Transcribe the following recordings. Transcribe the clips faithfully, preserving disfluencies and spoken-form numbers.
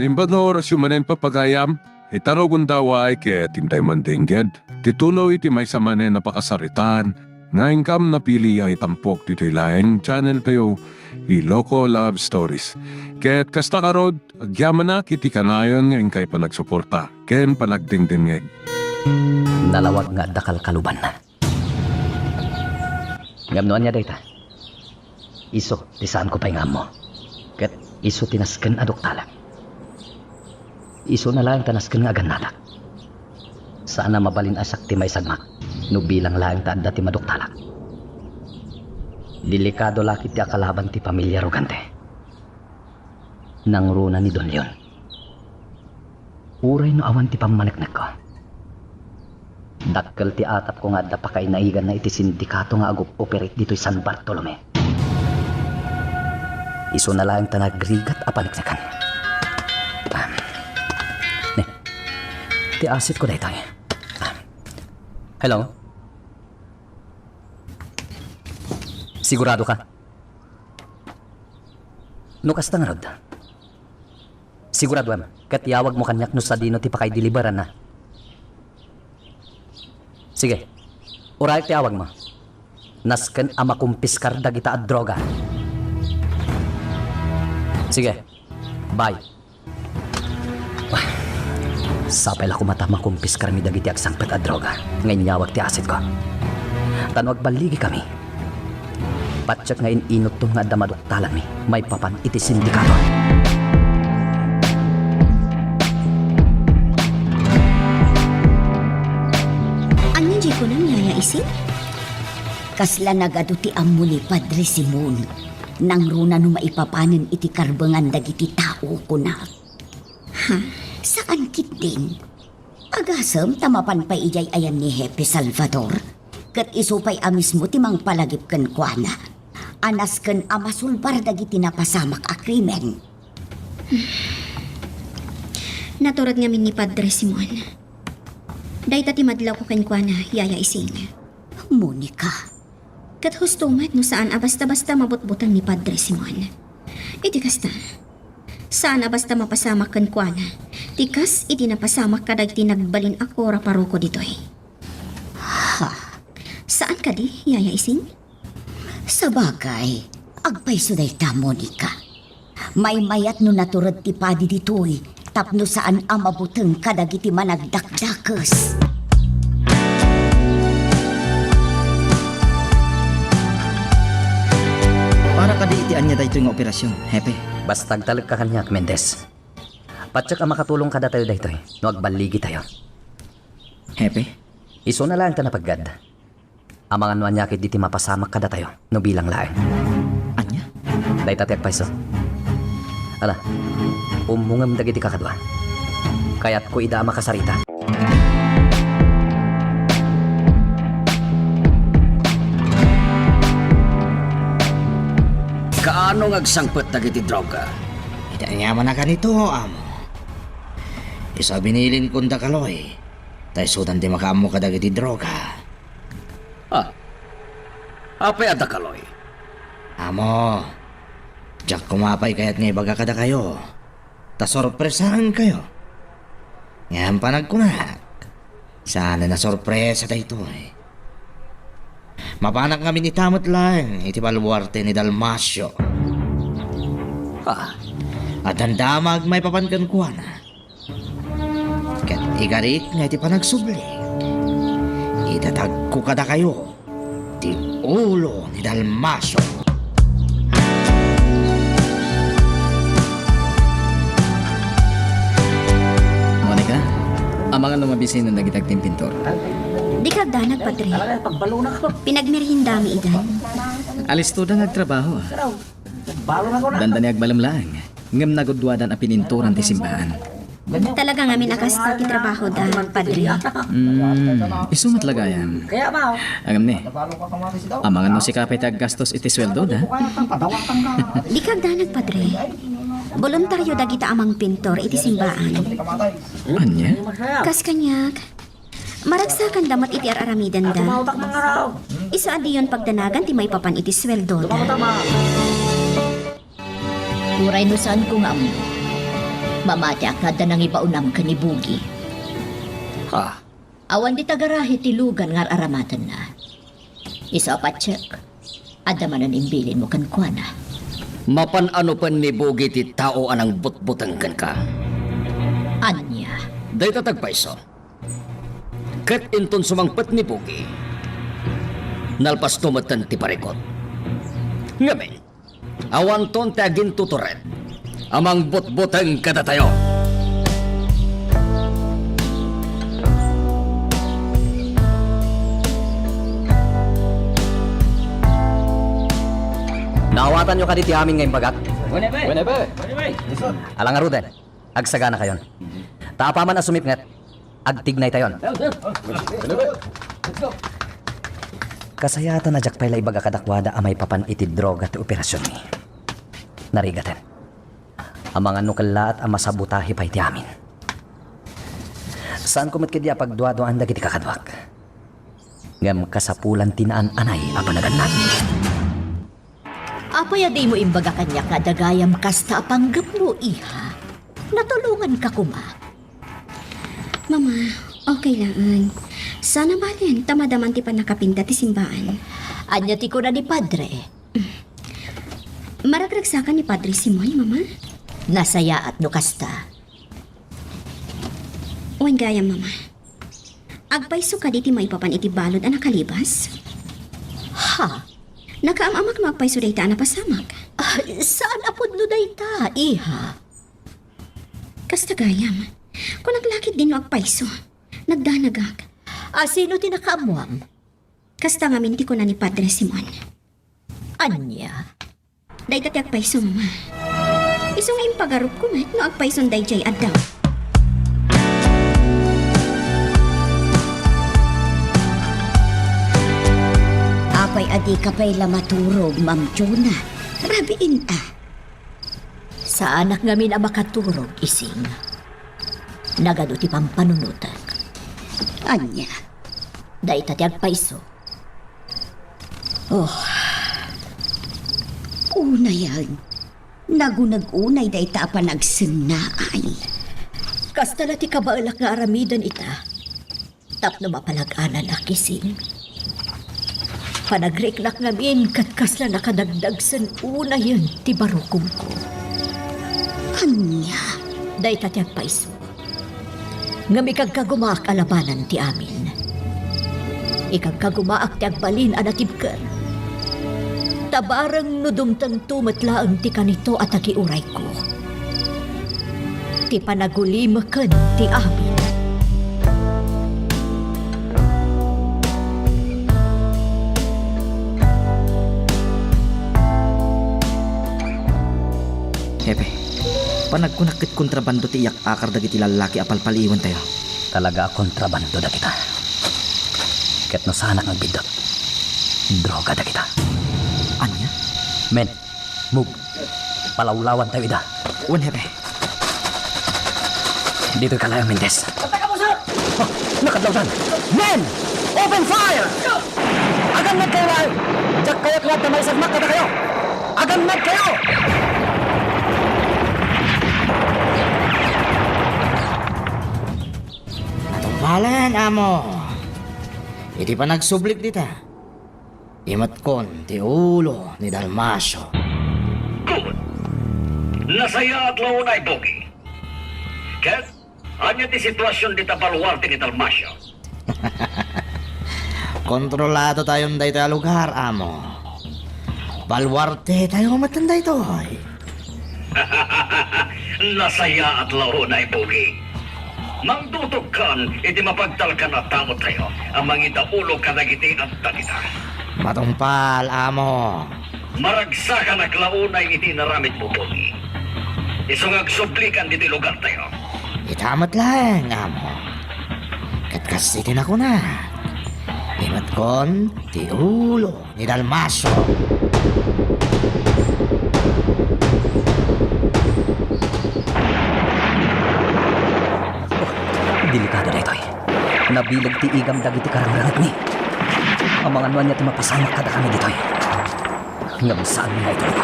Naimbag nga orasyo manen, papagayam, ita rugonda, uray ket intay mandengngeg ti tuloy ti maysa manen a pakasaritaan nga inkam napili a itampok ditoy laeng channel tayo, Iloko Love Stories. Ket kasta ngarud, agyamanak iti kanayon nga inkay panagsuporta ken panagdengdengngeg. Nalawag nga adda kalkalubanna. Ngem no ania dayta? Isu ti saanko pay nga ammo. Ket isu ti nasken a duktalek. Isuna laeng ta nasken nga agannadak. Saan a mabalin a siak ti maisagmak no bilang laeng ta adda ti maduktalak. Delikado la ketdi a kalaban ti pamilia Rogante. Nangruna ni Don Leon. Uray no awan ti pammaneknekko. Dakkel ti atapko nga adda pakainaiganna iti sindikato nga agup-operate ditoy San Bartolome. Isuna laeng ta nagrigat a paneknekan. Ah. Ne. Ti asitko daytoy. Ah. Hello? Sigurado ka? No kasta ngarud, siguraduem, ket iyawagmo kaniak no sadino ti pakaideliberanna. Sige, uray ti awagmo. Nasken a makumpiskar dagita a droga. Sige, bye. Sapay la koma ta makumpiskarmi dagiti agsangpet a droga nga inyawag ti asitko. Ta no agballigikami, patiek nga in-inutton nga adda maduktalanmi maipapan iti sindikato. Ania diay kunam, Yaya Ising? Kasla nagadu ti ammo ni Padre Simon. Nangruna no maipapanen iti karbengan dagiti tao, kunak. Ha? Saan ketdin. Agasem ta mapan pay idiay ayan ni Hepe Salvador, ket isu pay a mismo ti mangpalagip kenkuana a nasken a masulbar dagiti napasamak a krimen. Natured ngamin ni Padre Simon. Dayta ti madlawko kenkuana, Yaya Ising. Monica. Ket husto met no saan a basta-basta mabutbuteng ni Padre Simon. Iti kasta, saan a basta mapasamak kenkuana ti kas iti napasamak kadagiti nagbalin a kura paroko ditoy. Ha? Saan kadi, Yaya Ising? Sabagay, agpayso dayta, Monica. Maymayat no natured ti padi ditoy tapno saan a mabuteng kadagiti managdakdakes. Para kadi iti ania daytoy nga operasyon, Hepe? Basta agtalekka kaniak, Mendez. Patiek a makatulong kadatayo daytoy no agballigitayo. Hepe? Isuna laeng ta napaggad. Amangan no ania ketdi ti mapasamak kadatayo no bilang laeng. Ania? Dayta ti agpayso. Ala, ummongem dagiti kakadua. Kayatko ida a makasarita. Kaano nga agsangpet dagiti droga? Iti aniaman a kanito, amo. Isu a binilin kunda Kaloy, ta isudan ti makaammo kadagiti droga. Ah. Apay a da Kaloy? Amo, diak koma pay kayat nga ibaga kadakayo, ta sorpresaenkayo. Ngem panagkunak, saan a sorpresa daytoy. Mapanak ngamin ita met laeng iti baluarte ni Dalmacio. Ah. Addan damag maipapan kenkuana. Ket igarik nga iti panagsubli, idatagko kadakayo ti ulo ni Dalmacio. Monica, amangan no mabisinen dagiti agtimpintor. Dika agdanag, Padre. Pinagmeriendami idan. Alistoda nga agtrabaho, a. Dandani agbalem laeng, ngem nagudduadan a pininturan ti simbaan. Talaga ngamin a kasta ti trabahoda, Padre. Hmm, isu met la gayam. Ngem ni, amangan no sika pay ti aggastos iti sueldoda. Dika agdanag, Padre. Boluntario dagita a mangpintor iti simbaan. Ania? Kas kaniak, maragsakanda met iti ar-aramidenda. Isu a diyon pagdanagan ti maipapan iti sueldoda. Uray no saanko nga ammo, Mamatiak nga adda nangibaonam ken ni Bugi. Ha? Awan dita garahe ti lugan nga ar-aramatenna. Isu a patiek, adda manen imbilinmo kenkuana. Mapan anupen ni Bugi ti tao a nangbutbuteng kenka? Ania? Dayta ti agpayso. Ket inton sumangpet ni Bugi, nalpasto metten ti parikut. Ngamin, awanton ti agintutured a mangbutbuteng kadatayo. Naawatanyo kadi ti amin nga imbagak? Whenever. Whenever. Alang aruden. Agsaganakayon. Ta apaman a sumipnget, agtignaytayon. Kasayaatan a diak pay la ibaga kadakuada a maipapan iti droga ti operasionmi. Narigaten. Amangan no kellaat a masabotahe pay ti amin. Saanko met ketdi a pagduaduaan dagiti kakaduak. Ngem kasapulan ti naan-anay a panagannad. Apay a dimo imbaga kaniak nga adda gayam kasta a panggepmo, iha? Natulonganka koma. Mama, okay laeng. Saan a balen, ta madaman ti pannakapinta ti simbaan. Ania ti kuna ni Padre? Maragragsakan ni Padre Simon, Mama? Nasayaat no kasta. Wen gayam, Mama. Agpayso kadi ti maipapan iti balud a nakalibas? Ha? Nakaam-amak no agpayso dayta a napasamak. Ah, saan a pudno dayta, iha? Kasta gayam. Kunak la ketdin no agpayso. Nagdanagak. A, sino ti nakaammuam? Kasta ngamin ti kuna ni Padre Simon. Ania? Dayta ti agpayso, Mama. Isu nga impagarupko met no agpayson daydiay a daw. Apay a dika pay la maturog, Ma'am Jonah? Rabiin a. Saanak ngamin a makaturog, Ising. Nagadu ti pampanunotek. Ania? Dayta ti agpayso. Oh. Unayen. Naguneg unay dayta a panagsennaay. Kasta la ti kabaelak nga aramiden ita. Tapno mapalag-ananak, Ising. Panagriknak ngamin ket kasla nakadagdagsen unayen ti barukongko. Ania? Dayta ti agpayso. Ngem ikagkagumaak a labanan ti amin. Ikagkagumaak ti agbalin a natibker. Ta bareng no dumtengto met laeng ti kanito a tagiurayko, ti panagulimeken ti amin. Hepe, panagkunak ket kontrabando ti iyak-akar dagiti lallaki a palpaliiwentayo. Talaga a kontrabando dagita. Ket no saanak nga agbiddut, droga dagita. Ania? Men, move. Palawlawantayo ida. Wen, Hepe. Ditoy ka laeng, Mendez. Basta ka, Boss! Oh, nakadlawdan! Men! Open fire! Agannadkayo laeng! Diak kayat nga adda maisagmak kadakayo! Agannadkayo! Natungpalen, amo. Iti panagsublik dita, imetkon ti ulo ni Dalmacio. Good! Nasayaat la unay, Pogi. Ket, ania ti situasion dita baluarte ni Dalmacio? Kontrolado tayon daytoy a lugar, amo. Baluarte tayo metten daytoy. Nasayaat la unay, Pogi. Mangdutogkan iti mapagtalkan a tamotayo a mangidaulo kadagiti adda dita. Matungpal, amo. Maragsakanak la unay iti inaramidmo, Pogi. Isu nga agsublikan ditoy lugartayo. Ita met laeng, amo. Ket kas iti nakunak, imetkon ti ulo ni Dalmacio. Oh, delikado daytoy. Nabileg ti igam dagiti karangrangetmi. Amangan no ania ti mapasamak kadakami ditoy. Ngem saan nga itulko.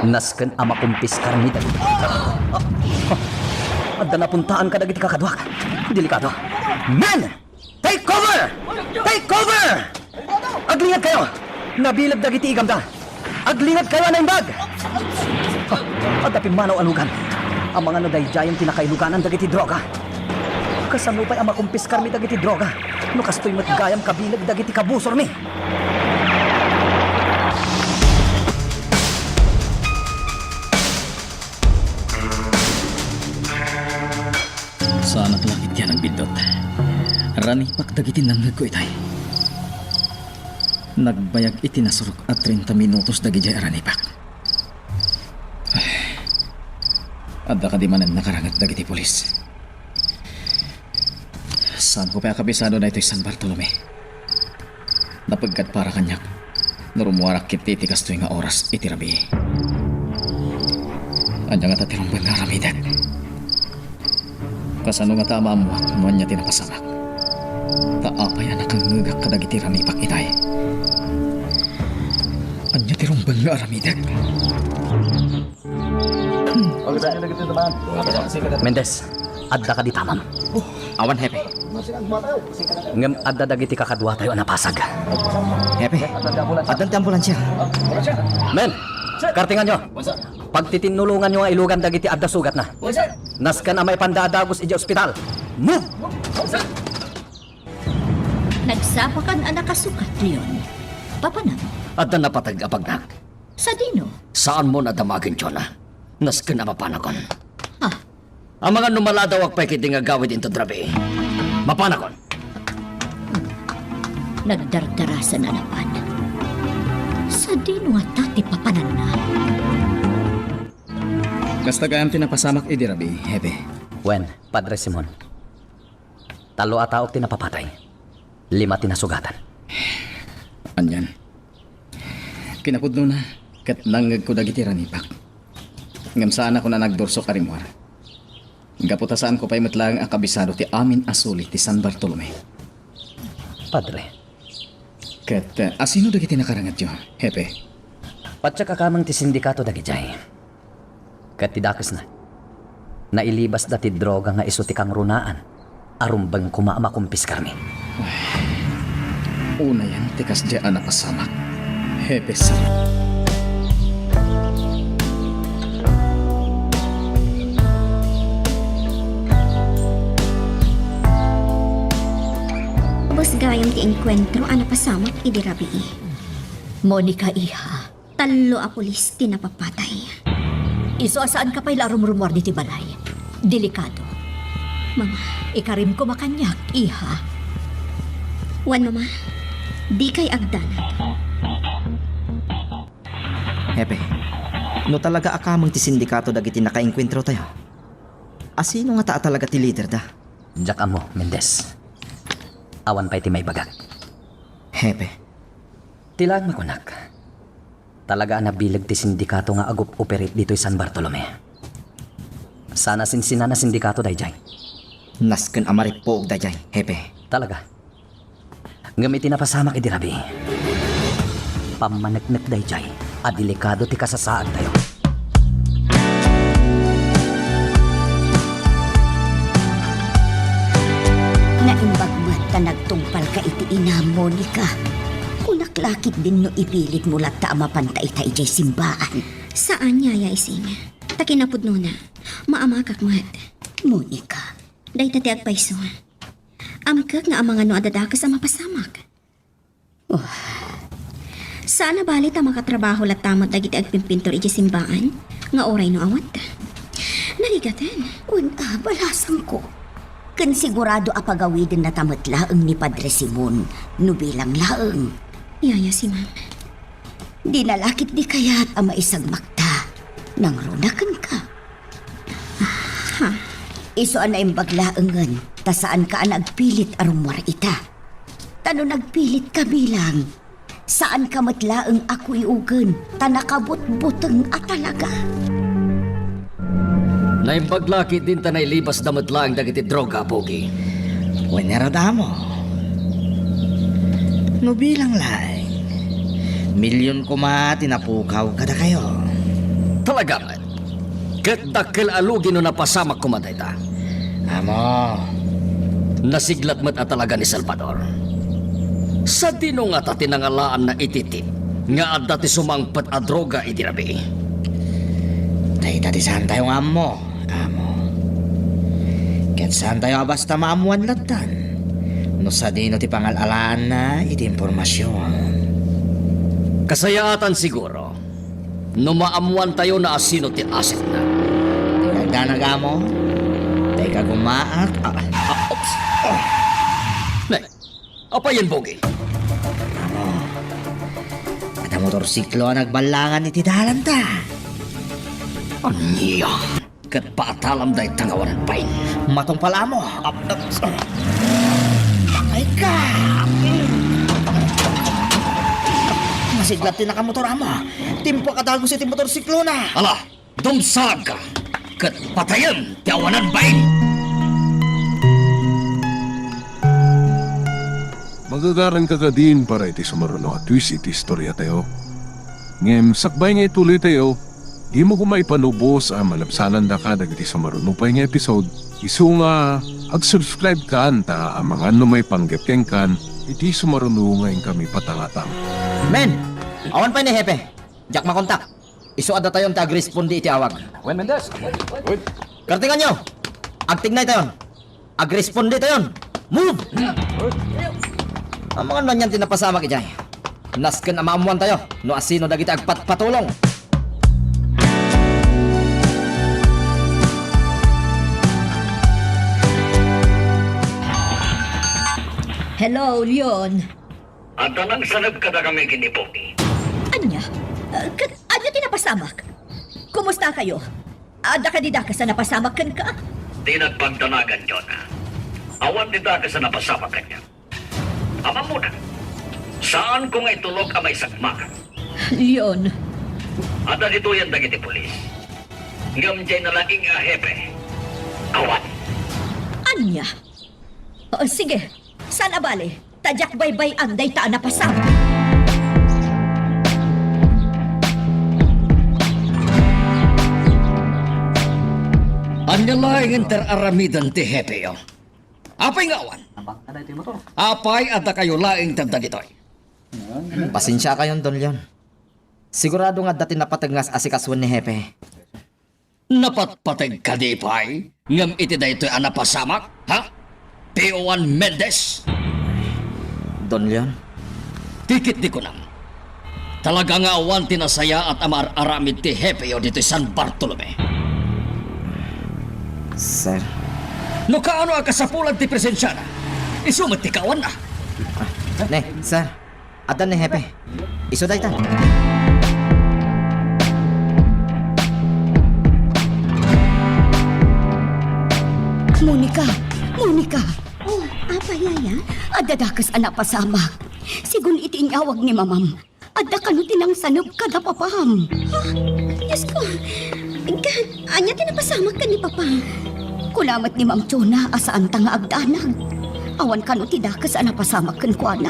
Nasken a makumpiskarmi dagiti. Adda napuntaan kadagiti kakaduak. Delikado. Men! Take cover! Take cover! Aglingedkayo! Nabileg dagiti igamda. Aglingedkayo a naimbag! Ha, adda pimmanaw a lugan. Amangan no daydiayen ti nakailuganan dagiti droga. Kasano pay a makumpiskarmi dagiti droga? No kastoy met gayam kabileg dagiti kabusormi. Saanak la iti a nagbiddut. Ranipak dagiti nangngegko itay. Nagbayag iti nasurok a treinta minutos dagidiay a ranipak. Adda kadi manen nakaranget dagiti pulis. Saanko pay a kabisado daytoy San Bartolome. Napeggad para kaniak no rummuarak ketdi iti kastoy nga oras iti rabii. Ania ngata ti rumbeng nga aramidek? Kasano ngata a maammuak no ania ti napasamak? Ta apay a nakangngegak kadagiti ranipak itay? Ania ti rumbeng nga aramidek? Mendez, adda kadi tamam? Awan, Hepe. Ngem adda dagiti kakaduatayo a napasag. Hepe, addan ti ambulansya. Men, kartinganyo. Pagtitinnulonganyo nga ilugan dagiti adda sugatna. Nasken a maipanda a dagus idiay ospital. Move! Nagsapakan a nakasukat, Leon. Papanam? Adda napateg a pagnak. Sadino? Saanmo a damagen, Jonah. Nasken a mapanakon. Ah. Amangan no maladawak pay ketdi nga agawid inton rabii. Mapanakon. Nagdardarasan a napan. Sadino ngata ti papananna? Kasta gayam ti napasamak idi rabii, Hepe. Wen, Padre Simon. Tallo a taok ti napapatay. Lima ti nasugatan. Anian. Kinapudnona, ket nangngegko dagiti ranipak. Ngem saanakon a nagdursok a rimmuar. Gapu ta saanko pay met laeng a kabisado ti amin a suli ti San Bartolome. Padre. Ket, eh, asino dagiti nakarangetyo, Hepe? Patiek a kameng ti sindikato dagidiay. Ket ti dakesna, nailibasda ti droga nga isu ti kangrunaan a rumbeng koma a makumpiskarmi. Unayen ti kasdiay a napasamak, Hepe Salud. Ubos gayam ti enkuentro a napasamak idi rabii. Monica, iha. Tallo a pulis ti napapatay. Isu a saanka pay la a rumrumuar ditoy balay. Delikado. Mama. Ikarim koma kaniak, iha. Wen, Mama. Dikay agdanag. Hepe, no talaga a kameng ti sindikato dagiti nakaenkuentrotayo, asino ngata a talaga ti liderda? Diak ammo, Mendez. Awan pay ti maibagak. Hepe. Ti laeng makunak. Talaga a nabileg ti sindikato nga agup-operate ditoy San Bartolome. Saan a sinsinana sindikato daydiay. Nasken a marippuog daydiay, Hepe. Talaga. Ngem iti napasamak idi rabii, pammaneknek daydiay a delikado ti kasasaadtayo. Naimbag met ta nagtungpalka iti inam, Monica. Kunak la ketdin no ipilitmo latta a mapanta ita idiay simbaan. Saan, Yaya Ising. Ta kinapudnona, maamakak met. Monica. Dayta ti agpayso. Amkek nga amangan no adda dakes a mapasamak. Oh. Saan a bale ta makatrabaho latta met dagiti agpimpintor idiay simbaan nga uray no awan ta. Narigaten. Kun a, balasangko. Ken sigurado a pagawidennata met laeng ni Padre Simon no bilang laeng. Yaya, si Ma'am. Dina la ketdi kayat a maisagmakta nangruna kenka? Ha? Isu a naimbag laengen ta saanka a nagpilit a rummuar ita. Ta no nagpilitka bilang, saanka met laeng a kuiugen ta nakabutbuteng a talaga. Naimbag la ketdin ta nailibasda met laeng dagiti droga, Pogi. Wen, ngarud, Amo. No bilang laeng, milyon koma ti napukaw kadakayo. Talaga met. Ket dakkel a lugi no napasamak koma dayta. Amo. Nasiglat met a talaga ni Salvador. Sadino ngata ti nangalaanna iti tip nga adda ti sumangpet a droga idi rabii? Dayta ti saantayo nga ammo, amo. Ket saantayo a basta maammoan lattan no sadino ti pangal-alaanna iti impormasion. Kasayaatan siguro no maammoantayo no asino ti asetna. Dayta nagamo. Dayta gumaak. Ah, ah, oops. Ah. Nay, apay yan, Bogi? Amo. Adda motorsiklo a nagballangan iti dalanta. Ania? Ket paatalam dayta nga awanan bain. Matungpal, amo. Ap-, ap-, ay ka! Masiglat ti nakamotor, amo. Timpo a kadagus iti motorsiklona. Ala, dumsag ket patayem ti awanan bain. Magagaranka kadin para iti sumaruno a twist iti istoriatayo. Ngem sakbay nga ituloytayo, dimo koma ipanubos a malabsanandaka dagiti sumaruno pay nga episode. Isu nga ag-subscribe kan ta amangan no maipanggep kenkan iti sumaruno nga inkami patangatang. Men, awan pay ni Hepe. Diak makontak. Isu a datayon ti agrespondi iti awag. Wen Mendez! Wen! Kartinganyo! Agtignaytayon! Agrespondi tayon! Move! Amangan man yan ti napasamak idiay. Nasken a maammoantayo no asino dagiti agpatpatulong. Hello, Leon. Adda nangsaneb kadakami ken ni Pogi. Ania? Ah, ket ania ti napasamak? Kumusta kayo? Adda kadi dakes a napasamak kenka? Di nagpagdanagan, Jonah. Awan ti dakes a napasamak kaniak. Ammom, saanko nga itulok a maisagmakan. Leon. Adda ditoyen dagiti pulis. Ngem diay nalaing a hepe. Awan. Ania? Oh, sige. Saan a bale? Ta diak baybay-an dayta a napasamak. Ania laeng ti ar-aramiden ti hepeyo? Apay nga awan? Apay a dakayo laeng ti adda ditoy? Pasensiakayon, Don Leon. Sigurado nga adda ti napateg nga as-asikasuen ni hepe. Napatpateg kadi pay ngem iti daytoy a napasamak, ha? P O one Mendez! Don Leon? Tikit di kunam. Talaga nga awan ti nasayaat a maar-aramid ti hepeyo ditoy San Bartolome. Sir. No kaano a kasapulan ti presensiana, isu met ti kaawanna. Ah, ne, sir. Adda ni hepe. Isu dayta. Monica! Monica! Oh, apay, Yaya? Adda dakes a napasamak. Sigun iti inyawag ni Mamam, adda kano ti nangsaneb kada papam. Ha? Diyos ko! Ket ania ti napasamak ken ni Papa? Kuna met ni Ma'am Chona a saanta nga agdanag. Awan kano ti dakes a napasamak kenkuana.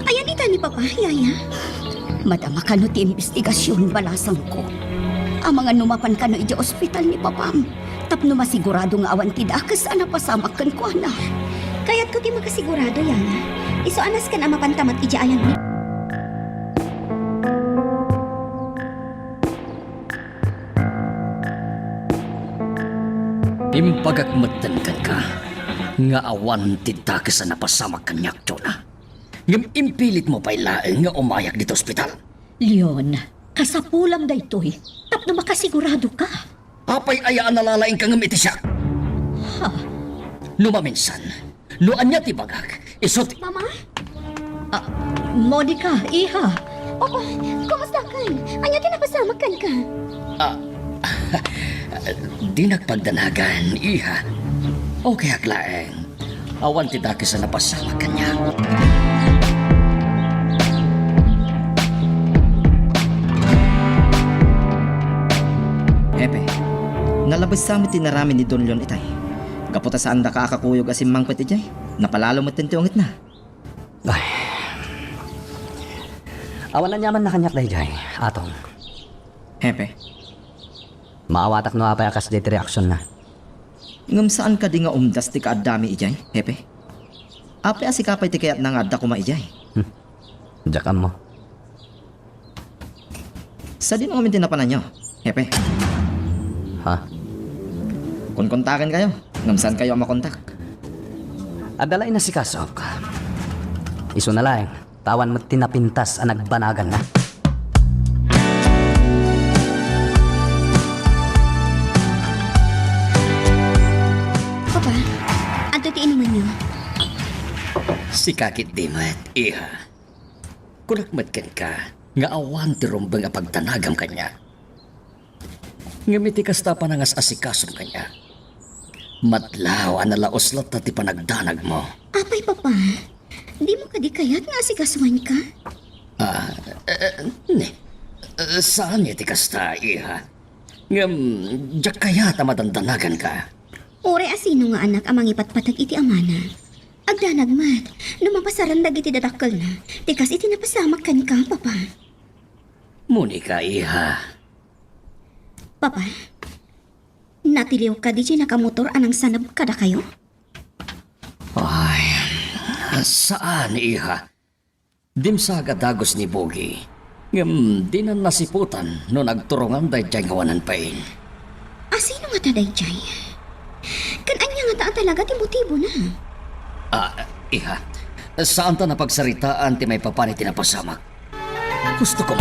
Ayan ita ni Papa, Yaya? Madama kano ti imbestigasion, balasangko. Amangan no mapan kano idiay ospital ni Papam, tapno masigurado nga awan ti dakes a napasamak kenkuana. Kayatko ti makasigurado, Yaya. Isu a nasken a mapanta met idiay ayanmi. Imbagak metten kenka nga awan ti dakes a napasamak kaniak, Jonah. Ngem impilitmo pay laeng nga umayak ditoy ospital. Leon, kasapulam daytoy tapno makasigurado ka. Apay aya a nalalaing ka ngem iti siak? Ha? No maminsan, no ania ti bagak, isu ti... Mama? Ah, Monica, iha. Oo, kumusta kan? Ania ti napasamak kenka? Ah, di nagpagdanagan, iha. Okay ak laeng. Awan ti dakes a napasamak kaniak. Hepe, nalabessa met ti inaramid ni Don Leon itay. Gapu ta saandaka a kakuyog a simmangpet idiay, napalalo metten ti ungetna. Ay. Awan aniamanna kaniak daydiay, Atong. Hepe. Maawatak no apay a kasdiay ti reaksionna. Ngem saan kadi nga umdas ti kaaddami idiay, Hepe? Apay a sika pay ti kayatna nga adda koma idiay? Hmm. Diak ammo. Sadino ngamin ti napananyo, Hepe? Ha? Konkontakenkayo, ngem saankayo a makontak. Adda la inasikasok. Isuna laeng, ta awan met ti napintas a nagbanaganna. Papa, adto ti inumanyo. Sika ketdi met, iha. Kunak met kenka nga awan ti rumbeng a pagdanagam kaniak. Ngem iti kasta a panangas-asikasom kaniak, matlaw a nalaus latta ti panagdanagmo. Apay, Papa? Dimo kadi kayat nga asikasoanka? Ah, eh, eh, ne. Eh, saan iti kasta, iha. Ngem, diak kayat a madandanaganka. Uray asino nga anak a mangipatpateg iti amana, agdanag met no mapasaran dagiti dadakkelna ti kas iti napasamak kenka, Papa. Monica, iha. Papa, natiliw kadi ti nakamotor a nangsaneb kadakayo? Ay, saan, iha. Dimsaag a dagus ni Bogi, ngem dinan nasiputan no nagturongan daydiay nga awanan pain. Asino ngata daydiay? Ken ania ngata a talaga ti motibona? Ah, iha, saanta napagsaritaan ti maipapan iti napasamak. Gusto ko.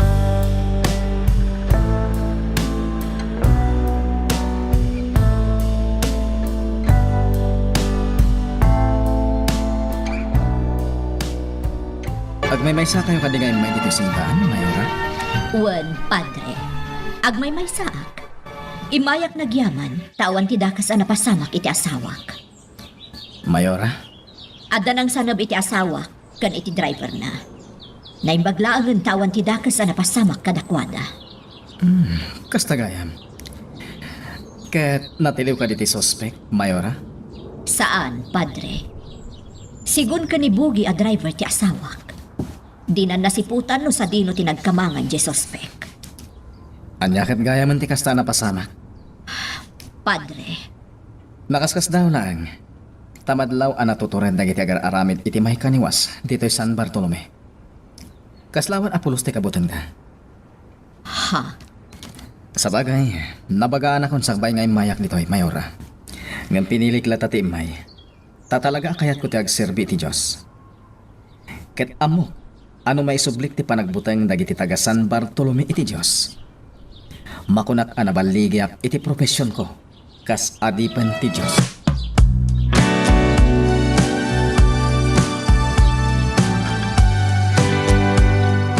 Agmaymaysakayo kadi nga immay ditoy simbahan, Mayora? Wen, Padre. Agmaymaysaak. Immayak nagyaman, ta awan ti dakes a napasamak iti asawak. Mayora? Adda nangsaneb iti asawak ken iti driverna. Naimbag laengen ta awan ti dakes a napasamak kadakuada. Hmm, kasta gayam. Ket natiliw kadi ti suspek, Mayora? Saan, Padre. Sigun ken ni Bogi a driver ti asawak. Dinan nasiputan no sadino ti nagkamangan diay suspek. Ania ket gayamen ti kasta a napasamak? Padre. Nakaskasdaaw laeng, ta madlaw a natutured dagiti agar-aramid iti maikaniwas ditoy San Bartolome. Kasla awan a pulos ti kabutengda. Ha? Sabagay, nabagaanakon sakbay nga immayak ditoy, Mayora. Ngem pinilik latta ti immay, ta talaga a kayatko ti agserbi iti Dios. Ket ammok a no maisublik ti panagbuteng dagiti taga-San Bartolome iti Dios, makunak a naballigiak iti profesionko kas adipen ti Dios.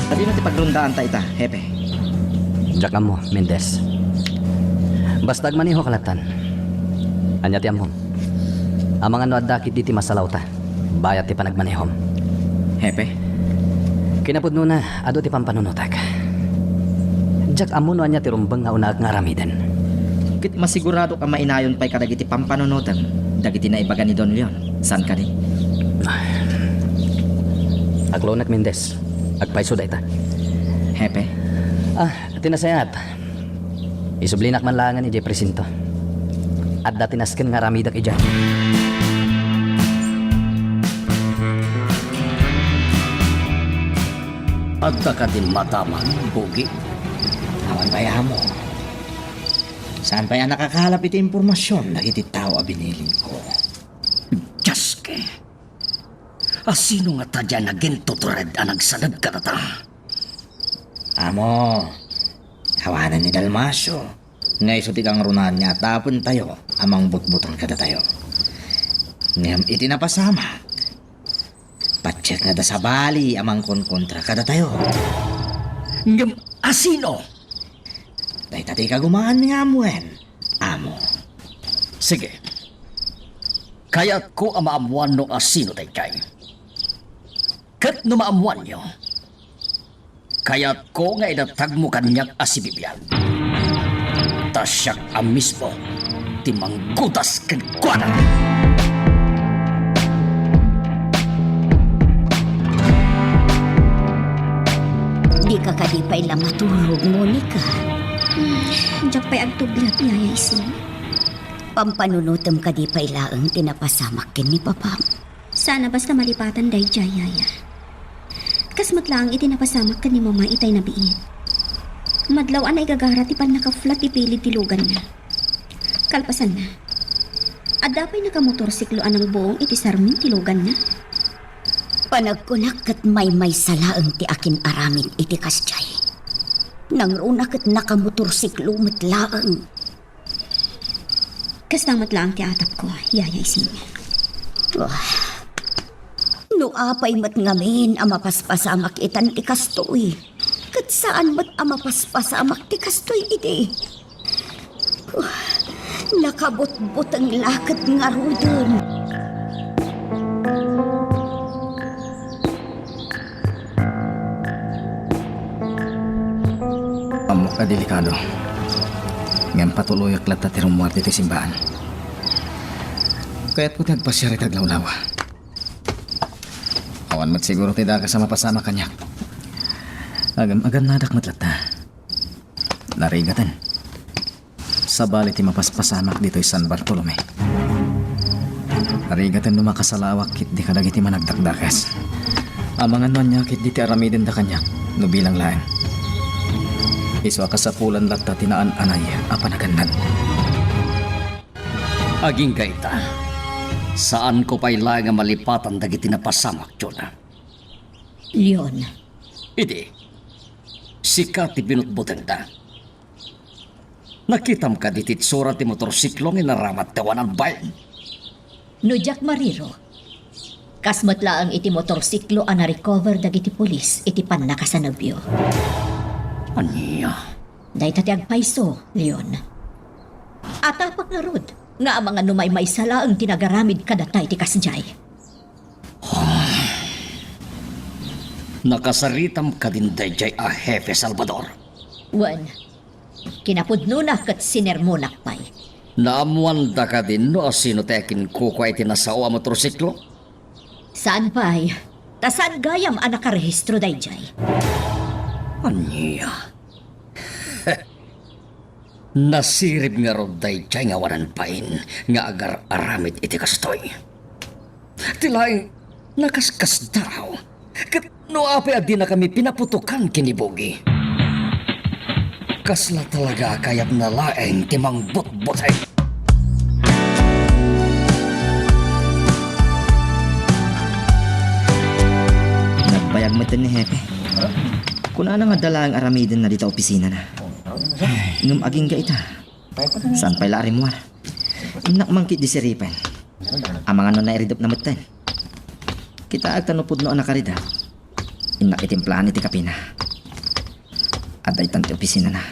Sadino ti pagrondaanta ita, Hepe? Diak ammo, Mendez. Basta agmanehok lattan. Ania ti ammom? Amangan no adda ketdi ti masalawta bayat ti panagmanehom. Hepe? Kinapudnona, adu ti pampanunotek. Diak ammo no ania ti rumbeng nga unaek nga aramiden. Ket masiguradok a mainayon pay kadagiti pampanunotem dagiti naibaga ni Don Leon. Saan kadi? Aklonek, Mendez. Agpayso dayta. Hepe? Ah, ti nasayaat. Isublinak man laengen idiay presinto. Adda ti nasken nga aramidek idiay. Adda kadi madamag, Bogi? Awan pay, Amo. Saan pay a nakakalap iti impormasion dagiti tao a binilin ko? Dios, ke. Asino ngata diay nagintutured a nagsaneb kadata? Amo, awanen ni Dalmacio nga isu ti kangrunaan nga atapentayo a mangbutbuteng kadatayo. Ngem iti napasamak, patiekna da sabali a mangkonkontra kadatayo. Ngem asino? Dayta ti kagumaan nga ammoen, Amo. Sige. Kayatko a maammoan no asino daydiay. Ket no maammoanyo, kayatko nga idatagmo kaniak a sibibiag. Ta siak a mismo ti manggudas kenkuana. Dika kadi pay la maturog, Monica? Hmm, diak pay agtublak, Yaya Isin. Pampanunotem kadi pay laeng ti napasamak ken ni papam? Saan a basta malipatan daydiay, yaya. Kas met laeng iti napasamak ken ni mama itay nabiit. Madlaw a naigagara ti pannakaflat ti pilid ti luganna. Kalpasanna, adda pay nakamotorsiklo a nangbuong iti sarmin ti luganna. Panagkunak ket maymaysa laeng ti akin-aramid iti kasdiay. Nangruna ket nakamotorsiklo met laeng. Kasta met laeng ti atapko, Yaya Ising. Ah, no apay met ngamin a mapaspasamak itan ti kastoy, ket saan met a mapaspasamak ti kastoy idi. Ah, nakabutbuteng la ket ngaruden. Ammok a delikado. Ngem patuloyak latta ti rummuar ditoy simbaan. Kayatko ti agpasiar iti aglawlawa. Awan met siguro ti dakes a mapasamak kaniak. Agam-agannadak met latta. Narigaten. Sabali ti mapaspasamak ditoy San Bartolome. Narigaten no makasalawak ketdi kadagiti managdakdakes. Amangan no ania ketdi ti aramidenda kaniak no bilang laeng. Isu a kasapulan latta ti naan-anay a panagannad. Agingga ita, saanko pay laeng a malipatan dagiti napasamak, Jonah. Leon. Idi, sika ti binutbutengda. Nakitam kadi ti itsura ti motorsiklo nga inaramat ti awanan bain? No diak mariro, kas met laeng iti motorsiklo a na-recover dagiti pulis iti pannakasanebyo. Ania? Dayta ti agpayso, Leon. Atapak ngarud nga amangan no maymaysa laeng ti nagaramid kadata iti kasdiay. Nakasaritam kadin daydiay a Hepe Salvador? Wen, kinapudnona ket sinermonak pay. Naammoanda kadin no asino ti akinkukua iti nasao a motorsiklo? Saan pay, ta saan gayam a nakarehistro daydiay. Ania? Nasirib ngarud daydiay nga awanan bain nga agar-aramid iti kastoy. Ti laeng nakaskasdaaw. Ket no apay a dinakami pinaputokan ken ni Bogi? Kasla talaga a kayatna laeng ti mangbutbuteng. Nagbayag metten ni Hepe. Kunana nga adda laeng aramidenna dita opisinana. Ngem agingga ita, saan pay la a rimmuar. Innak man ketdi siripen. Amangan no nairidepna metten. Kitaek ta no pudno a nakaridep, innak itimplaen iti kapina. Adda itan ti opisinana.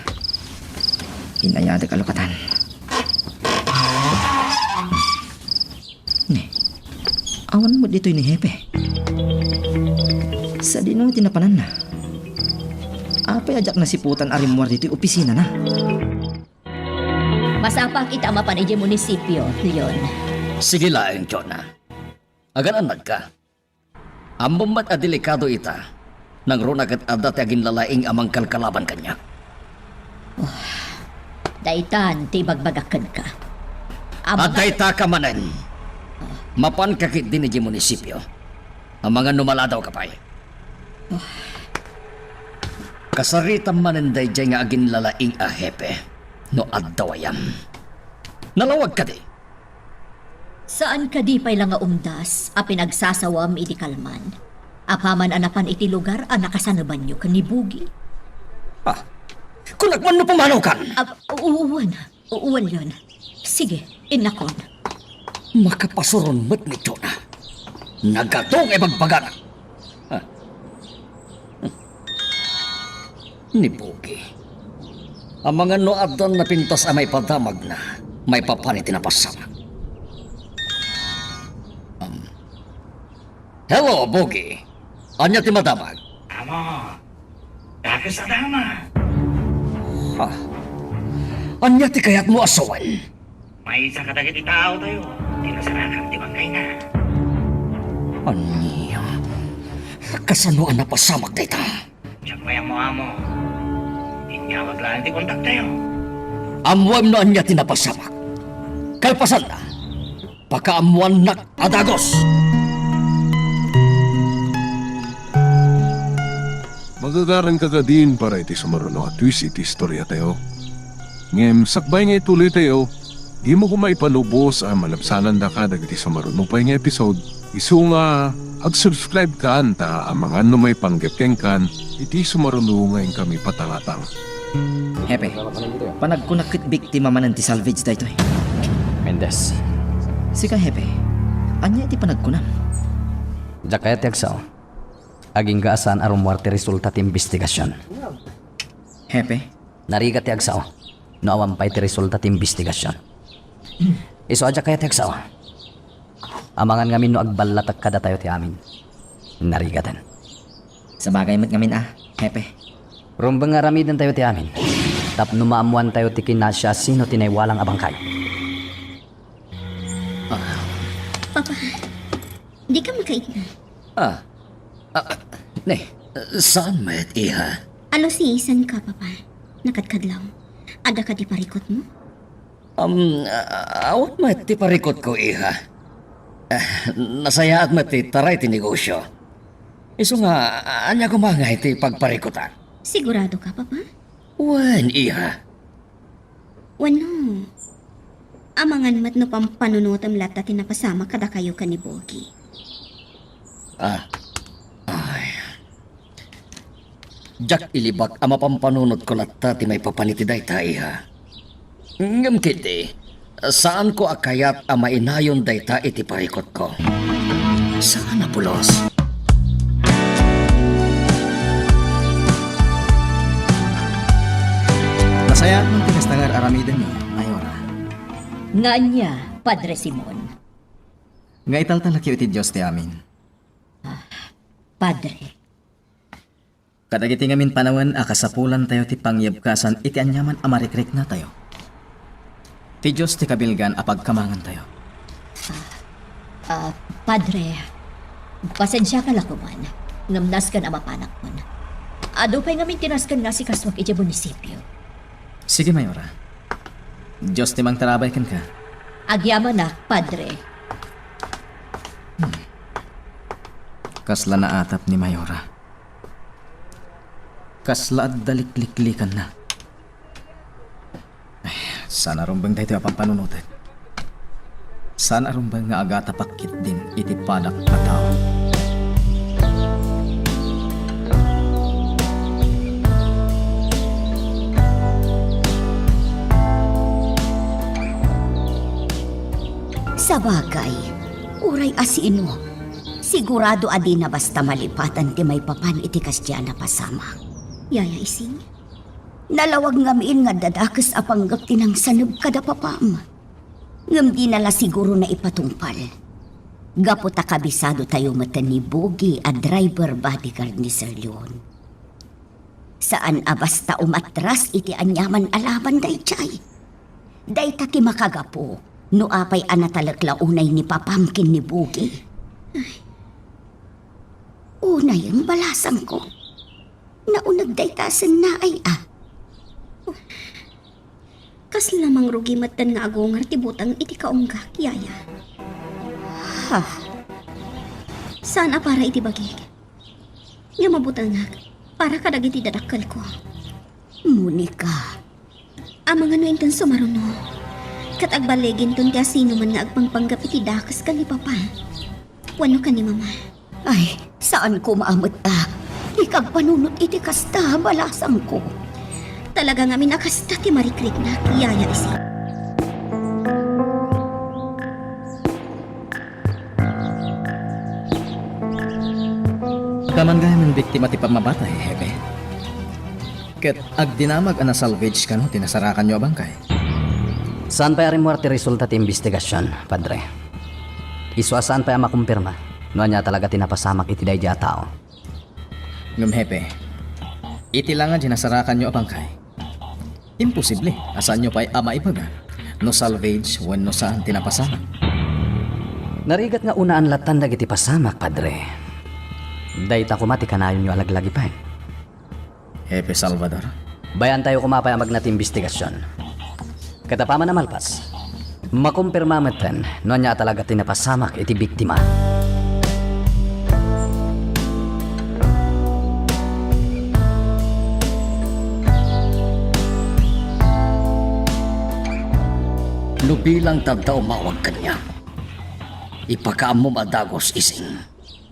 Inayadek a lukatan. Ne, awan met ditoy ni Hepe. Sadino ti napananna? Apay a diak nasiputan a rimmuar ditoy opisinana? Masapak ita a mapan idiay munisipio, Leon. Sige laeng, Jonah. Agan-annadka. Ammom met a delikado ita. Nangruna ket adda ti aginlalaing a mangkalkalaban kaniak. Oh, daytan ti ibagbagak kenka. Ammom. Adda ita ka manen. Mapanka ketdin idiay munisipio. Amangan no maladawka pay. Kasaritam manen daydiay nga aginlalaing a hepe no adda wayam. Nalawag kadi? Saan kadi pay la nga umdas a pinagsasawam idi kalman? Apaman a napan iti lugar a nakasanebanyo ken ni Bugi? Ah, kunak man no pumanawkan. Ah, uwan. Uwan, Leon. Sige, innakon. Makapasuron met ni Jonah. Nagado nga ibagbagana. Ah. Ni Bugi. Amangan no addan napintas a maipadamagna, maipapan iti napasamak. Um. Hello, Bugi. Ania ti madamag? Amo, dakes a damag. Ha? Ania ti kayatmo a sawen? Maysa kadagiti taotayo ti nasarakan ti bangkayna. Ania? Kasano a napasamak dayta? Diak pay ammo, amo. Inyawag laeng ti kontaktayo. Ammoem no ania ti napasamak? Kalpasanna, pakaammoannak a dagus. Magagaranka kadin para iti sumaruno a twist iti istoriatayo. Ngem sakbay nga ituloytayo, dimo koma ipalubos a malabsanandaka dagiti sumaruno pay nga episode. Isu nga ag-subscribe kan ta amangan no maipanggep kenkan iti sumaruno nga inkami patangatang. Hepe, panagkunak ket biktima manen ti salvage daytoy. Mendez. Sika, Hepe, ania iti panagkunam? Diak kayat ti agsao. Agingga a saan a rummuar ti resulta ti imbestigasion. Hepe? Narigat ti agsao no awan pay ti resulta ti imbestigasion. Isu a diak kayat ti agsao. Amangan ngamin no agballatek kadatayo ti amin. Narigaten. Sabagay met ngamin a, Hepe. Rumbeng nga aramidentayo ti amin tapno maammoantayo ti kinasiasino ti naiwalang a bangkay. Papa, dika makaitna. Ah, ah, ne, saan met, iha? Ano siisanka, Papa? Nakadkadlaw. Adda kadi parikutmo? Um, ah, awan met ti parikutko, iha. Ah, nasayaat met ti taray ti negosio. Isu nga, ania koma ngay ti pagparikutan? Siguradoka, Papa? Wen, iha. Wenno, amangan met no pampanunotem latta ti napasamak kadakayo ken ni Bogi. Ah. Ay. Diak ilibak a mapampanunotko latta ti maipapan iti dayta, iha. Ngem ketdi, saanko a kayat a mainayon dayta iti parikutko. Saan a pulos. Nasayaat man ti kasta nga ar-aramidenyo, Mayora. Nga ania, Padre Simon? Nga italtalekyo iti Dios ti amin. Ah, Padre. Kadagiti ngamin panawen a kasapulantayo ti pangyebkasan iti aniaman a marikriknatayo. Ti Dios ti kabilgan a pagkamangantayo. Ah, ah, Padre, pasensiaka la koman, ngem nasken a mapanakon. Adu pay ngamin ti nasken nga asikasuak idiay munisipio. Sige, Mayora. Dios ti mangtarabay kenka. Agyamanak, Padre. Hmm. Kasla naatap ni Mayora. Kasla adda likliklikanna. Ay, saan a rumbeng daytoy a pampanunotek. Saan a rumbeng nga agatapak ketdin iti padak a tao. Sabagay, uray asino, sigurado a dina basta malipatan ti maipapan iti kasdiay a napasamak. Yaya Ising, nalawag ngamin nga adda dakes a panggep ti nangsaneb kada papam. Ngem dina la siguro naipatungpal. Gapu ta kabisadotayo met ni Bogi a driver bodyguard ni Sir Leon. Saan a basta umatras iti aniaman a laban daydiay. Dayta ti makagapu no apay a natalek la unay ni papam ken ni Bogi. Ay. Unay, balasangko. Nauneg dayta a sennaay a. Kasla mangrugi metten nga agungar ti buteng iti kaunggak, yaya. Ha? Saan a para iti bagik. Nga mabutengak para kadagiti dadakkelko. Monica. Amangan no inton sumaruno, ket agballiginton ti asinoman nga agpangpanggep iti dakes ken ni Papa wenno ken ni Mama. Ay, saan koma a met a ikagpanunot iti kasta, balasangko. Talaga ngamin a kasta ti marikriknak, Yaya Ising. Kaman gayam biktima ti pammabatay, Hepe. Ket agdinamag a nasalvage kano ti nasarakanyo a bangkay. Saan pay a rimmuar ti resulta ti imbestigasion, Padre. Isu a saan pay a makumpirma no ania talaga ti napasamak iti daydiay a tao. Ngem, Hepe, iti la nga di nasarakanyo a bangkay, imposible a saanyo pay a maibaga no salvage wenno saan ti napasamak. Narigat nga unaan lattan dagiti pasamak, Padre. Dayta koma ti kanayonyo a laglagipen. Hepe Salvador. Bayantayo koma pay a magna ti imbestigasion. Ket apaman a malpas, Makumpirma metten no ania a talaga ti napasamak iti biktima. No bilang ta adda umawag kaniak, ipakaammom a dagus, Ising.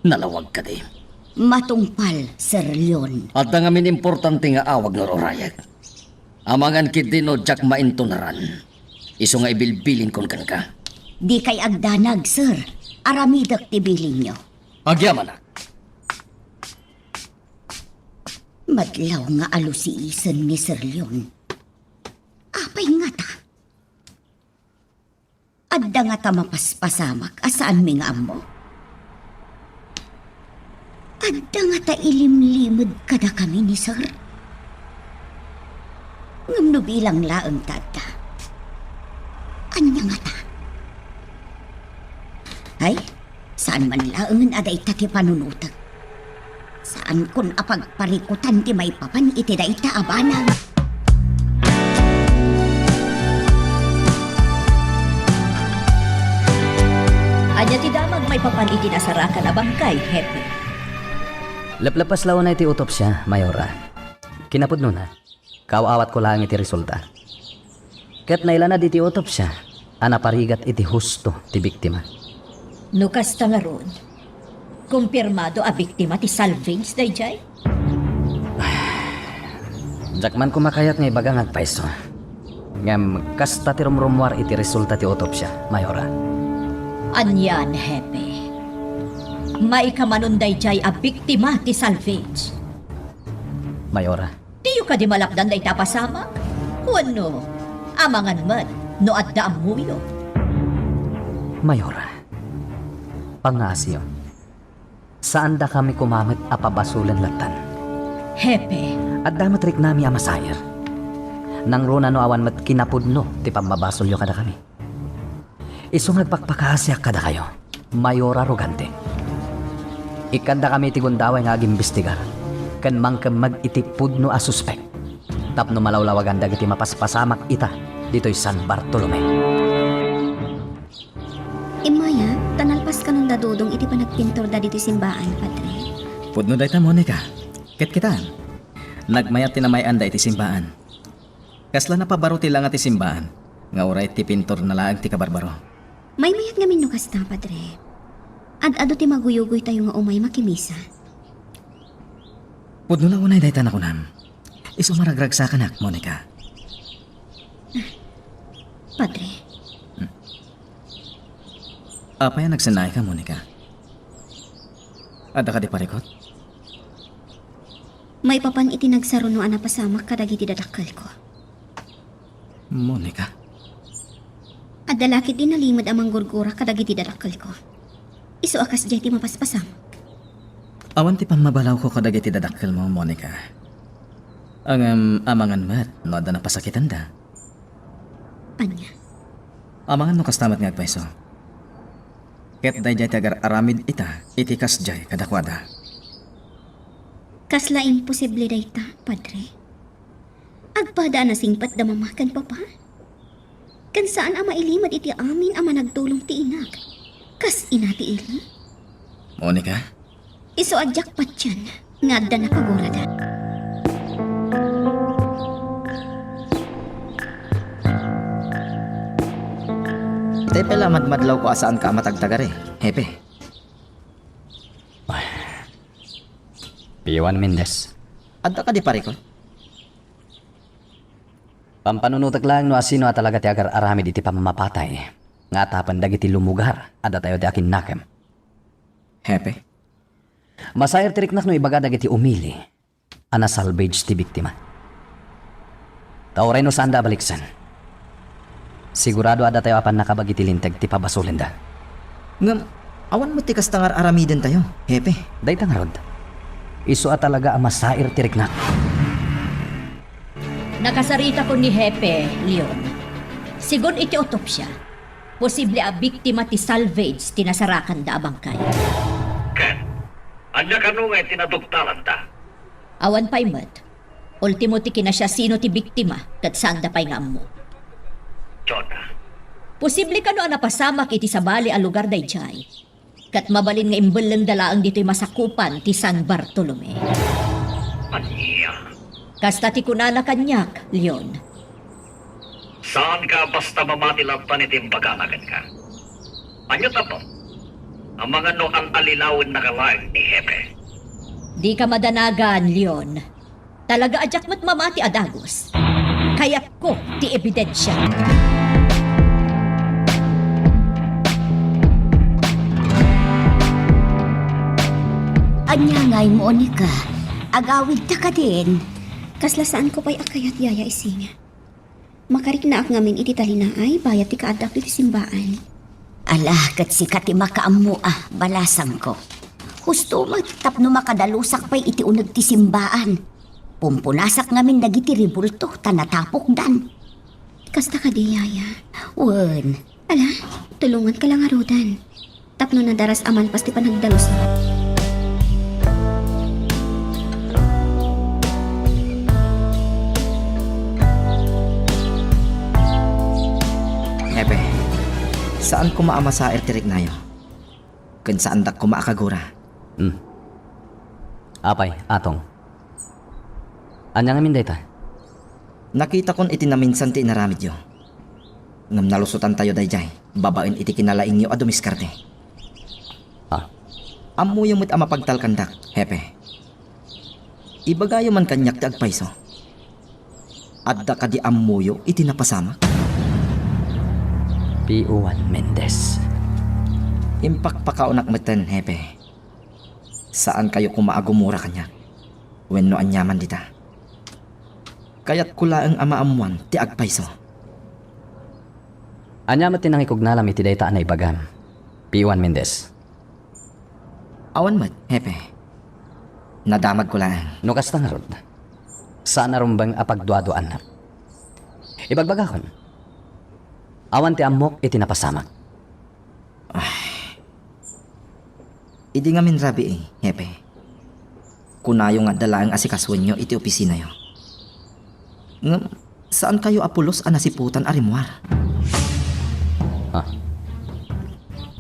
Nalawag kadi? Matungpal, Sir Leon. Adda ngamin importante nga awag nga urayek. Amangan ketdi no diak maintunaran. Isu nga ibilbilinkon kenka. Dikay agdanag, sir. Aramidek ti bilinyo. Agyamanak. Madlaw nga alusiisen ni Sir Leon. Apay ngata? Adda ngata mapaspasamak a saanmi nga ammo? Adda ngata ilimlimed kadakami ni Sir? Ngem no bilang laeng ta adda, ania ngata? Ay, saan man laengen a dayta ti panunotek. Saankon a pagparikutan ti maipapan iti dayta a banag. Ania ti damag maipapan iti nasarakan a bangkay, Hepe? Leplepes la unay ti otopsia, Mayora. Kinapudnona, kaaw-awatko laeng iti resulta. Ket nailanad iti otopsia a naparigat iti husto ti biktima. No kasta ngarud, kumpirmado a biktima ti salvage daydiay? Diak man koma kayat nga ibaga nga agpayso. Ngem kasta ti rumrummuar iti resulta ti otopsia, Mayora. Anian, Hepe? Maikamanon daydiay a biktima ti salvage? Mayora. Diyo kadi malapdan dayta a pasamak? Wenno, amangan met no adda ammoyo? Mayora, pangngaasiyo. Saandakami koma met a pabasolen lattan. Hepe. Adda met riknami a masair. Nangruna no awan met kinapudno ti pammabasolyo kadakami. Isu nga agpakpakaasiak kadakayo, Mayora Rogante. Ikkandakami iti gundaway nga agimbestigar ken mangkemmeg iti pudno a suspek tapno malawlawagan dagiti mapaspasamak ita ditoy San Bartolome. Immaya, ta nalpaskanon da Dodong iti panagpintorda ditoy simbaan, Padre. Pudno dayta, Monica. Ket kitaan, nagmayat ti namay-anda iti simbaan. Kasla napabaro ti langa ti simbaan, nga uray ti pintorna laeng ti kabarbaro. Maymayat ngamin no kasta, Padre. Ad-adu ti maguyugoytayo nga umay makimisa. Pudno la unay dayta nakunam. Isu maragragsakanak, Monica. Padre. Hmm. Apay a nagsennaayka, Monica? Adda kadi parikut? Maipapan iti nagsaruno a napasamak kadagiti dadakkelko. Monica? Adda la ketdi nalimed a manggurgura kadagiti dadakkelko. Isu a kasdiay ti mapaspasamak. Awan ti pammabalawko kadagiti dadakkelmo, Monica. Ngem amangan met no adda napasakitenda. Ania? Amangan no kasta met nga agpayso. Ket daydiay ti agar-aramid ita iti kasdiay kadakuada. Kasla imposible dayta, Padre. Agpada a nasingpet da Mama ken Papa. Ken saan a mailimed iti amin a managtulong ti inak, kas ina ti Eli. Monica? Isu a diak patien nga adda nakagurada. Tay pay la madmadlawko a saanka a matagtagari, Hepe. Ay. Pio Juan Mendez. Adda kadi parikut? Pampanunotek laeng no asino a talaga ti agar-aramid iti pammapatay nga atapen dagiti lumugar a datayo ti akinnakem. Hepe? Masair ti riknak no ibaga dagiti umili a nasalvage ti biktima. Ta uray no saanda a baliksen, sigurado a datayo a pannakabagi ti linteg ti pabasolenda. Ngem, awan met ti kasta nga ar-aramidentayo, Hepe. Dayta ngarud, isu a talaga a masair ti riknak. Nakasaritakon ni Hepe Leon. Segun iti otopsia, posible a biktima ti salvage ti nasarakanda a bangkay. Ket, ania kano nga iti naduktalanda? Awan pay met. Ultimo ti kinasiasino ti biktima ket saanda pay nga ammo. Jonah, Posible kano a napasamak iti sabali a lugar daydiay? Ket mabalin nga imbellengda laeng ditoy masakupan ti San Bartolome. Ania? Kasta ti kunana kaniak, Leon. Saanka basta mamati latta iti imbagana kenka. Ania tapno? Amangan no al-alilawennaka laeng ni Hepe. Dika madanagan, Leon. Talaga a diak met mamati a dagus. Kayatko ti ebidensia. Ania ngay, Monica? Agawidta kadin? Kasla saanko pay a kayat, Yaya Ising. Makariknaak ngamin iti talinaay bayat ti kaaddak iti simbaan. Ala, ket sika ti makaammo a, balasangko. Husto met tapno makadalusak pay iti uneg ti simbaan. Pumpunasak ngamin dagiti rebulto ta natapokdan. Kasta kadi, Yaya? Wen. Ala, tulonganka la ngaruden. Tapno nadaras a malpas ti panagdalusmo. Hepe, saan koma a masaer ti riknayo. Ken saandak koma a kagura. Hmm. Apay, Atong. Ania ngamin dayta? Nakitakon iti naminsan ti inaramidyo. Ngem nalusotantayo daydiay babaen iti kinalaingyo a dumiskarte. Ah. Ammoyo met a mapagtalkandak, Hepe. Ibagayo man kaniak ti agpayso. Adda kadi ammoyo iti napasamak? P O one Mendez. Impakpakaonak metten, Hepe. Saankayo koma a gumura kaniak wenno aniaman dita. Kayatko laeng a maammoan ti agpayso. Ania met ti nangikugnalam iti dayta a naibagam, P O one Mendez? Awan met, Hepe. Nadamagko laeng. No kasta ngarud, saan a rumbeng a pagduaduaannak. Ibagbagakon, awan ti ammok iti napasamak. Ay. Idi ngamin rabii, Hepe, kunayo nga adda laeng asikasuenyo iti opisinayo. Ngem, saankayo a pulos a nasiputan a rimmuar? Ah.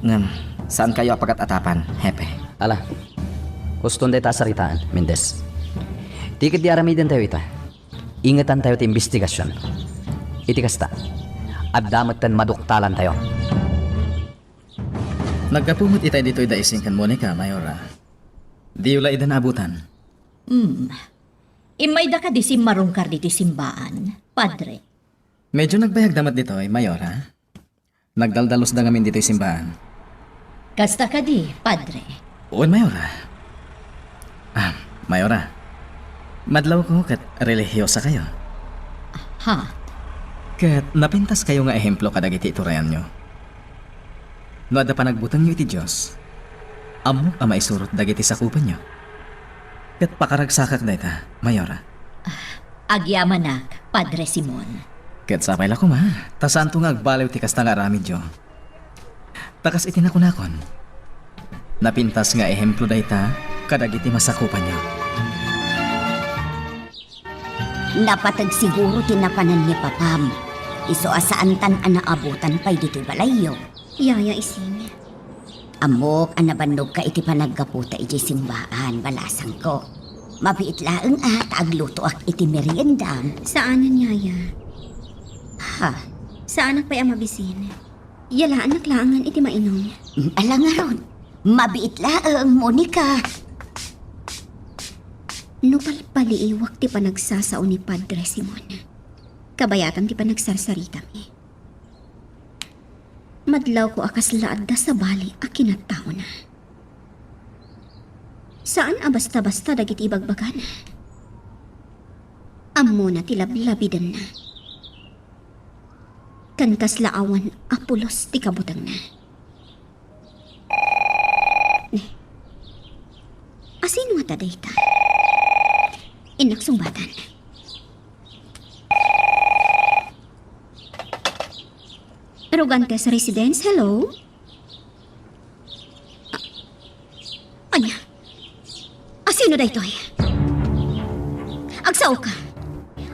Ngem, saankayo a pagat-atapan, Hepe? Ala, huston dayta a saritaan, Mendez. Ti ketdi aramidentayo ita, ingetantayo ti imbestigasion. Iti kasta, adda metten maduktalantayo. Naggapu met itay ditoy da Ising ken Monica, Mayora. Diyo la ida naabutan. Hmm. Immayda kadi simmarungkar ditoy simbaan, Padre? Medyo nagbayagda met ditoy, Mayora. Nagdaldalusda ngamin ditoy simbaan. Kasta kadi, Padre? Wen, Mayora. Ah, Mayora. Madlawko ket relihiosakayo. Ha? Ket napintaskayo nga ehemplo kadagiti iturayanyo. No adda panagbutengyo iti Dios, ammok a maisurot dagiti sakupanyo. Ket pakaragsakak dayta, Mayora. Agyamanak, Padre Simon. Ket sapay la koma, ta saanto nga agbaliw ti kasta nga aramidyo. Ta kas iti nakunakon, napintas nga ehemplo dayta kadagiti masakupanyo. Napateg siguro ti napanan ni papam. Isu a saantan a naabutan pay ditoy balayyo. Yaya Ising. Ammok a nabannogka iti panaggaputa idiay simbaan, balasangko. Mabiit laeng a ta aglutoak iti meriendam. Saanen, Yaya. Ha? Saanak pay a mabisin. Yalaannak laengen iti mainum. Ala ngarud, mabiit laeng, Monica. No palpaliiwak ti panagsasao ni Padre Simon, kabayatan ti panagsarsaritami. Madlawko a kasla adda sabali a kinataona. Saan a basta-basta dagiti ibagbagana. Ammona ti lablabidenna. Ken kasla awan a pulos ti kabutengna. Ne. Asino ngata dayta? Innak sungbatan. Rogantes Residence, hello? Ania? Asino daytoy? Agsaoka.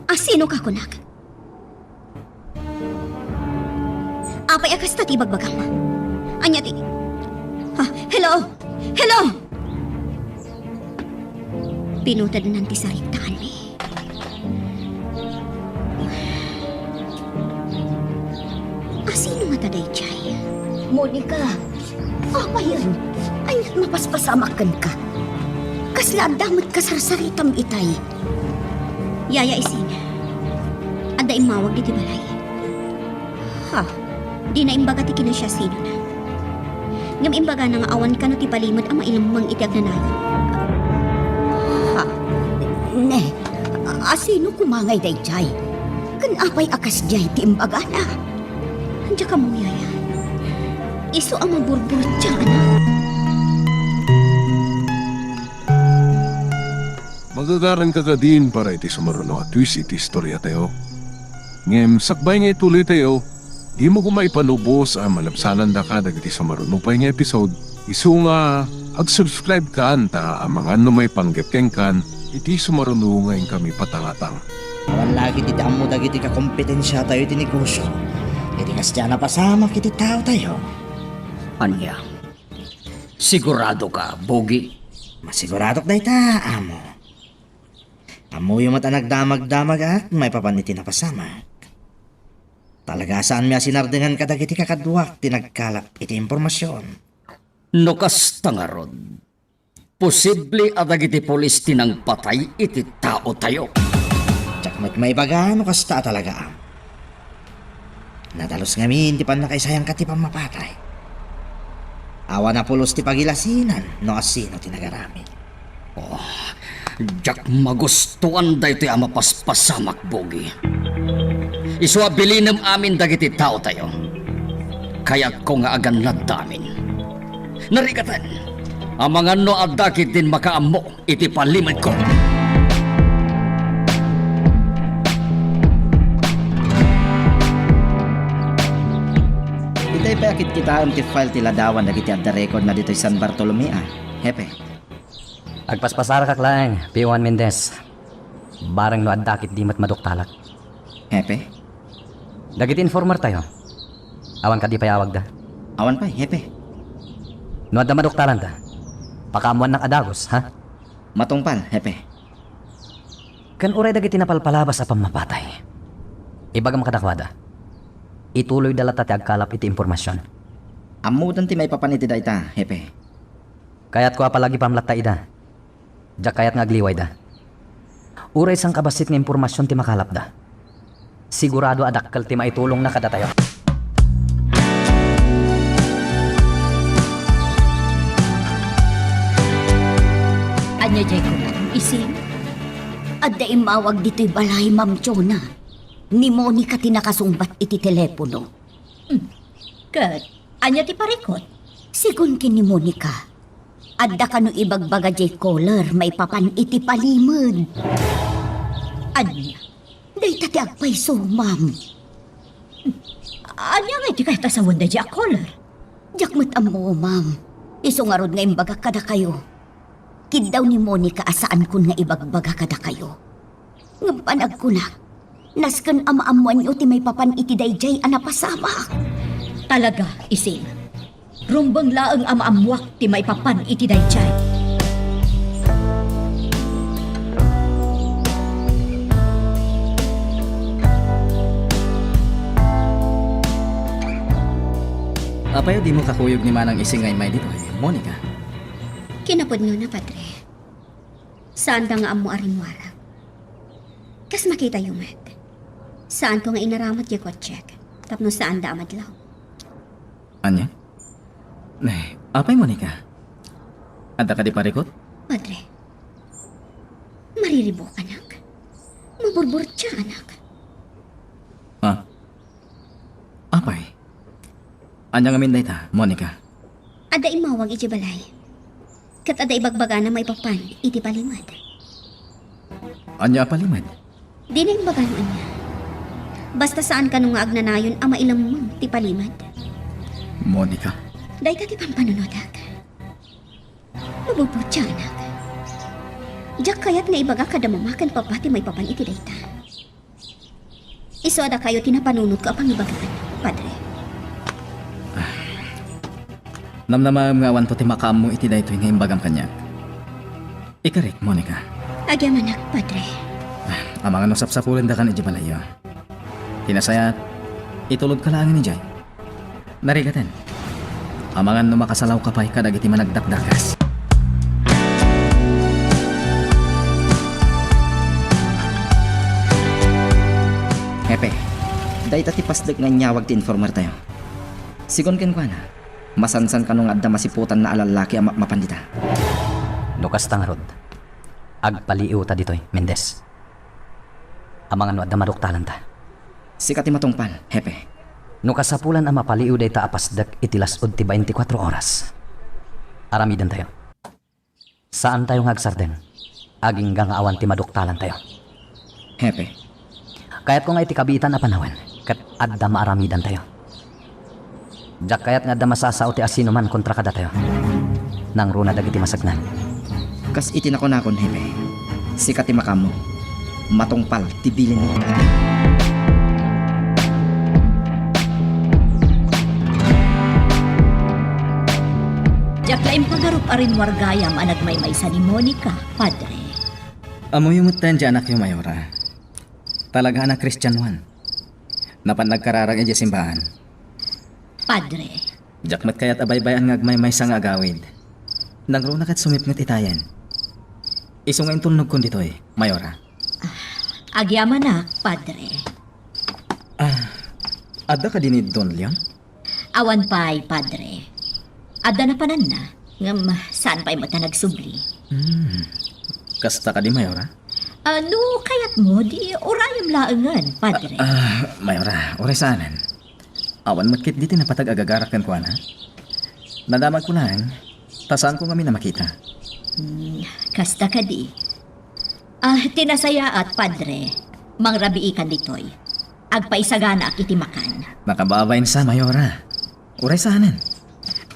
Asinoka kunak? Apay a kasta ti ibagbagam? Ania ti... Ah, hello? Hello? Pinutednan ti saritaanmi. A sino ngata daydiay? Monica, apayen? Ay, mapaspasamak kenka. Kasla adda met kasarsaritam itay. Yaya Ising, adda immawag ditoy balay. Ha? Dina imbaga ti kinasiasinona. Ngem imbagana nga awan kano ti palimed a mailemmeng iti agnanayon. Ha? Ne, a sino koma ngay daydiay? Ken apay a kasdiay ti imbagana? Diak ammo, yaya. Isu a maburburtianak. Magagaranka kadin para iti sumaruno a twist iti istoriatayo. Ngem sakbay nga ituloytayo, dimo koma ipalubos a malabsanandaka dagiti sumaruno pay nga episode, isu nga ag-subscribe kan ta amangan no maipanggep kenkan iti sumaruno nga inkami patangatang. Awan lagi ti ammo dagiti kakompetensiatayo iti negosio. Iti kasdiay a napasamak iti taotayo. Ania? Siguradoka, Bogi? Masiguradok dayta, amo. Ammoyo met a nagdamagdamagak maipapan iti napasamak. Talaga a saanmi a sinardengan kadagiti kakaduak ti nagkalap iti impormasion. No kasta ngarud, posible a dagiti pulis ti nangpatay iti taotayo. Diak met maibaga no kasta a talagaam. Nadalus ngamin ti pannakaisayangka ti pammapatay. Awan a pulos ti pagilasinan no asino ti nagaramid. Oh, diak magustuan daytoy a mapaspasamak, Bogi. Isu a bilinem amin dagiti taotayo. Kayatko nga agannadda amin. Narigaten, amangan no adda ketdin makaammo iti palimedko. Itay pay a kitkitaem ti file ti ladawan dagiti adda recordna ditoy San Bartolome, a, Hepe. Agpaspasarakak laeng, P O Juan Mendez. Bareng no adda ketdi met maduktalak. Hepe? Dagiti informertayo, awan kadi pay awagda? Awan pay, Hepe. No adda maduktalanda, pakaammoannak a dagus, ha? Matungpal, Hepe. Ken uray dagiti napalpalabas a pammapatay, ibagam kadakuada, ituloyda latta ti agkalap iti impormasion. Ammoden ti maipapan iti dayta, Hepe. Kayatko a palagipam latta ida. Diak kayat nga agliwayda. Uray sangkabassit nga impormasion ti makalapda, sigurado a dakkel ti maitulongna kadatayo. Ania diay kunam, Ising? Adda immawag ditoy balay, Ma'am Jonah. Ni Monica ti nakasungbat iti telepono. Hmm. Ket ania ti parikut? Sigun ken ni Monica, adda kano ibagbaga diay caller maipapan iti palimed. Ania? Dayta ti agpayso, ma'am. Ania ngay ti kayat a sawen daydiay a caller? Diak met ammo, ma'am. Isu ngarud nga imbagak kadakayo. Kiddaw ni Monica a saankon nga ibagbaga kadakayo. Ngem panagkunak, nasken a maammoanyo ti maipapan iti daydiay a napasamak. Talaga, Ising. Rumbeng laeng a maammoak ti maipapan iti daydiay. Apay a dimo kakuyog ni Manang Ising nga immay ditoy, Monica? Kinapudnona, Padre. Saanda nga ammo a rimmuarak. Kas makitayo met, saanko nga inaramut diay kotsek tapno saanda a madlaw. Ania? Ne, apay, Monica? Adda kadi parikut? Padre, mariribukanak. Maburburtianak. Ah, apay? Ania ngamin dayta, Monica? Adda immawag idiay balay. Ket adda ibagbagana maipapan iti palimed. Ania a palimed? Dina imbaga no ania. Basta saan kano nga agnanayon a mailemmeng ti palimed. Monica. Dayta ti pampanunotak. Maburburtianak. Diak kayat nga ibaga kada mama ken papa ti maipapan iti dayta. Isu a dakayo ti napanunotko a pangibagaan, Padre. Namnamaem nga awanto ti makaammo iti daytoy nga imbagam kaniak. Ikarik, Monica. Agyamanak, Padre. Amangan no sapsapulendakan idiay balayyo. Ti nasayaat, itulodka laengen idiay. Narigaten. Amangan no makasalawka pay kadagiti managdakdakes. Hepe, dayta ti pasdek nga inyawag ti informertayo. Sigun kenkuana, masansan kano nga adda masiputanna a lallaki a mapmapan dita. No kasta ngarud, agpaliiwta ditoy, Mendez. Amangan no adda maduktalanta. Sika ti matungpal, Hepe. No kasapulan a mapaliiw dayta a pasdek iti las-ud ti baintikwatro oras, aramidantayo. Saantayo nga agsardeng. Agingga nga awan ti maduktalantayo. Hepe. Kayatko nga iti kabiitan a panawen, ket adda maaramidantayo. Diak kayat nga adda masasao ti asinoman kontra kadatayo. Nangruna dagiti masagnan. Kas iti nakunakon, Hepe, sika ti makaammo. Matungpal ti bilinmo. Diak la impagarup a rimmuar gayam a nagmaymaysa ni Monica, Padre. Ammoyo metten ti anakyo, Mayora. Talaga a Kristianoan. Napan nagkararag idiay simbaan. Padre. Diak met kayat a baybay-an nga agmaymaysa nga agawid. Nangruna ket sumipnget itayen. Isu nga intunnogkon ditoy, Mayora. Ah, agyamanak, Padre. Ah, adda kadi ni Don Leon? Awan pay, Padre. Adda napananna, ngem saan pay met a nagsubli. Hmm. Kasta kadi, Mayora? Ah, no kayatmo, di urayem laengen, Padre. Ah, ah, Mayora, uray saanen. Awan met ketdi ti napateg a gagarak kenkuana. Nadamagko laeng, ta saanko ngamin a makita. Hmm, kasta kadi. Ah, ti nasayaat, Padre, mangrabiikan ditoy. Agpaisaganaak iti makan. Makababain sa, Mayora. Uray saanen.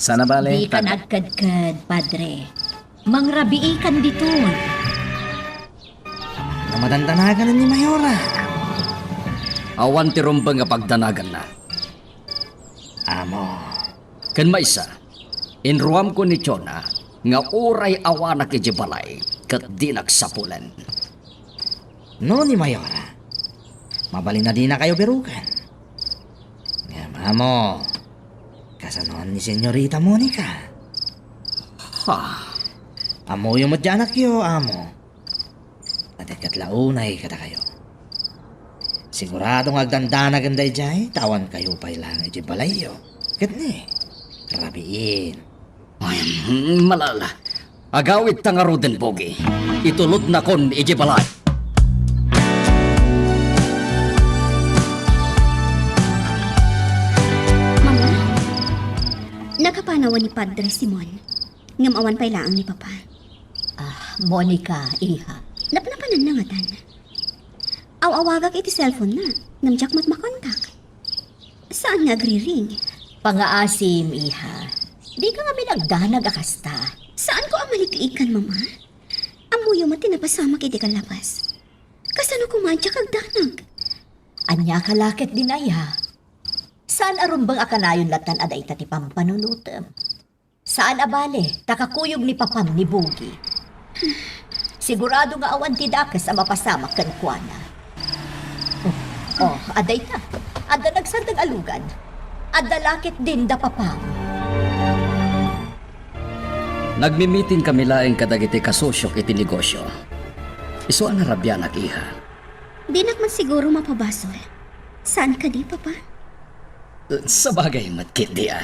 Sana bale, dika nagkedked, Padre. Mangrabiikan ditoy. Amangan no madandanaganan ni Mayora. Awan ti rumbeng a pagdanaganna. Amo. Ken maysa, inruamko ni Chona nga uray awanak idiay balay ket dinak sapulen. No ni Mayora, mabalin a dinakayo biruken. Ngem amo, kasanoan ni Senyorita Monica? Ha? Ammoyo met ti anakyo, amo. Adda ket la unay kadakayo. Sigurado nga agdandanagem daydiay, ta awankayo pay laeng idiay balayyo. Ket ni, rabiin. Ay, malala. Agawidta ngaruden, Bogi. Itulodnakon idiay balay. Mama, nakapanawan ni Padre Simon. Ngem awan pay laeng ni Papa. Ah, Monica, iha. Napnapananna ngatan. Aw-awagak iti cellphone-na, ngem diak met makontak. Saan nga agriring? Pangaasim, iha. Dika ngamin agdanag a kasta. Saanko a maliklikan, Mama. Ammoyo met ti napasamak iti kallabas. Kasano koma diak agdanag? Ania ka la ketdin aya? Saan a rumbeng a kanayon lattan a dayta ti pampanunotem? Saan a bale, ta kakuyog ni Papam ni Bogi. Sigurado nga awan ti dakes a mapasamak kenkuana. Oh, oh, adda ita. Adda nagsardeng a lugan. Adda la ketdin da Papam. Nagmimiting kami laeng kadagiti kasosiok iti negosyo. Isu a narabianak, iha. Dinak man siguro mapabasol. Saan kadi, Papa? Sabagay met ketdi, a.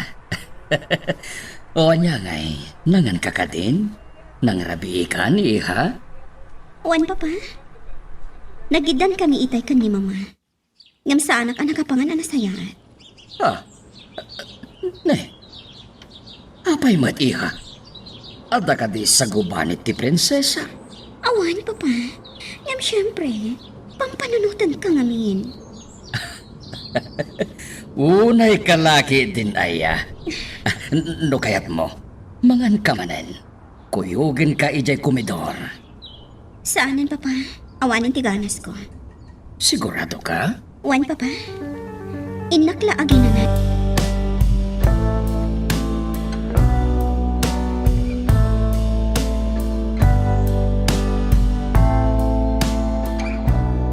O, ania ngay, nangan ka kadin? Nangrabii ka ni iha? Wen, Papa. Nagiddan kami itay ken ni Mama. Ngem saanak a nakapangan a nasayaat. Ah, ne. Apay met, iha? Adda kadi sagubanit ti prinsesa? Awan, Papa. Ngem siempre, pampanunotenka ngamin. Unay ka la ketdin aya. No kayatmo, manganka manen. Kuyogenka idiay komedor. Saanen, Papa. Awanen ti ganasko. Sigurado ka? Wen, Papa. Innak la aginana.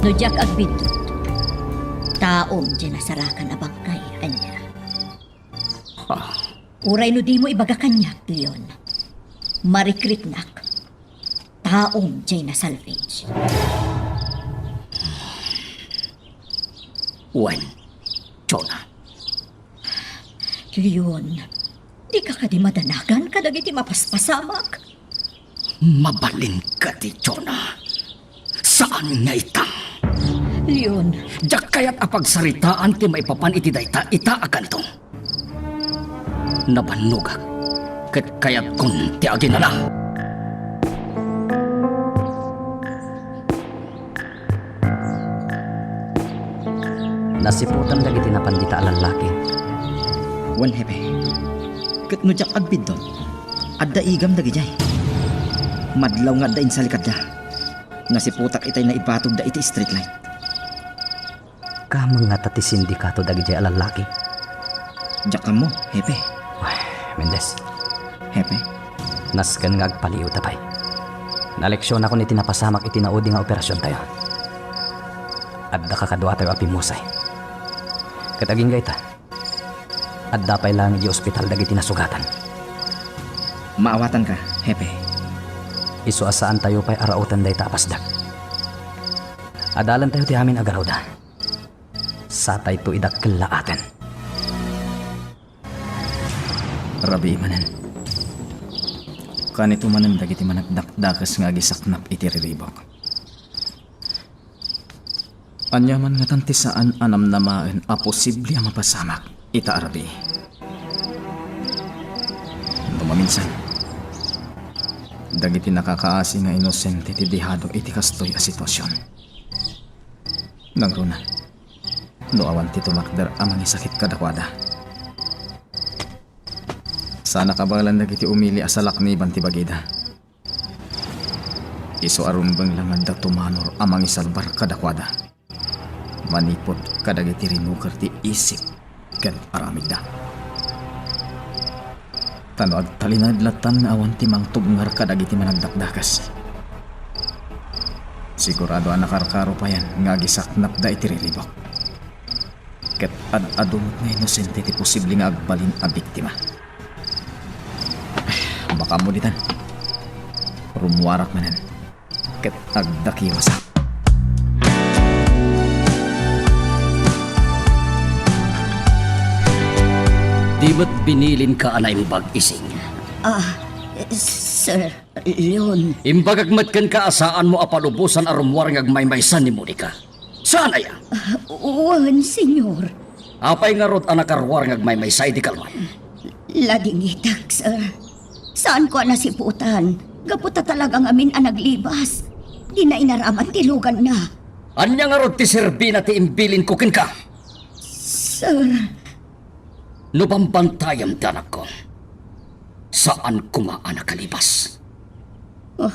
No diak agbiddut, taom diay nasarakan a bangkay, ania? Ah. Uray no dimo ibaga kaniak, Leon, marikriknak, taom diay nasalvage. Wen, Jonah. Leon, dika kadi madanagan kadagiti mapaspasamak? Mabalin kadi, Jonah. Saan nga ita. Leon. Diak kayat a pagsaritaan ti maipapan iti dayta ita a kanto. Nabannogak, ket kayatkon ti aginana. Nasiputan dagiti napan dita a lallaki. Wen, Hepe. Ket no diak agbiddut, adda igam dagidiay. Madlaw nga adda insalikadda. Nasiputak itay naibatogda iti street light. Kaammo ngata ti sindikato dagidiay a lallaki? Diak ammo, Hepe. Uy, Mendez. Hepe. Nasken nga agpaliiwta pay. Naleksionakon iti napasamak iti naudi nga operasiontayo. Adda kakaduatayo a pimmusay. Ket agingga ita, adda pay laeng idiay ospital dagiti nasugatan. Maawatanka, Hepe. Isu a saantayo pay a rauten dayta a pasdak. Adalentayo ti amin a garuda. Satayto idakkel laaten. Rabii manen. Kanito manen dagiti managdakdakes nga agisaknap iti riribuk. Ania man ngatan ti saan a namnamaen a posible a mapasamak ita a rabii? No maminsan, dagiti nakakaasi nga inosente ti dihado iti kastoy a situasion. Nangruna, no awan ti tumakder a mangisakit kadakuada, saan a kabaelan dagiti umili a salakniban ti bagida. Isu a rumbeng la nga adda tumanor a mangisalbar kadakuada manipud kadagiti rinuker ti isip ken aramidda. Ta no agtalinaed lattan nga awan ti mangtubngar kadagiti managdakdakes, sigurado a nakarkaro payen nga agisaknapda iti riribuk. Ket ad-adu met nga inosente ti posible nga agbalin a biktima. Makaammo ditan. Rummuarak manen. Ket agdakiwasak. Di met binilinka a naimbag, Ising? Ah, sir, Leon. Imbagak met kenka a saanmo a palubosan a rummuar nga agmaymaysa ni Monica. Saan aya? Ah, wen, senyor. Apay ngarud a nakaruar nga agmaymaysa idi kalman? Ladingitak, sir. Saanko a nasiputan. Gapu ta talaga ngamin a naglibas. Dina inaraman ti luganna. Ania ngarud ti serbina ti imbilinko kenka? Sir. No bambantayam ti anakko, saan koma a nakalibas. Oh,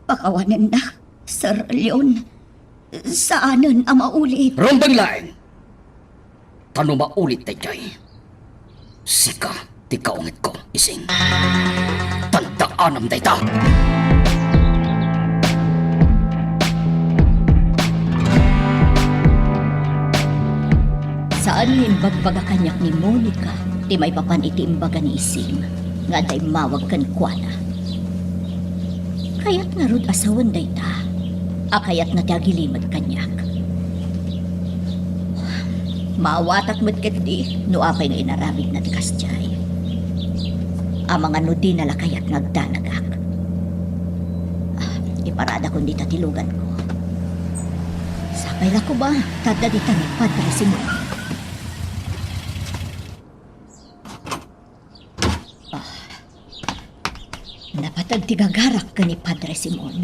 pakawanennak, Sir Leon. Saanen a maulit. Rumbeng laeng! Ta no maulit daydiay, sika ti kaungitko, Ising. Tandaanam dayta! Saan nga imbagbaga kaniak ni Monica ti maipapan iti imbaga ni Ising nga adda immawag kenkuana. Kayat ngarud a sawen dayta a kayatna ti agilimed kaniak. Maawatak met ketdi no apay nga inaramidna ti kasdiay. Amangan no dina la kayat nga agdanagak. Ah, iparadakon dita ti luganko. Sapay la koma ta adda dita ni Padre Simon. Ah, napateg ti gagarak ken ni Padre Simon.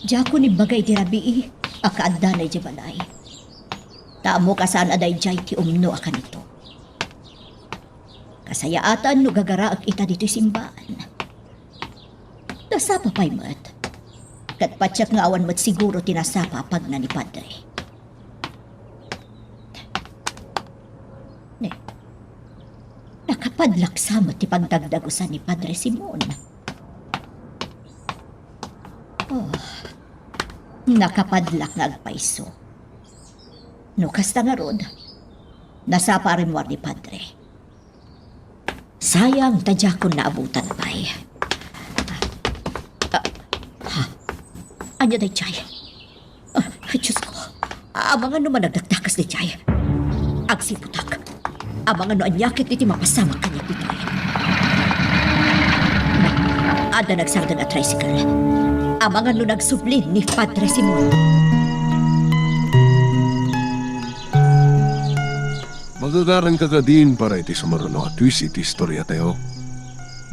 Diakon imbaga iti rabii a kaaddana idiay balay. Ta ammok a saan a daydiay ti umno a kanito. Kasayaatan no gagaraek ita ditoy simbaan. Nasapa pay met. Ket patiek nga awan met siguro ti nasapa a pagna ni Padre. Ne, nakapadlaksa met ti pagdagdagusan ni Padre Simon. Oh. Nakapadlak nga agpayso. No kasta ngarud, nasapa a rimmuar ni Padre. Sayang ta diakon naabutan pay. Ah, ha? Ania daydiay? Ah, ay, Diyos ko. Amangan no managdakdakas daydiay. Agsiputak. Amangan no ania ket iti mapasamak kaniak ditoy. Adda nagsardeng a tricycle. Amangan no nagsublin ni Padre Simon. Magagaranka kadin para iti sumaruno a twist iti istoriatayo.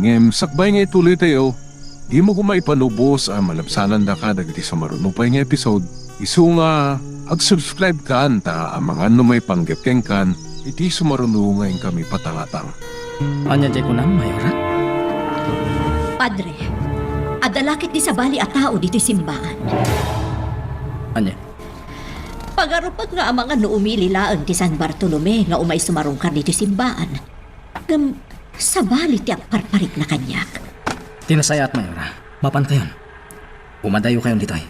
Ngem sakbay nga ituloytayo, dimo koma ipanubos a malabsanandaka dagiti sumaruno pay nga episode. Isu nga, ag-subscribe kan ta amangan no maipanggep kenkan iti sumaruno nga inkami patangatang. Ania diay kunam, Mayora? Padre, adda la ket di sabali a tao ditoy simbaan. Ania? Pangarupek nga amangan no umili laeng ti San Bartolome nga umay sumarungkar ditoy simbaan. Ngem sabali ti agparparikna kaniak. Ti nasayaat, Mayora. Mapankayon. Umadayokayon ditoy.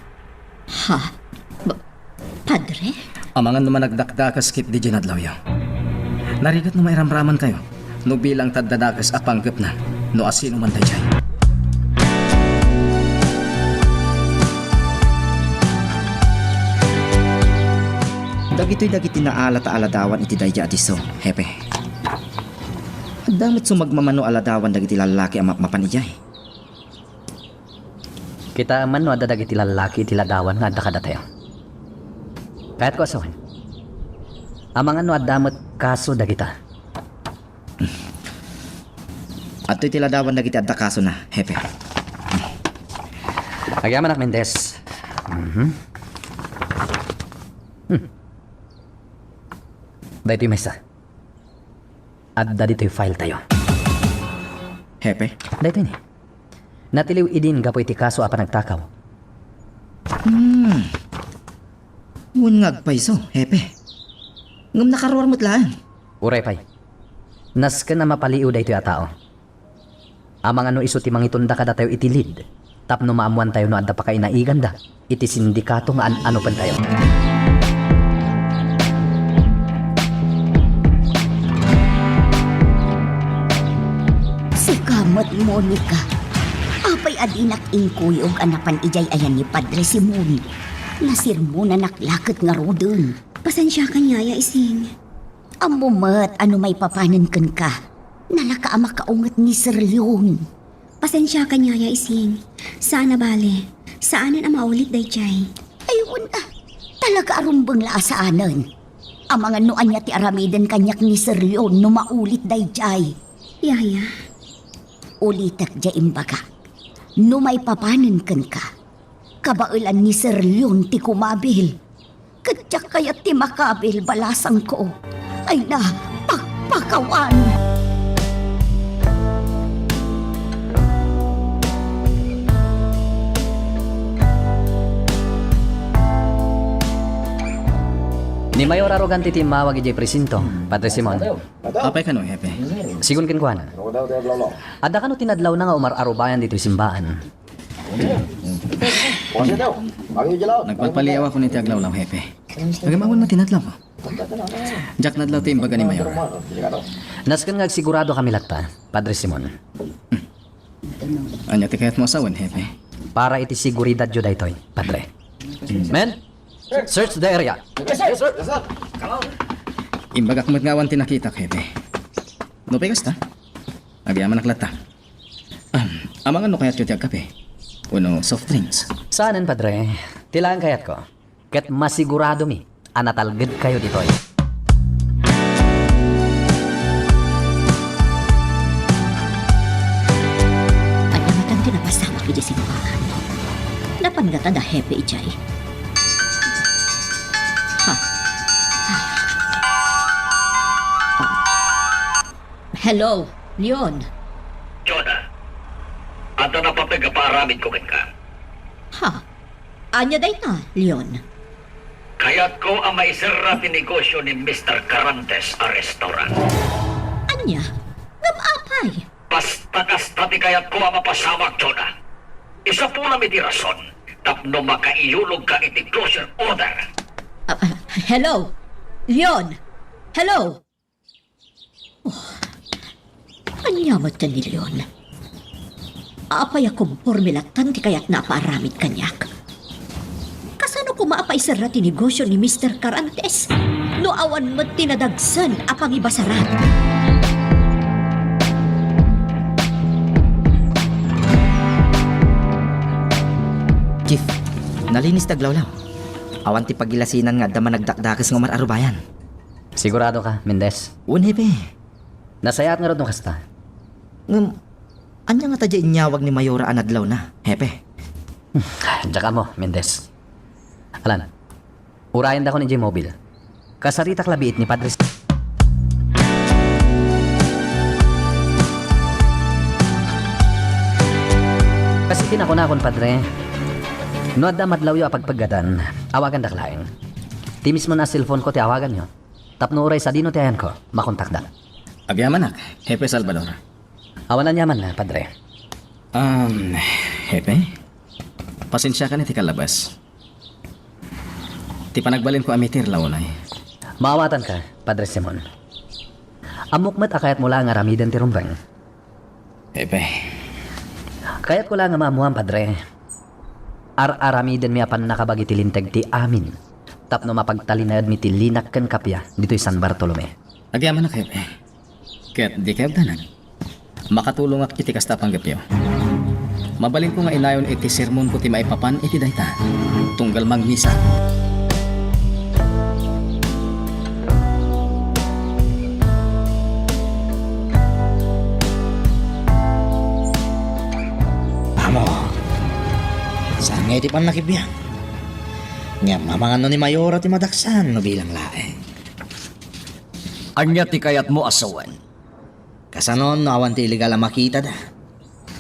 Ha? Ba-, Padre? Amangan no managdakdakas ket diay nadlawyo. Narigat no mairamramankayo no bilang ta adda dakes a panggepna no asino man daydiay. Dagitoy dagiti naalat a aladawan iti daydi a disso, Hepe. Adda met sumagmamano a ladawan dagiti lallaki a mapmapan idiay. Kitaem man no adda dagiti lallaki iti ladawan nga adda kadatayo. Kayatko a sawen. Amangan no adda met kaso dagita. Adtoy ti ladawan dagiti adda kasona, Hepe. Agyamanak, Mendez. Mhm. Hmm. Daytoy maysa. Adda ditoy file tayo. Hepe? Daytoy ni. Natiliw idin gapu iti kaso a panagtakaw. Hmm. Wen nga agpayso, Hepe. Ngem nakaruar met laeng. Uray pay. Nasken a mapaliiw daytoy a tao. Amangan no isu ti mangitunda kadatayo iti lead tapno maammoantayo no adda pakainaiganda iti sindikato nga an-anupentayo. Sika met, Monica. Apay a dinak inkuyog a napan idiay ayan ni Padre Simon? Nasermonanak la ket ngaruden. Pasensiakan, Yaya Ising. Ammo met a no maipapanen kenka, nalaka a makaunget ni Sir Leon. Pasensiakan, Yaya Ising. Saan a bale. Saanen a maulit daydiay. Ay, wen a. Talaga a rumbeng la a saanen. Amangan no ania ti aramiden kaniak ni Sir Leon no maulit daydiay. Yaya. Ulitek diay imbagak. No maipapanen kenka, kabaelan ni Sir Leon ti kumabil. Ket diak kayat ti makabil, balasangko. Ay na, pakpakawan! Ni Mayor Arrogante ti immawag idiay presinto, Padre Simon. Apay kano, Hepe? Sigun kenkuana. Adda kano ti nadlawna nga umar-arubayan ditoy simbaan. Nagpagpaliaw ako iti aglawlaw, Hepe. Agamawan met ti nadlaw. Diak nadlaw ti imbaga ni Mayor. Nasken nga agsigurado kami latta, Padre Simon. Ania ti kayatmo a sawen, Hepe? Para iti seguridadyo daytoy, Padre. Men, search the area. Yes, sir. Imbagak met nga awan ti nakitak, Hepe. Nupay kasta, agyamanak latta. Ahem, amangan no kayatyo ti agkape wenno soft drinks? Saanen, Padre. Ti laeng kayatko. Ket masiguradomi a natalgedkayo ditoy. Ania ngatan ti napasamak idiay simbaan? Napan ngata da Hepe idiay? Ha? Hello, Leon. Jonah, adda napateg a paaramidko kenka. Ha? Ania dayta, Leon? Kayatko a maiserra ti negosio ni Mister Carantes a restaurant. Ania? Ngem apay? Basta kasta ti kayatko a mapasamak, Jonah. Isapunam iti rason tapno makaiyulogka iti closure order. Ah, ah, hello? Leon? Hello? Oh, ania met ni Leon? Apay a komporme lattan ti kayatna a paaramid kaniak? Kasano koma a paiserra ti negosio ni Mister Carantes no awan met ti nadagsen a pangibasaran? Chief, nalinis ti aglawlaw. Awan ti pagilasinan nga adda managdakdakes nga umar-arubayan. Sigurado ka, Mendez? Wen, Hepe. Nasayaat ngarud no kasta. Ngem, ania ngata diay inyawag ni Mayora a nadlawna, Hepe? Diak ammo, Mendez. Alan, urayendakon idiay mobil. Kasaritak la biit ni Padre. Kas iti nakunakon, Padre, no adda madlawyo a pagpeggadan, awagandak laeng. Ti mismo a cellphone-ko ti awaganyo. Tapno uray sadino ti ayanko, makontakdak. Agyamanak, Hepe Salvador. Awan aniaman, Padre. Um, Hepe? Pasensiakan iti kalabas. Ti panagbalinko a mitir la unay. Maawatanka, Padre Simon. Ammok met a kayatmo la nga aramiden ti rumbeng. Hepe. Kayatko la nga maammuam, Padre. Ar-aramidenmi a pannakabagi ti linteg ti amin tapno mapagtalinaedmi ti linak ken kappia ditoy San Bartolome. Agyamanak, Hepe. Ket dika agdanag. Makatulongak iti kasta a panggepyo. Mabalinko nga inayon iti sermonko ti maipapan iti dayta. Tunggal mangmisa. Amo, saan nga iti pannakibiang? Ngem amangan no ni Mayora ti madaksan no bilang laeng. Ania ti kayatmo a sawen? Kasanon no awan ti illegal a makitada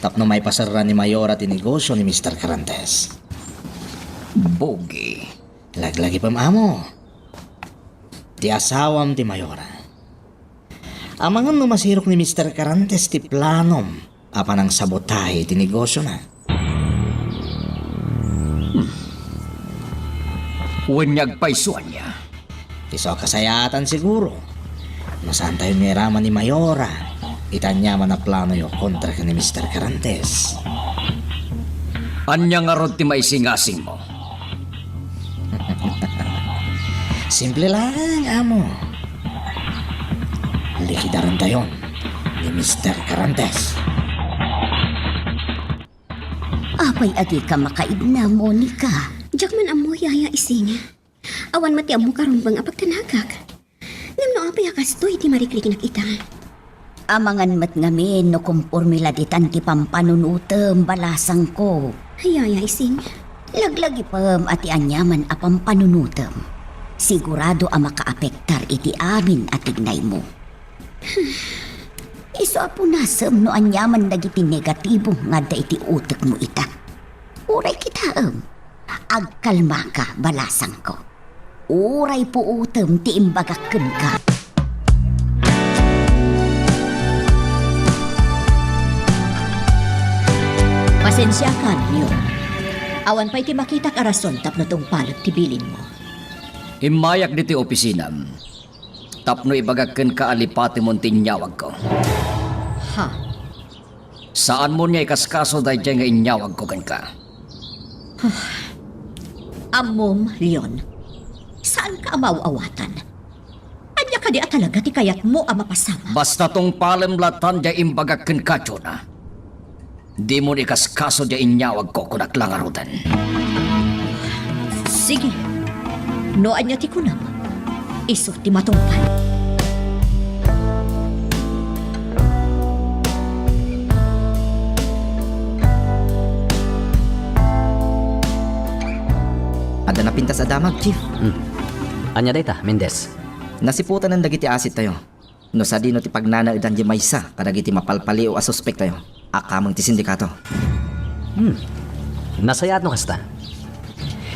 tapno maipaserra ni Mayora ti negosio ni Mister Carantes? Bugi. Laglagipem, amo. Ti asawam ti Mayora. Amangan no masirok ni Mister Carantes ti planom a panangsabotahe iti negosiona. Hmm. Wen nga agpayso ania? Isu a kasayaatan siguro no saantayo nga iraman ni Mayora iti aniaman a planoyo kontra ken ni Mister Carantes. Ania ngarud ti maisingasingmo? Simple laeng, amo. Likidarantayon ni Mister Carantes. Apay a dika makaibna, Monica? Diak man ammo, Yaya Ising. Awan met ti ammok a rumbeng a pagdanagak. Ngem no apay a kastoy ti marikrikinak ita? Amangan met ngamin no komporme la ditan ti pampanunotem, balasangko. Yaya Ising. Laglagipem a ti aniaman a pampanunotem, sigurado a makaapektar iti amin a tignaymo. Isu a punasem no aniaman dagiti negatibo nga adda iti utekmo ita. Uray kitaem, agkalmaka, balasangko. Uray puotem ti imbagak kenka. Pasensiakan, Leon. Awan pay ti makitak a rason tapno tungpalek ti bilinmo. Immayak ditoy opisinam tapno ibagak kenka a lipatemon ti inyawagko. Ha? Saanmon nga ikaskaso daydiay nga inyawagko kenka. Ammom, Leon, saanka a maaw-awatan. Ania kadi a talaga ti kayatmo a mapasamak? Basta tungpalem latan diay imbagak kenka, Jonah. Dimon ikaskaso diay inyawagko, kunak la ngaruden. Sige. No ania ti kunam, isu ti matungpal. Adda napintas a damag, Chief. Hmm. Ania dayta, Mendez? Nasiputanan dagiti asit tayo. No sadino ti pagnanaedan diay maysa kadagiti mapalpaliw a suspek tayo a kameng ti sindikato. Hmm. Nasayaat no kasta.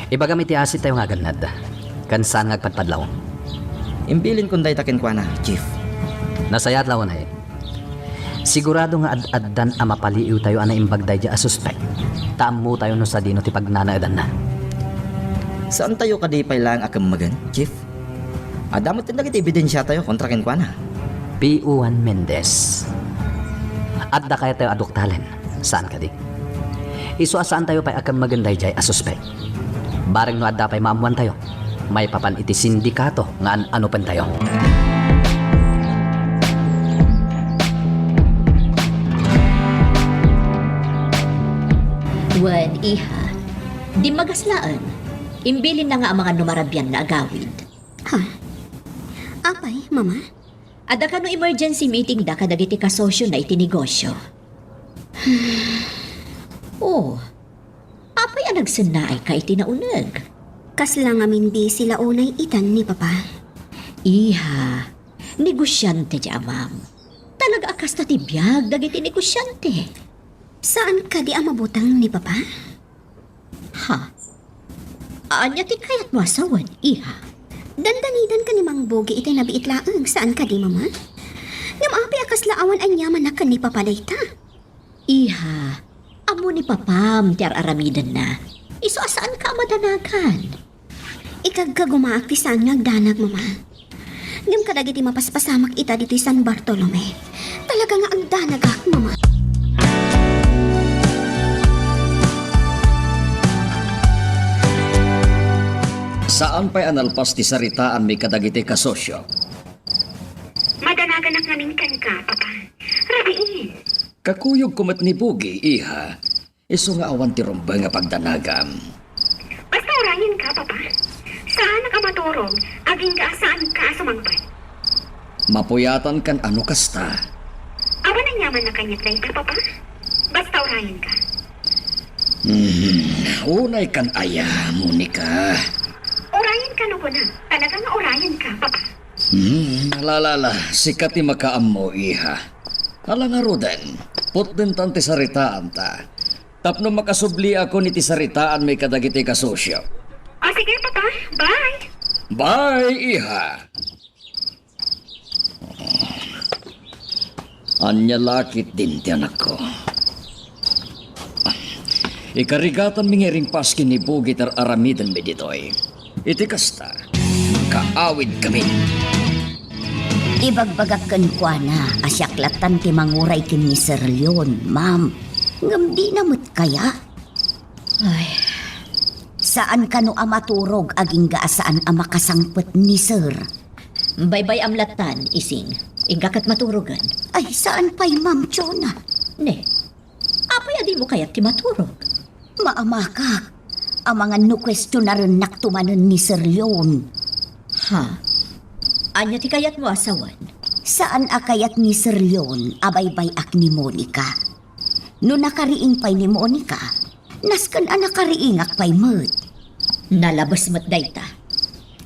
Ibagam iti asit tayo nga agannad. Ken saan nga agpadpadlaw. Imbilinko dayta kenkuana, Chief. Nasayaat la unay. Sigurado nga ad-addan a mapaliiwtayo a naimbag daydiay a suspek, ta ammotayo no sadino ti pagnanaedanna. Saantayo kadi pay laeng a kemmegan, Chief? Adda met dagiti ebidensiatayo kontra kenkuana. P. Juan Mendez. Adda kayatyo a duktalen, saan kadi? Isu a saantayo pay a kemmegan daydiay a suspek. Bareng no adda pay maammoantayo, maipapan iti sindikato nga an-anupentayo. Wen, iha, dimmagas laeng. Imbilinna nga amangan no marabianna agawid. Ha? Apay, Mama? Adda kano emergency meeting da kadagiti kasosiona iti negosio. Oh, apay a nagsennaayka iti nauneg? Kasla ngamin busy la unay itan ni Papa. Iha, negosiante ti amam. Talaga a kasta ti biag dagiti negosiante. Saan kadi a mabuteng ni Papa? Ha? Ania ti kayatmo a sawen, iha? Dandanidanka ni Mang Bogi iti nabiit laeng, saan kadi, Mama? Ngem apay a kasla awan aniamanna ken ni Papa dayta? Iha, ammo ni Papam ti ar-aramidenna. Isu a saanka a madanagan. Ikagkagumaak ti saan nga agdanag, Mama. Ngem kadagiti mapaspasamak ita ditoy San Bartolome, talaga nga agdanagak, Mama. Saan pay a nalpas ti saritaanmi kadagiti kasosio. Madanaganak ngamin kenka, Papa. Rabiin. Kakuyogko met ni Bogi, iha. Isu nga awan ti rumbeng a pagdanagam. Basta urayenka, Papa. Saanak a maturog, agingga a saanka a sumangpet. Mapuyatankan a no kasta. Awan aniamanna kaniak dayta, Papa. Basta urayenka. Hmm, unaykan aya, Monica? Urayenka no kuna. Talaga nga urayenka, Papa. Hmm, la, la, la, sika ti makaammo, iha. Ala ngaruden, putdentan ti saritaanta. Tapno makasubliakon iti saritaanmi kadagiti kasosio. O, sige, Papa. Bye. Bye, iha. Ania la ketdin ti anakko? Ikarigatanmi nga iringpas ken ni Bogi ti ar-aramidenmi ditoy. Iti kasta, makaawidkami. Ibagbagak kenkuana a siak lattan ti manguray ken ni Sir Leon, ma'am. Ngem dina met kaya? Ay. Saan kano a maturog agingga a saan a makasangpet ni Sir? Baybay-am lattan, Ising. Inka ket maturogen. Ay, saan pay, Ma'am Chona? Ne, apay a dimo kayat ti maturog? Maamakak. Amangan no kuestionarennakto manen ni Sir Leon. Ha? Ania ti kayatmo a sawen? Saan a kayat ni Sir Leon a baybay-ak ni Monica? No nakariing pay ni Monica, nasken a nakariingak pay met. Nalabes met dayta.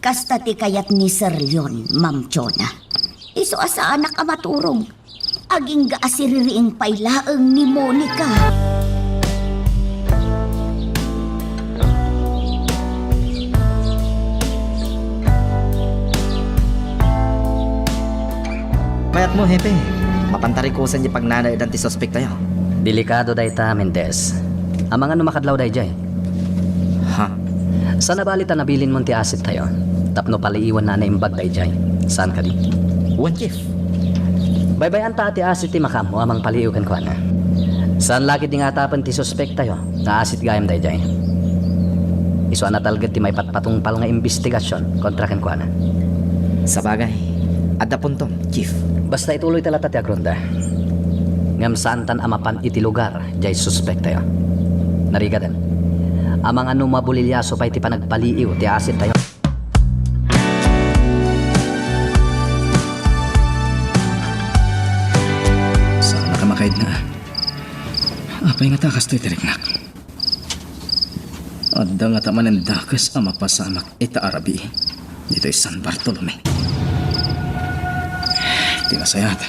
Kasta ti kayat ni Sir Leon, Ma'am Chona. Isu a saanak a maturog. Agingga a siririing pay laeng ni Monica. Kayatmo, Hepe, mapan tarikusen ti pagnanaedan ti suspektayo. Delikado dayta, Mendez. Amangan no makadlaw daydiay. Ha? Saan a bali ta nabilinmon ti asettayo tapno paliiwanna a naimbag daydiay. Saan kadi? Wen, Chief. Baybay-anta a ti aset ti makaammo a mangpaliiw kenkuana. Saan la ketdi nga atapen ti suspektayo nga aset gayam daydiay. Isu a natalged ti maipatpatungpal nga imbestigasion kontra kenkuana. Sabagay, adda puntom, Chief. Basta ituloyta latta ti agronda. Ngem saantan a mapan iti lugar diay suspektayo. Narigaden, amangan no mabuliliaso pay ti panagpaliiw ti asettayo. Saanak a makaidna. Apay ngata kastoy ti riknak? Adda ngata manen dakes a mapasamak ita a rabii ditoy San Bartolome. Ti nasayaat,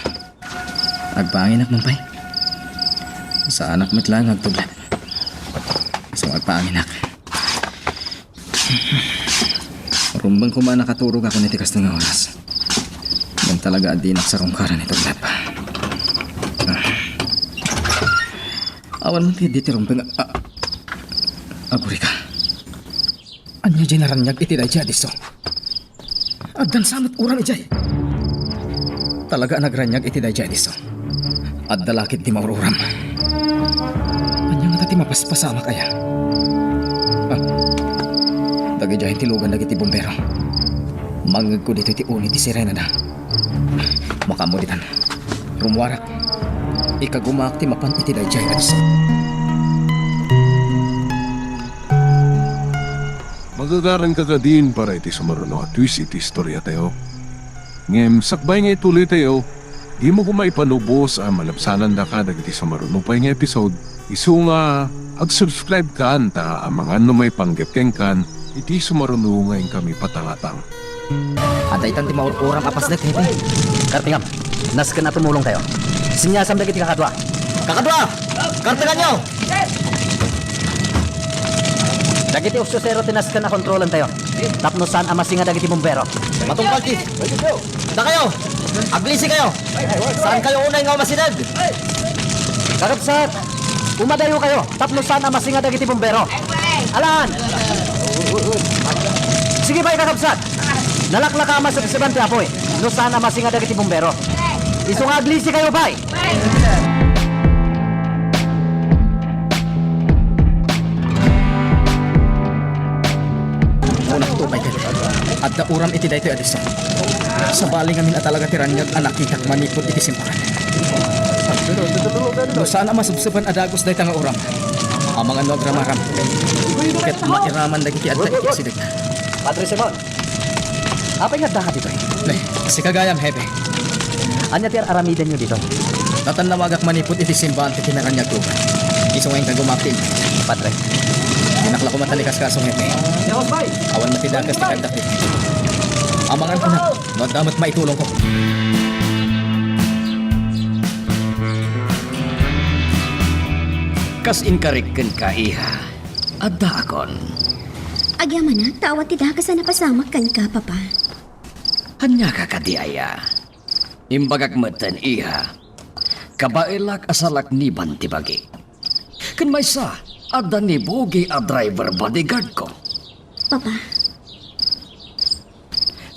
agpanginak man pay. Saanak met laeng nga agtublad. Isu nga agpanginak. Rumbeng koma a nakaturogakon iti kastoy nga oras. Ngem talaga a dinak sarungkaran iti ulep. Ah, Awan man ti idi ti rumbeng a, a, agurika. Ania diay naraniag iti daydiay a disso? Addan sa met uram idiay. Talaga a nagraniag iti daydiay a disso. Adda la ketdi maur-uram. Ania ngata ti mapaspasamak aya? Ah, dagidiay ti lugan dagiti bumbero. Mangngegko ditoy ti uni ti sirenada. Makaammo ditan. Rummuarak. Ikagumaak ti mapan iti daydiay a disso. Magagaranka kadin para iti sumaruno a twist iti istoriatayo. Ngem sakbay nga ituloytayo, dimo koma ipanubos a malabsanandaka dagiti sumaruno pay nga episode, isu nga ag-subscribe kan ta amangan no maipanggep kenkan iti sumaruno nga inkami patangatang. Adda itan ti maur-uram a pasdek, Hepe. Kartingam, nasken a tumulongtayo. Siniasam dagiti kakadua. Kakadua! Kartenganyo! Dagiti usyosero ti nasken a kontrolantayo. Tapno saan a masinga dagiti bumbero. Matungpal ti. Dakayo! Aglisi kayo! Saan kayo unay nga umasideg? Kakabsat, umadayo kayo tapno saan a masinga dagiti bumbero. Alan! Sige pay, kakabsat! Nalaklaka a masebseban ti apuy no saan a masinga dagiti bumbero. Isu nga aglisi kayo pay! Kunakto pay ket, adda uram iti daytoy a disso. Sabali ngamin a talaga ti raniag a nakitak manipud iti simbahan. No saan a masebseban a dagus dayta nga uram, amangan no agramaram ket mairaman dagiti adda iti asideg. Padre Simon, apay nga addaka ditoy? Ne, sika gayam, Hepe. Ania ti ar-aramidenyo ditoy? Natannawagak manipud iti simbaan ti kinaraniagko. Isu nga inka gumaktin. Padre. Dinak la koma talikaskaso, Hepe. Awan met ti dakes ti kagdak ditoy. Amangan ko na, no adda met maitulongko. Kas inkarik kenka, iha. Addaakon. Agyamanak ta awan ti dakes a napasamak kenka, Papa. Ania ka kadi aya? Imbagak metten, iha. Kabaelak a salakniban ti bagi. Ken maysa, adda ni Bugi a driver bodyguard ko. Papa.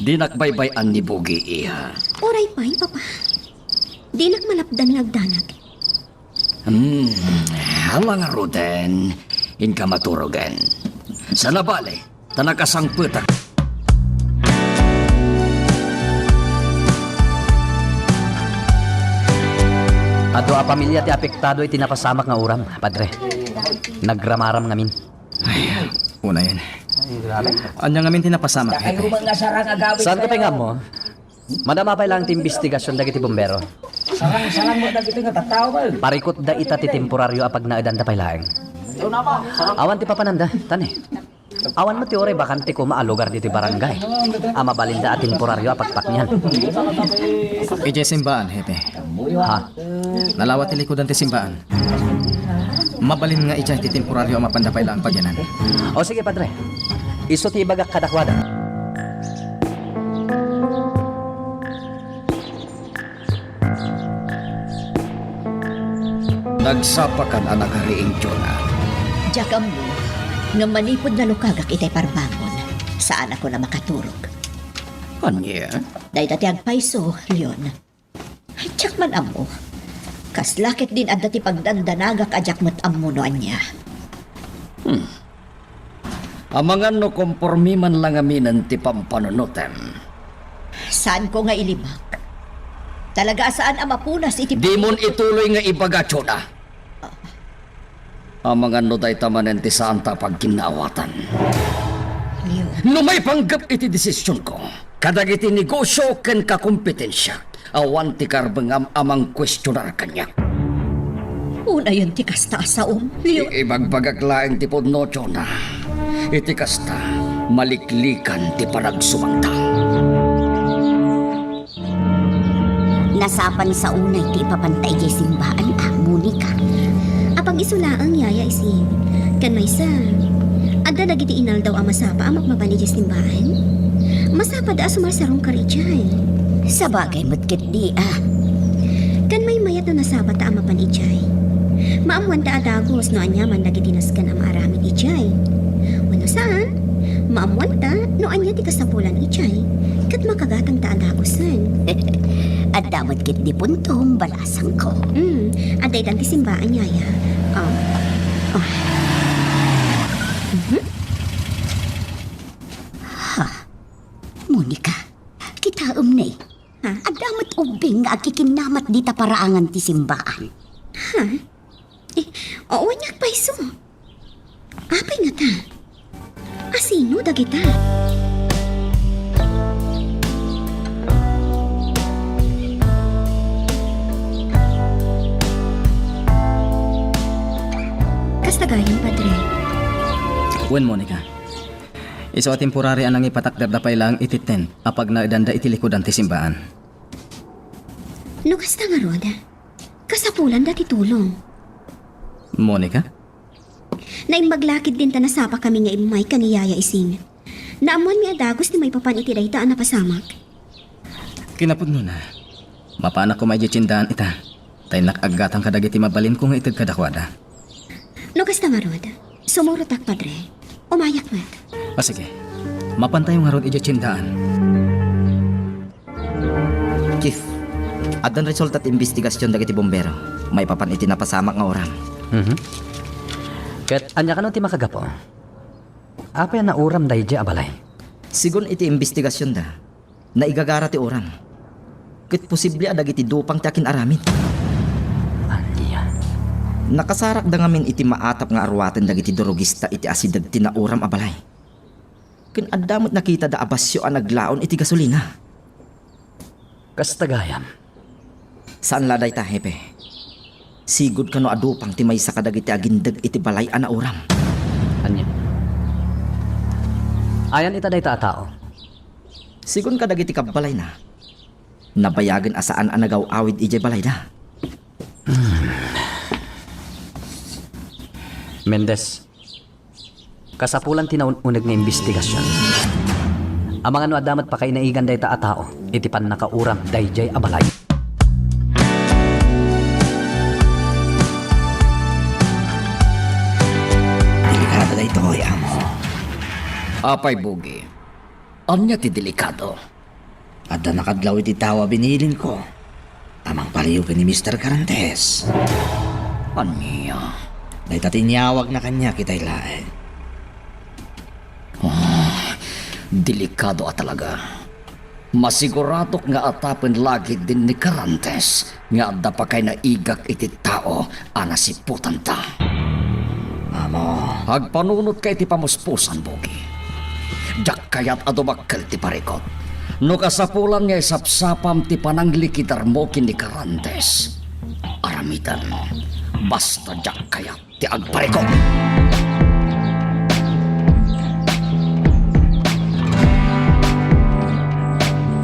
Dinak baybay-an ni Bugi, iha. Uray pay, Papa. Dinak malapdan nga agdanag. Hmm, ala ngaruden, inka maturogen. Saan a bale, ta nakasangpetak. Adu a pamilia ti apektado iti napasamak nga uram, Padre. Nagramaram ngamin. Ay, unayen. Ania ngamin ti napasamak, Hepe? Saanko pay nga ammo? Madama pay laeng ti imbestigasion dagiti bumbero. Sarang-sarang mo dagiti nga tattao, man. Parikutda ita ti temporario a pagnaedanda pay laeng. Awan ti papananda, tani. Awan met ti uray bakante koma a lugar ditoy barangay a mabalinda a temporario a pagpatnian. Idiay simbaan, Hepe. Ha? Nalawa ti likudan ti simbaan. Mabalin nga idiay ti temporario a mapanda pay laeng pagyanan. O sige, Padre. Isu ti ibagak kadakuada. Nagsapakan a nagariing, Jonah. Diak ammo, ngem manipud nalukagak itay parbangon, saanakon a makaturog. Ania? Dayta ti agpayso, Leon. Diak man ammo. Kasla ketdin adda ti pagdandanagak a diak met ammo no ania. Hmm. Amangan no kompormi man la ngaminen ti pampanunotem. Saanko nga ilibak. Talaga a saan a mapunas iti... Dimon ituloy nga ibaga, Jonah. Amangan no dayta manen ti saanta a pagginnaawatan. Leon. No maipanggep iti desisionko, kadagiti negosio ken kakompetensiak, awan ti karbengam a mangkuestionar kaniak. Unayen ti kasta a saom, Leon. I-, ibagbagak laeng ti pudno, Jonah. Iti kasta, maliklikan ti panagsumangta. Nasapan sa unay ti ipapanta idiay simbaan, a, Monica. Apag-isu laeng, Yaya Ising. Ken maysa, adda dagiti inaldaw a masapa a mapmapan idiay simbaan. Masapanda a sumarsarungkar idiay. Sabagay met ketdi, a. Ken maymayat no nasapata a mapan idiay. Maammuanta a dagus no aniaman dagiti nasken a maaramid idiay. Wenno saan, maammuanta no ania ti kasapulan idiay, ket makagatangta a dagusen. Adda met ketdi puntom, balasangko. Mm, adda itan ti simbaan, yaya. Oh. Oh. Mhm. Ha? Monica, kitaem ne. Ha? Adda met ubbing nga agkikinnamat dita paraangan ti simbaan. Ha? Eh, o, aniak pay isu. Apay ngata? Asino dagita? Kasta gayam, Padre. Wen, Monica. Isu a temporary a nangipatakderda pay laeng iti tent a pagnaedanda iti likudan ti simbaan. No kasta ngarud, kasapulanda ti tulong. Monica? Naimbag la ketdin ta nasapakami nga immay ken ni Yaya Ising. Naammoanmi a dagus ti maipapan iti dayta a napasamak. Kinapudnona, mapanak koma idiay tiendaan ita, ta innak aggatang kadagiti mabalinko nga ited kadakuada. No kasta ngarud, sumurotak, Padre. Umayak met. Ah, sige. Mapantayo ngarud idiay tiendaan. Chief, addan resulta ti imbestigasion dagiti bombero maipapan iti napasamak nga uram. Mhm. Ket ania kano ti makagapu? Apay a nauram daydiay a balay? Sigun iti imbestigasionda, naigagara ti uram. Ket posible a dagiti dupang ti akin-aramid. Ania? Nakasarakda ngamin iti maatap nga aruaten dagiti durogista iti asideg ti nauram a balay. Ken adda met nakitada a basio a naglaon iti gasolina. Kasta gayam. Saan la dayta, Hepe. Sigud kano a dupang ti maysa kadagiti agindeg iti balay a nauram. Ania? Ayan ita dayta a tao? Sigun kadagiti kabbalayna, nabayagen a saan a nagaw-awid idiay balayda. Mendez, kasapulan ti naun-uneg nga imbestigasion. Amangan no adda met pakainaigan dayta a tao iti pannakauram daydiay a balay. Delikado daytoy, amo. Apay, Bugi? Ania ti delikado? Adda nakadlaw iti tao a binilinko a mangpaliw ken ni Mister Carantes. Ania? Dayta ti inyawagna kaniak itay laeng. Ah, delikado a talaga. Masiguradok nga atapen la ketdin ni Carantes nga adda pakainaigak iti tao a nasiputanta. Amo. Agpanunotka iti pamuspusan, Bugi. Diak kayat a dumakkel ti parikut. No kasapulan nga isapsapam ti pananglikidarmo ken ni Carantes, aramidem. Basta diak kayat ti agparikut.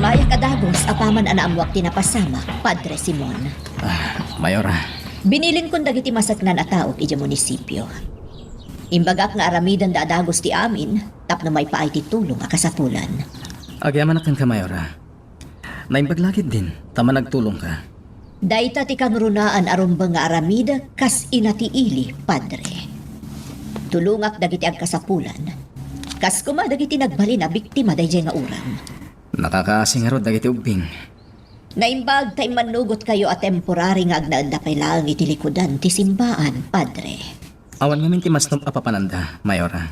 Mayak a dagus apaman a naammuak ti napasamak, Padre Simon. Ah, Mayora. Binilinkon dagiti maseknan a tao idiay munisipio. Imbagak nga aramidenda a dagus ti amin tapno maipaay ti tulong a kasapulan. Agyamanak kenka, Mayora. Naimbag la ketdin ta managtulongka. Dayta ti kangrunaan a rumbeng nga aramid kas ina ti ili, Padre. Tulongak dagiti agkasapulan. Kas koma dagiti nagbalin a biktima daydiay nga uram. Nakakaasi ngarud dagiti ubbing. Naimbag ta immannugotkayo a temporary nga agnaedda pay laeng iti likudan ti simbaan, Padre. Awan ngamin ti masnop a papananda, Mayora.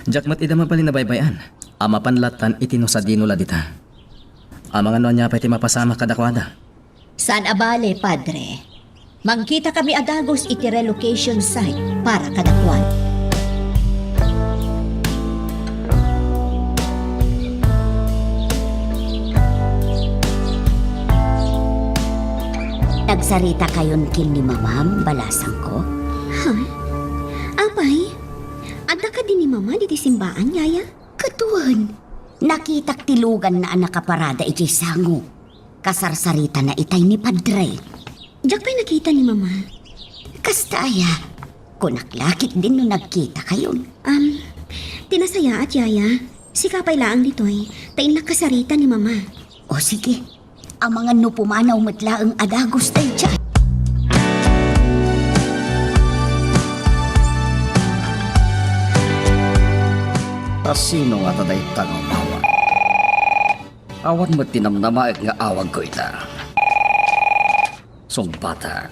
Diak met ida mabalin a baybay-an a mapan lattan iti no sadino la dita. Amangan no ania pay ti mapasamak kadakuada. Saan a bale, Padre. Mangkitakami a dagus iti relocation site para kadakuada. Nagsaritakayon ken ni Mamam, balasangko? Ha? Apay? Adda kadi ni Mama ditoy simbaan, Yaya? Ket wen, nakitak ti luganna a nakaparada idiay sango. Kasarsaritana itay ni Padre. Diak pay nakita ni Mama. Kasta aya, kunak la ketdin no nagkitakayon. Um, ti nasayaat, Yaya. Sika pay laeng ditoy, ta innak kasarita ni Mama. O sige, amangan no pumanaw met laeng a dagus daydiay. Asino ngata dayta nga umawag? Awan met ti namnamaek nga awagko ita. Sungbatak.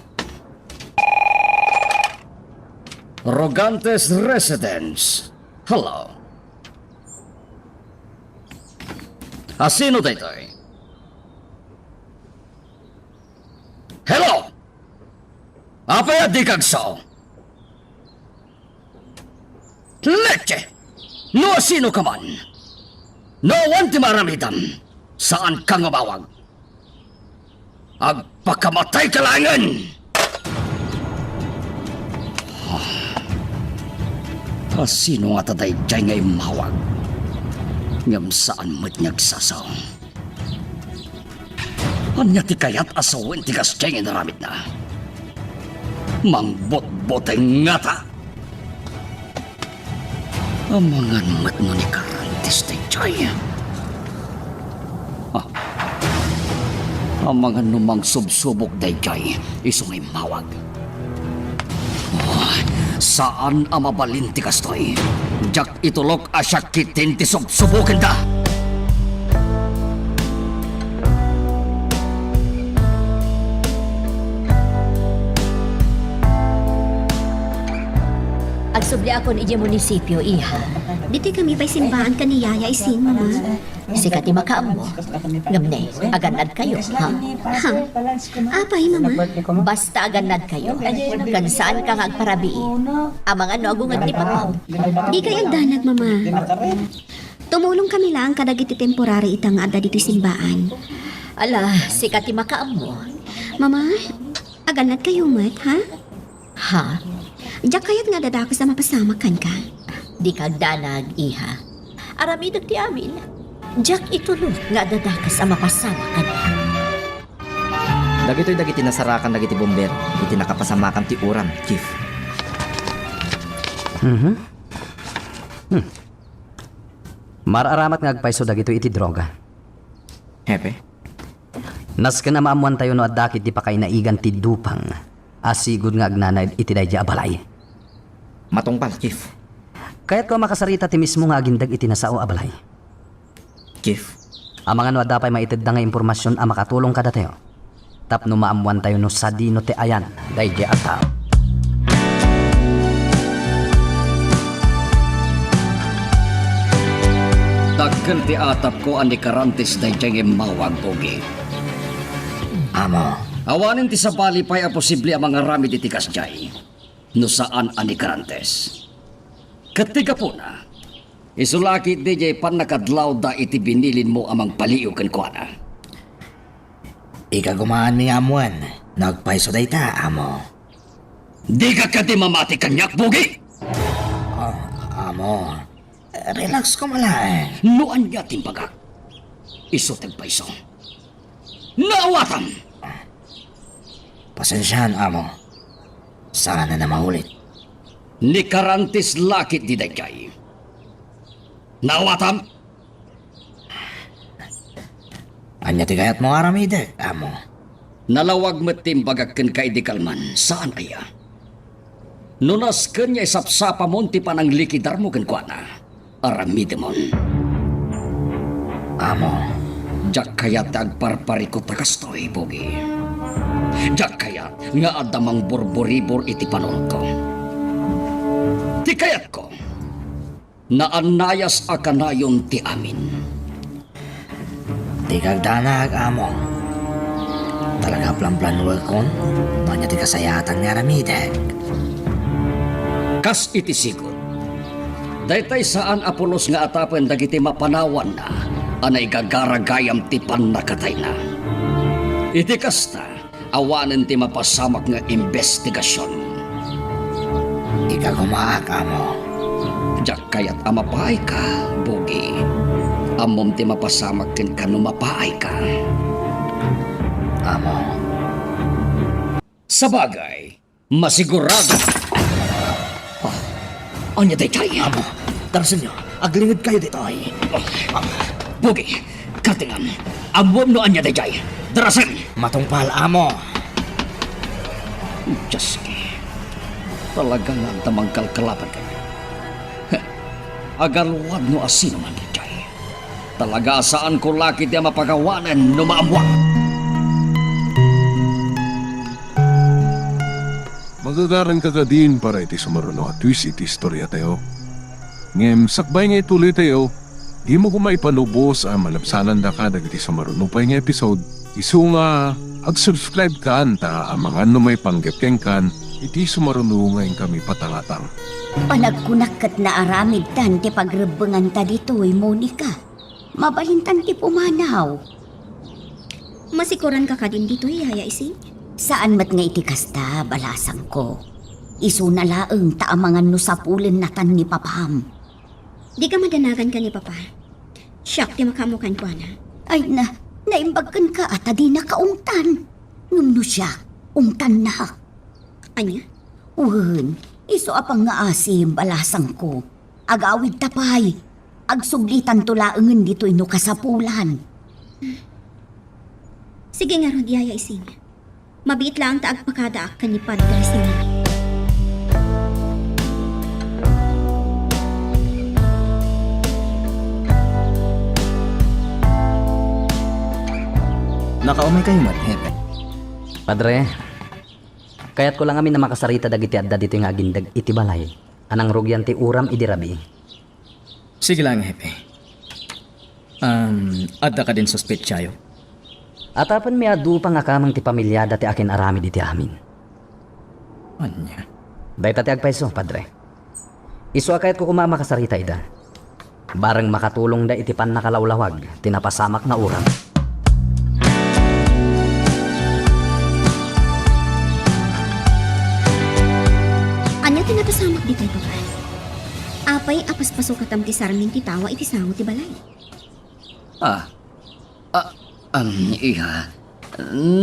Rogantes Residence. Hello. Asino daytoy? Hello! Apay a dika agsao? Leche! No asino ka man, no awan ti maaramidam, saanka nga umawag. Agpakamatayka laengen! Asino ngata daydiay nga immawag? Ngem saan met nga agsasao. Ania ti kayat a sawen ti kasdiay nga inaramidna? Mangbutbuteng ngata! Amangan met no ni Karantes daydiay. Ah. Amangan no mangsubsubok daydiay, isu nga immawag. Oh, saan a mabalin ti kastoy. Diak itulok a siak ketdin ti subsubokenda. Agsubliakon idiay munisipio, iha. Ditoy kami pay simbaan ken ni Yaya isin, Mama. Sika ti makaammo. Ngem ne, agannadkayo, ha? Ha? Apay, Mama? Basta agannadkayo. Ken saanka nga agparabii. Amangan no agunged ni Papa. Dikay agdanag, Mama. Tumulong kami laeng kadagiti temporary ita nga adda ditoy simbaan. Ala, sika ti makaammo. Mama, agannadkayo met, ha? Ha? Diak kayat nga adda dakes a mapasamak kenka. Dika agdanag, iha. Aramidek ti amin. Diak itulok nga adda dakes a mapasamak kenka. Dagitoy dagiti nasarakan dagiti bombero iti nakapasamakam ti uran, Chief. Mhm. Hmm. Mar-aramat nga agpayso dagitoy iti droga. Hepe? Nasken a maammoantayo no adda ketdi pakainaigan ti dupang a sigud nga agnanaed iti daydiay a balay. Matungpal, Chief. Kayatko a makasarita ti mismo nga agindeg iti nasao a balay. Chief. Amangan no adda pay maitedda nga impormasion a makatulong kadatayo tapno maammoantayo no sadino ti ayan daydiay a tao. Dakkel ti atapko a ni Karantes daydiay nga immawag, Pogi. Amo. Awanen ti sabali pay a posible a mangaramid iti kasdiay no saan a ni Karantes. Ket ti gapuna, isu la ketdi diay pannakadlawda iti binilinmo a mangpaliiw kenkuana. Ikagumaanmi nga ammoen no agpayso dayta, amo. Dika kadi mamati kaniak, Pogi! Ah, amo. Relax koma laeng. No ania ti imbagak, isu ti agpayso. Naawatam! Pasensiaan, amo. Saanen a maulit. Ni Karantes la ketdi daydiay. Naawatam? Ania ti kayatmo nga aramidek, amo? Nalawag met ti imbagak kenka idi kalman, saan aya? No nasken nga isapsapamon ti pananglikidarmo kenkuana, aramidemon. Amo. Diak kayat ti agparparikut a kastoy, Pogi. Diak kayat nga adda mangburburibor iti panunotko. Ti kayatko, naannayas a kanayon ti amin. Dika agdanag, amo. Talaga a planplanuekon no ania ti kasayaatan nga aramidek. Kas iti sigud, daytay saan a pulos nga atapen dagiti mapanawanna a naigagara gayam ti pannakatayna. Iti kasta, awanen ti mapasamak nga imbestigasion. Ikagumaak, amo. Diak kayat a mapaayka, Pogi. Ammom ti mapasamak kenka no mapaayka. Amo. Sabagay, masigurado. Ah, ania daydiay? Amo, darasenyo. Aglingedkayo ditoy. Ah, Pogi, kartengam. Ammom no ania daydiay. Darasen! Matungpal, amo. Dios ki. Talaga nga adda mangkalkalaban kaniak. Heh. Agaruad no asino man daydiay. Talaga a saanko la ketdi a mapagawanen no maammoak. Magagaranka kadin para iti sumaruno a twist iti istoriatayo. Ngem sakbay nga ituloytayo, dimo koma ipanubos a malabsanandaka dagiti sumaruno pay nga episode. Isu nga, ag-subscribe kan ta amangan no maipanggep kenkan iti sumaruno nga inkami patangatang. Panagkunak ket naaramidtan ti pagrebbenganta ditoy, Monica. Mabalintan ti pumanaw. Masikoranka kadin ditoy, Yaya Ising? Saan met nga iti kasta, balasangko. Isuna laeng ta amangan no sapulennatan ni papam. Dika madanagan ken ni papa. Siak ti makaammo kenkuana. Ay na, naimbag kenka a ta dinaka ungtan. Ngem no siak, ungtannak. Ania? Wen, isu a pangngaasim, balasangko. Agawidta pay. Agsublitanto laengen ditoy no kasapulan. Sige ngarud, Yaya Ising. Mabiit laeng ta agpakadaak ken ni Padre Simon. Nakaumay kayo met, Hepe. Padre, kayatko la ngamin a makasarita dagiti adda ditoy nga agindeg iti balay a nangrugian ti uram idi rabii. Sige lang, Hepe. Um, adda kadin suspetsayo? Atapenmi a dupang a kameng ti pamiliada ti akin-aramid iti amin. Ania? Dayta ti agpayso, Padre. Isu a kayatko koma a makasarita ida. Bareng makatulongda iti pannakalawlawag ti napasamak nga uram. Ania ti napasamak ditoy, Papa? Apay a paspasokatam ti sarming ti tawa iti sango ti balay? Ah, ah, um, iha,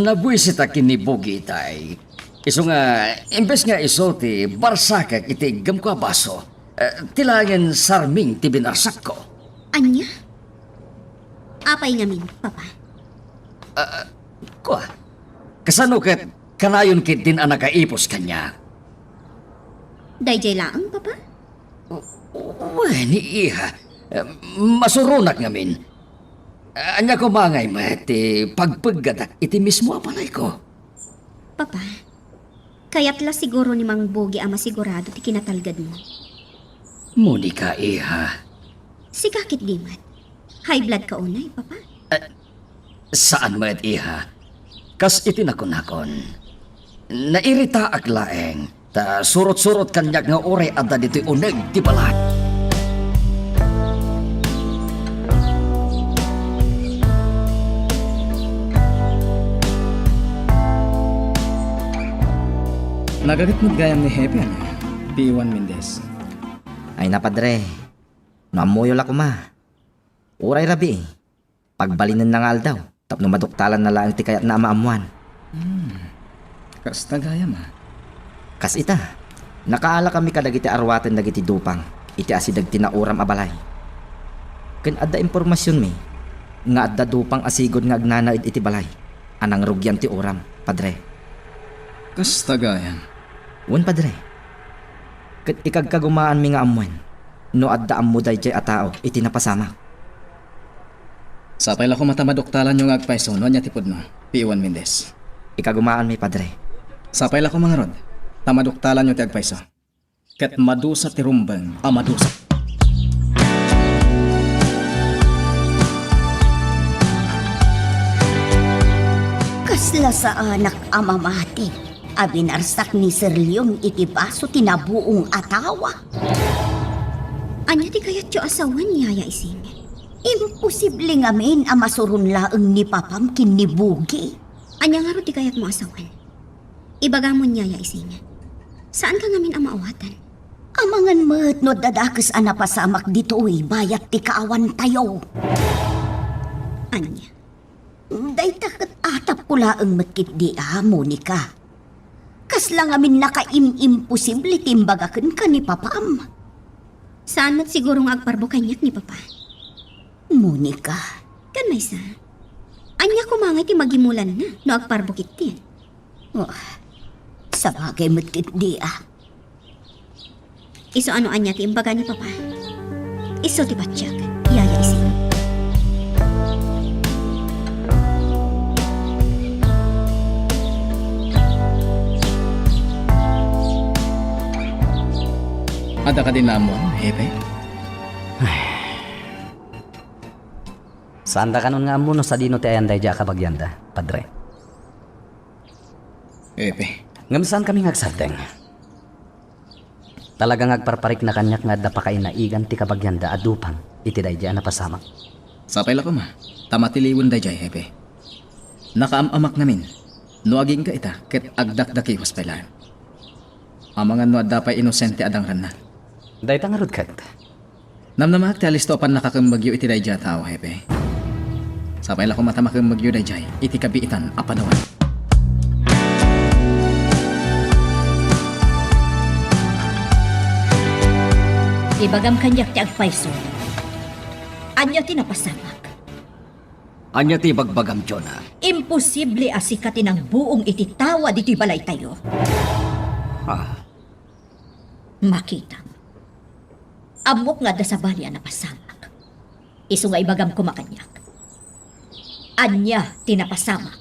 nabuisitak ken ni Bogi itay. Isu nga, imbes nga isu ti barsakek iti iggemko a baso, eh, ti laengen sarming ti binarsakko. Ania? Apay ngamin, Papa? Ah, kua, kasano ket kanayon ketdin a nakaipus kaniak? Daydiay laeng, Papa? Wen, iha, masuronak ngamin. Ania koma ngay met ti pagpeggadak iti mismo a balayko? Papa, kayat la siguro ni Mang Bogi a masigurado ti kinatalgedmo. Monica, iha. Sika ketdi met. High blood ka unay, Papa? Eh, saan met, iha. Kas iti nakunakon, nairitaak laeng ta surot-surot kaniak nga uray adda ditoy uneg ti balay. Nagaget met gayam ni Hepe, ania, P one Mendez? Ay na, Padre. No ammoyo la koma. Uray rabii, pagbalinenna nga aldaw tapno maduktalanna laeng ti kayatna a maammoan. Hmm. Kasta gayam, a. Kas ita, nakaalakami kadagiti aruaten dagiti dupang iti asideg ti nauram a balay. Ken adda impormasionmi nga adda dupang a sigud nga agnanaed iti balay a nangrugian ti uram, Padre. Kasta gayam. Wen, Padre. Ket ikagkagumaanmi nga ammoen no adda ammo daydiay a tao iti napasamak. Sapay la koma ta maduktalanyo nga agpayso no ania ti pudno, P one Mendez. Ikagumaanmi, Padre. Sapay la koma ngarud ta maduktalanyo ti agpayso. Ket madusa ti rumbeng a madusa. Kasla saanak a mamati a binarsak ni Sir Leon iti baso ti nabuong a tawa. Ania ti kayatyo a sawen, Yaya Ising? Imposible ngamin a masuron laeng ni papam ken ni Bogi. Ania ngarud ti kayatmo a sawen? Ibagamon, Yaya Ising. Saanka ngamin a maawatan. Amangan met no adda dakes a napasamak ditoy bayat ti kaawantayo. Ania? Dayta ket atapko laeng met ketdi a, Monica. Kasla ngamin nakaim-imposible ti imbaga kenka ni papam. Saan met siguro nga agparbo kaniak ni papa? Monica. Ken maysa, ania koma ngay ti magimulanna no agparbo ketdin? Oh, sabagay met ketdi a. Isu a no ania ti imbaga ni papa? Isu ti patiek, Yaya Ising. Adda kadi naammoan, Hepe? Saanda kanon nga ammo no sadino ti ayan daydiay a kabagianda, Padre. Hepe. Ngem saankami nga agsardeng. Talaga nga agparparikna kaniak nga adda pakainaigan ti kabagianda a dupang iti daydiay a napasamak. Sapay la koma, ta matiliwen daydiay, Hepe. Nakaam-amak ngamin no agingga ita ket agdakdakiwas pay laeng. Amangan no adda pay inosente a dangrenna. Dayta ngarud ket? Namnamaak ti alisto a pannakakemmegyo iti daydiay a tao, Hepe. Sapay la koma ta makemmegyo daydiay iti kabiitan a panawen. Ibagam kaniak ti agpayso. Ania ti napasamak? Ania ti ibagbagam, Jonah? Imposible a sika ti nangbuong iti tawa ditoy balaytayo. Ah. Makitam. Ammok nga adda sabali a napasamak. Isu nga ibagam koma kaniak. Ania ti napasamak?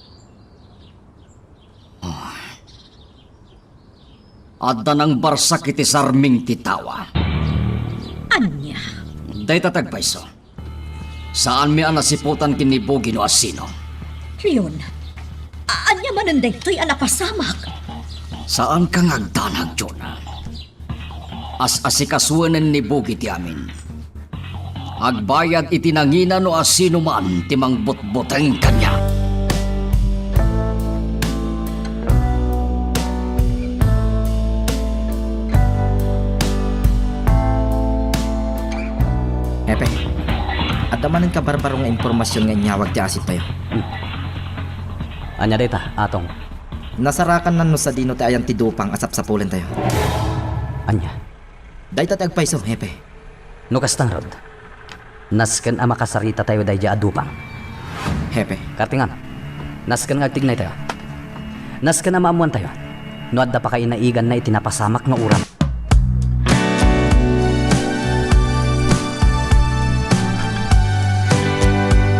Ah. Adda nangbarsak iti sarming ti tawa. Ania? Dayta ti agpayso. Saanmi a nasiputan ken ni Bugi no asino. Leon, a-, ania manen daytoy a napasamak? Saanka nga agdanag, Jonah. As-asikasuenen ni Bugi ti amin. Agbayad iti nangina no asinoman ti mangbutbuteng kaniak. Hepe, adda manen kabarbaro nga impormasion nga inyawag ti asiptayo. Hmm. Ania dayta, Atong? Nasarakan no sadino ti ayan ti dupang a sapsapulentayo. Ania? Dayta ti agpayso, Hepe. No kasta ngarud, nasken a makasaritatayo daydiay a dupang. Hepe. Kartingan, nasken nga agtignaytayo. Nasken a maammoantayo no adda pakainaiganna iti napasamak nga uram.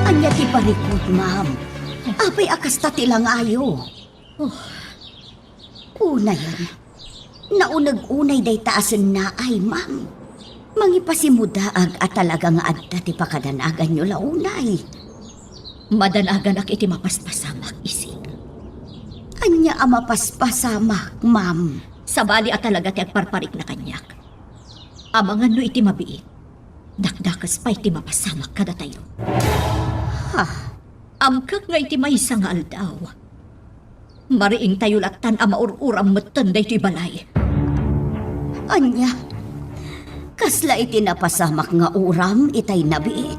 Ania ti parikut, ma'am? Apay a kasta ti langayo? Oh. Unayen, nauneg unay dayta a sennaay, ma'am. Mangipasimudaag a talaga nga adda ti pakadanaganyo la unay. Madanaganak iti mapaspasamak, Ising. Ania a mapaspasamak, ma'am? Sabali a talaga ti agparparikna kaniak. Amangan no iti mabiit, dakdakes pay ti mapasamak kadatayo. Ha? Amkek nga iti maysa nga aldaw, mariingtayo lattan a maur-uram metten daytoy balay. Ania? Kasla iti napasamak nga uram itay nabiit?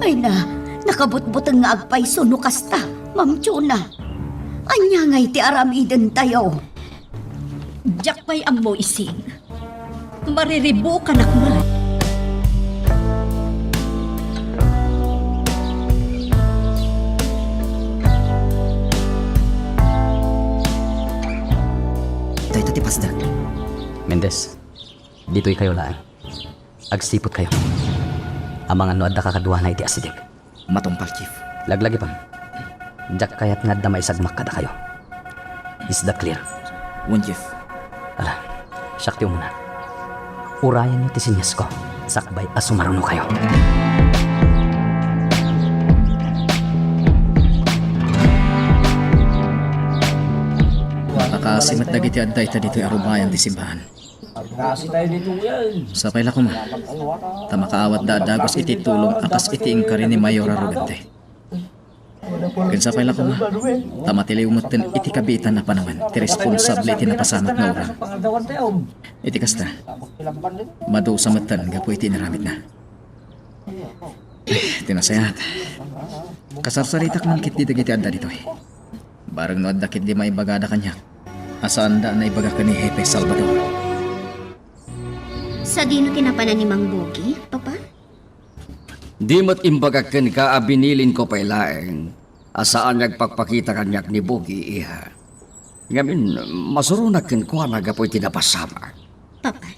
Ay na, nakabutbuteng nga agpayso no kasta, Ma'am Jonah. Ania ngay ti aramidentayo? Diak pay ammo, Ising. Mariribukanak man. Dayta ti pasdak. Mendez, ditoykayo laeng. Agsiputkayo. Amangan no adda kakaduana iti asideg. Matungpal, Chief. Laglagipem. Diak kayat nga adda maisagmak kadakayo. Is that clear? Wen, Chief. Ala, siak ti umuna. Urayenyo ti sinyasko, sakbay a sumarunokayo. Makaasi met dagiti adda ita ditoy a rubayan ti simbahan. Sapay la koma, ta makaawatda a dagus iti tulong a kas iti inkari ni Mayor a Rogante. Ken sapay la koma, ta matiliw metten iti kabiitan a panawen ti responsable iti napasamak nga uram. Iti kasta, madusa metten gapu iti inaramidna. Ti nasayaat, kasarsaritak man ketdi dagiti adda ditoy. Bareng no adda ketdi maibagada kaniak a saanda a naibaga ken ni Hepe Salvador. Sadino ti napanan ni Mang Bugi, Papa? Di met imbagak kenka a binilinko pay laeng a saan nga agpakpakita kaniak ni Bugi, iha. Ngamin, masuronak kenkuana gapu iti napasamak. Papa,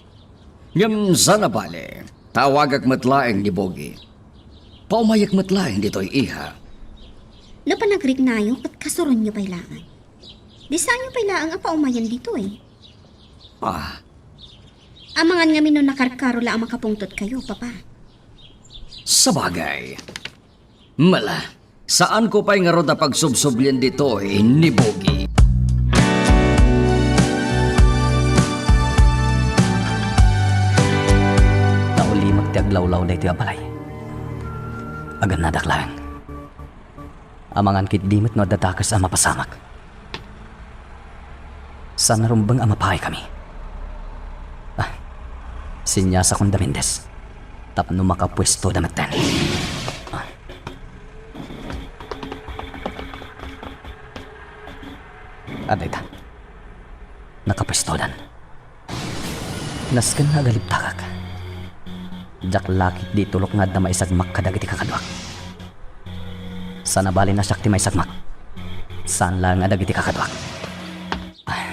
Ngem saan a bale, tawagak met laeng ni Bogi. Paumayek met laeng ditoy, iha. No panagriknayo, ket kasuronyo pay laeng. Di saanyo pay laeng a paumayen ditoy. Ah. Amangan ngamin no nakarkaro la a makapungtotkayo, Papa. Sabagay. Mala, saanko pay ngarud a pagsubsublien ditoy ni Bogi. Naulimek ti aglawlaw daytoy a balay. Agannadak laeng. Amangan ketdi met no adda dakes a mapasamak. Saan a rumbeng a mapaay kami. Ah, sinyasakon da Mendez. Tapno makapuesto da metten. Ah. Adda ita. Nakapuesto dan. Nasken nga agalibtakak. Diak la ketdi itulok nga adda maisagmak kadagiti kakaduak. Saan a bale no siak ti maisagmak. Saan laeng a dagiti kakaduak. Ah,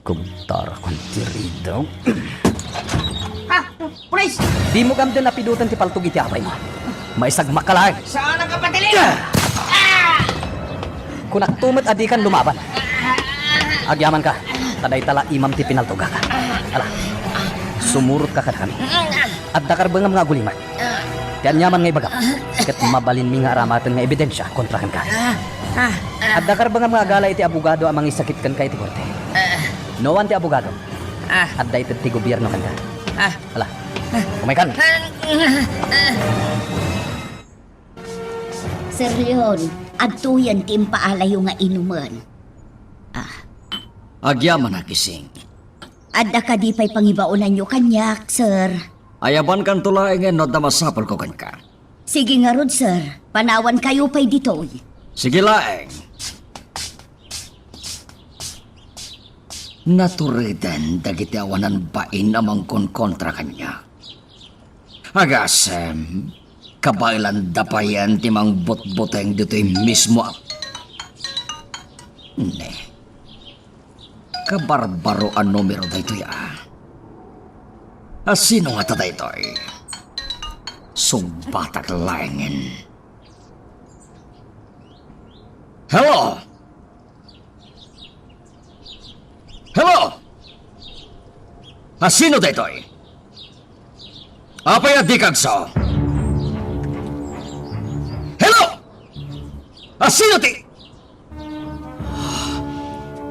kugtarakon ti ridaw. Ah, pulis! Dimo kamden a pidoten ti paltog iti apaymo. Maisagmakka laeng. Saan a kapatili? Kunakto met a dikan lumaban. Agyamanka, ta dayta la imam ti pinaltogak. Ala, sumurotka kadakami. Adda karbengam nga agulimek. Ti aniaman nga ibagam, ket mabalinmi nga aramaten nga ebidensia kontra kenka. Adda karbengam nga agala iti abogado a mangisakit kenka iti korte. No awan ti abogado, adda ited ti gobierno kenka. Ala, umaykan. Sir Leon, adtoyen ti impaalayo nga inumen. Ah. Agyaman a, Gising. Adda kadi pay pangibaonanyo kaniak, sir? Ayabankanto laengen no adda masapulko kenka. Sige ngarud, sir. Panawankayo pay ditoy. Sige laeng. Natureden dagiti awanan bain a mangkonkontra kaniak. Agasem, kabaelanda payen ti mangbutbuteng ditoy mismo a-, Ne. Kabarbaro a numero daytoy a. A sino ngata daytoy? Sungbatak laengen. Hello? Hello? A sino daytoy? Apay a dika agsaw? Hello? A sino ti,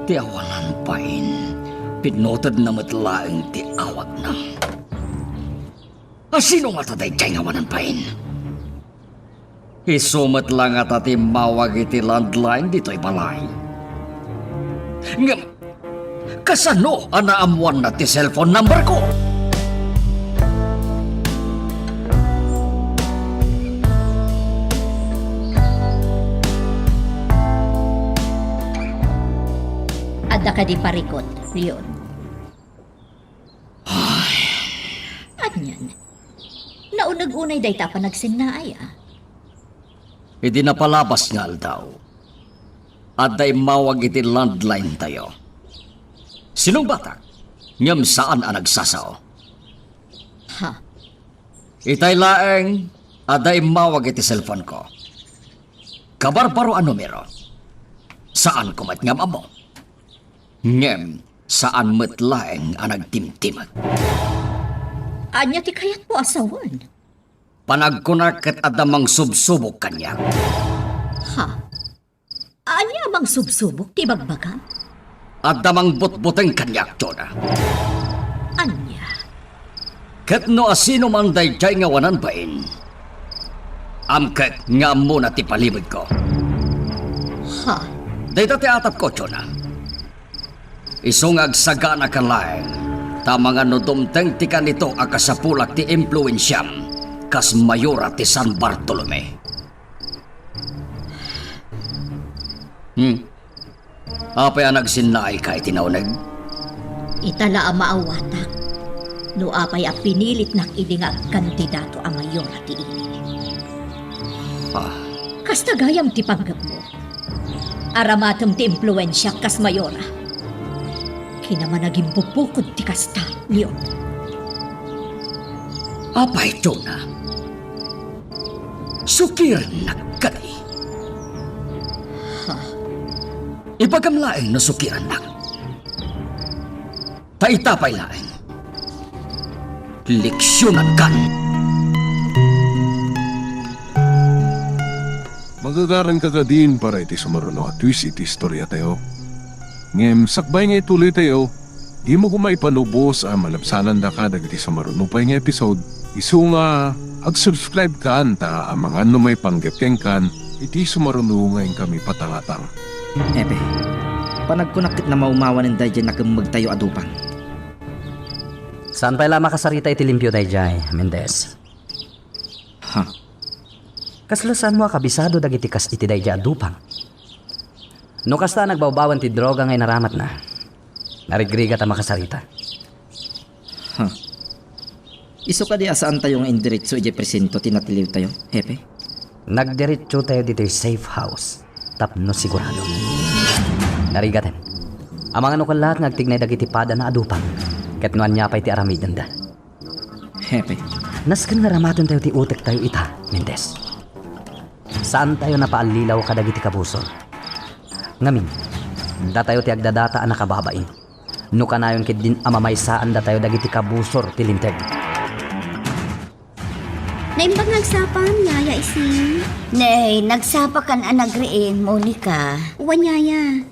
ti awanan bain, pinutedna met laeng ti awagna. A sino ngata daydiay nga awanan bain? Isu met la ngata ti immawag iti landline ditoy balay. Ngem, kasano a naammoanna ti cellphone number ko? Adda kadi parikut, Leon? Ay. Anian? Nauneg unay dayta a panagsennaay, a? Idi napalabas nga aldaw, adda immawag iti landline tayo. Sinungbatak, ngem saan a nagsasao. Ha? Itay laeng, adda immawag iti cellphone ko. Kabarbaro a numero. Saan ko met nga ammo. Ngem saan met laeng a nagtimtimek. Ania ti kayatmo a sawen? Panagkunak ket adda mangsubsubok kaniak. Ha? Ania a mangsubsubok ti ibagbagam? Adda mangbutbuteng kaniak, Jonah. Ania? Ket no asino man daydiay nga awanan bain, amkek nga ammona ti palimedko. Ha? Dayta ti atapko, Jonah. Isu nga agsaganaka laeng, ta amangan no dumteng ti kanito a kasapulak ti impluensiam kas mayora ti San Bartolome. Hmm. Apay a nagsinnaayka iti nauneg? Ita la a maawatak no apay a pinilitnak idi nga agkandidato a mayora ti ili. Ah. Kasta gayam ti panggepmo. Aramatem ti impluensiak kas mayora. Kinamanagimbubukod ti kasta, Leon. Apay, Jonah? Sukirennak kadi? Ha? Ibagam laeng no sukirennak. Ta ita pay laeng, leksionankan. Magagaranka kadin para iti sumaruno a twist iti istoriatayo. Ngem sakbay nga ituloytayo, dimo koma ipanubos a malabsanandaka dagiti sumaruno pay nga episode. Isu nga ag-subscribe kan ta amangan no maipanggep kenkan iti sumaruno nga inkami patangatang. Hepe, panagkunak ket namaumawanen daydiay nakemmegtayo a dupang. Saan pay la a makasarita iti limpio daydiay, Mendez? Ha? Kasla saanmo a kabisado dagiti kas iti daydiay a dupang? No kasta a nagbawbawan ti droga nga inaramatna, narigrigat a makasarita. Ha? Isu kadi a saantayo nga indiretso idiay presinto ti natiliwtayo, Hepe? Nagdiretsotayo ditoy safe house tapno sigurado. Narigaten. Amangan no kalla ket nga agtignay dagiti padana a dupang ket no ania pay ti aramidenda. Hepe. Nasken nga aramatentayo ti utektayo ita, Mendez. Saantayo napaallilaw kadagiti kabusor. Ngamin, datayo ti agdadata a nakababain. No kanayon ketdin a mamaysaandatayo dagiti kabusor ti Linteg. Naimbag nga agsapam, Yaya Ising. Nay, nagsapakan a nagriing, Monica. Wen, Yaya.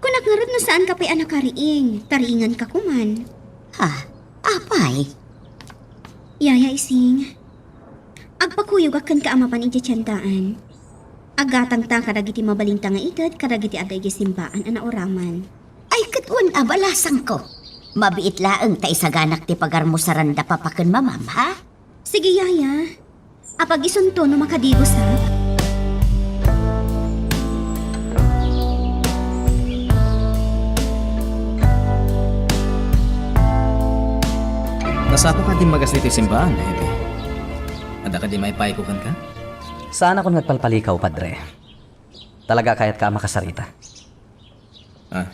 Kunak ngarud no saanka pay a nakariing, ta riinganka koman. Ha? Apay? Yaya Ising, agpakuyogak kenka a mapan idiay tiendaan. Aggatangta kadagiti mabalinta nga ited kadagiti adda idiay simbaan a nauraman. Ay, ket wen a balasangko. Mabiit laeng ta isaganak ti pagarmusaranda papa ken mamam, ha? Sige, Yaya. Apag-isunto no makadigosak? Nasapaka a dimmagas ditoy simbaan, Hepe. Adda kadi maipayko kenka? Saanakon nga agpalpalikaw, Padre. Talaga a kayatka a makasarita. Ah.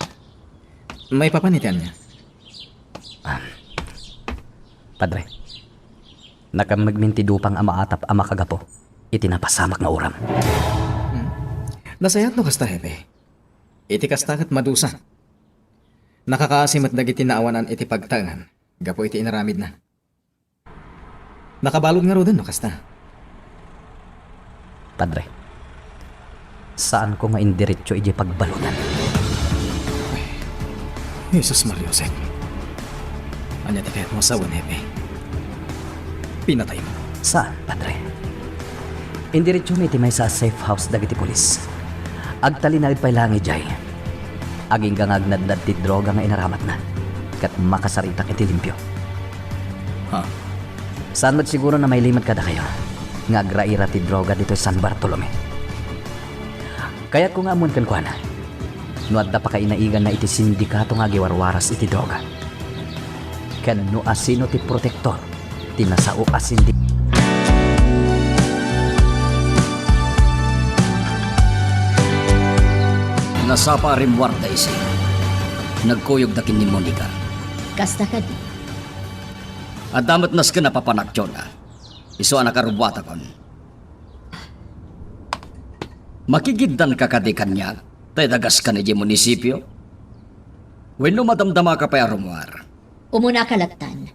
Maipapan iti ania? Ah. Padre, nakemmegmin ti dupang a maatap a makagapu iti napasamak nga uram. Hmm. Nasayaat no kasta, Hepe. Iti kasta ket madusa. Nakakaasi met dagiti naawanan iti pagtaengan gapu iti inaramidna. Nakabalud ngaruden no kasta? Padre, saanko nga indiretso idiay pagbaludan. Ay, Jesus Maria Jose. Ania ti kayatmo a sawen, Hepe? Pinataymo? Saan, Padre. Indiretsomi iti maysa a safe house dagiti pulis. Agtalinaed pay laeng idiay. Agingga nga agnadnad ti droga nga inaramatna, ket makasaritak iti limpio. Ha? Saan met siguro a mailimed kadakayo nga agraira ti droga ditoy San Bartolome. Kayatko nga ammoen kenkuana no adda pakainaiganna iti sindikato nga agiwarwaras iti droga, ken no asino ti protektor ti nasao a sindi-. Nasapa a rimmuarda, Ising. Nagkuyogda ken ni Monica. Kasta kadi. Adda met nasken a papanak, Jonah. Isu a nakarubbuatakon. Makigiddanka kadi kaniak ta idagaska idiay munisipio? Wenno madamdamaka pay a rummuar? Umunaka lattan.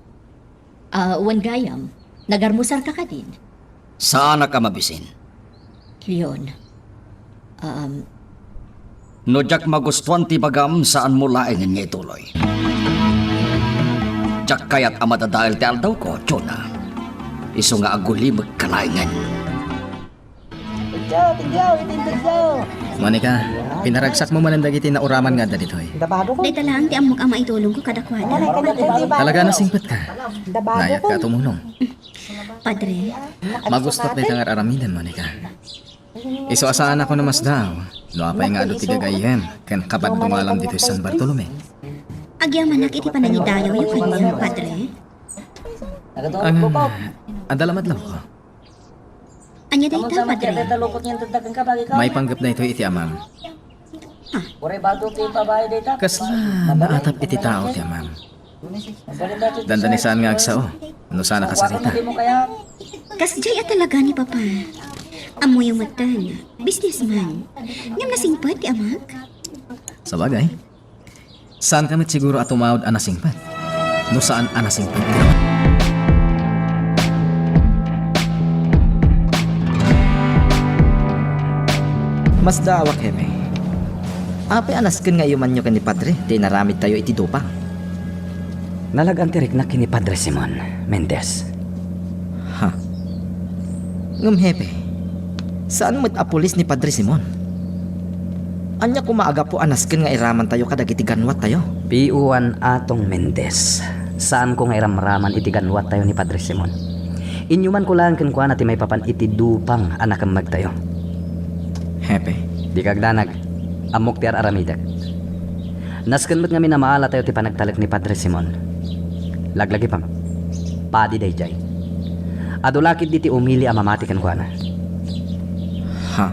Ah, wen gayam, nagarmusarka kadin? Saanak a mabisin. Leon, um, no diak magustuan ti ibagam, saanmo laengen nga ituloy. Diak kayat a madadael ti aldawko, Jonah. Isu nga agulimekka laengen. Tigyaw, tigyaw, iti tigyaw. Monica, pinaragsakmo manen dagiti nauraman nga adda ditoy. Dayta laeng ti ammok a maitulongko kadakuada. Talaga a nasingpetka. Naayatka a tumulong. Padre. Magustuak dayta nga ar-aramidem, Monica. Isu a saanakon a masdaaw no apay nga adu ti gagayyem ken kapaddungalam ditoy San Bartolome. Agyamanak iti panangidayawyo kaniak, Padre. Ang, adda la madlawko. Ania dayta, Padre? Maipanggep daytoy iti amam. Ha? Kasla naatap iti tao ti amam. Dandani saan nga agsao no saan a kasarita. Kasdiay a talaga ni Papa. Ammoyo metten, businessman. Ngem nasingpet ti amak? Sabagay. Saanka met siguro a tumawd a nasingpet no saan a nasingpet ti amak. Masdaawak, Hepe. Apay a nasken nga iyomanyo ken ni Padre ti inaramidtayo iti dupang? Nalag-an ti riknak ken ni Padre Simon Mendez. Ha? Ngem, Hepe, saan met a pulis ni Padre Simon? Ania koma a gapu a nasken nga iramantayo kadagiti ganwattayo? Piuan Atong Mendez, saanko nga iramraman iti ganwattayo ni Padre Simon. Inyumanko laeng kenkuana ti maipapan iti dupang a nakemmegtayo. Hepe. Dika agdanag. Ammok ti ar-aramidek. Nasken met ngamin a maalatayo ti panagtalek ni Padre Simon. Laglagipem, padi daydiay. Adu la ketdi ti umili a mamati kenkuana. Ha?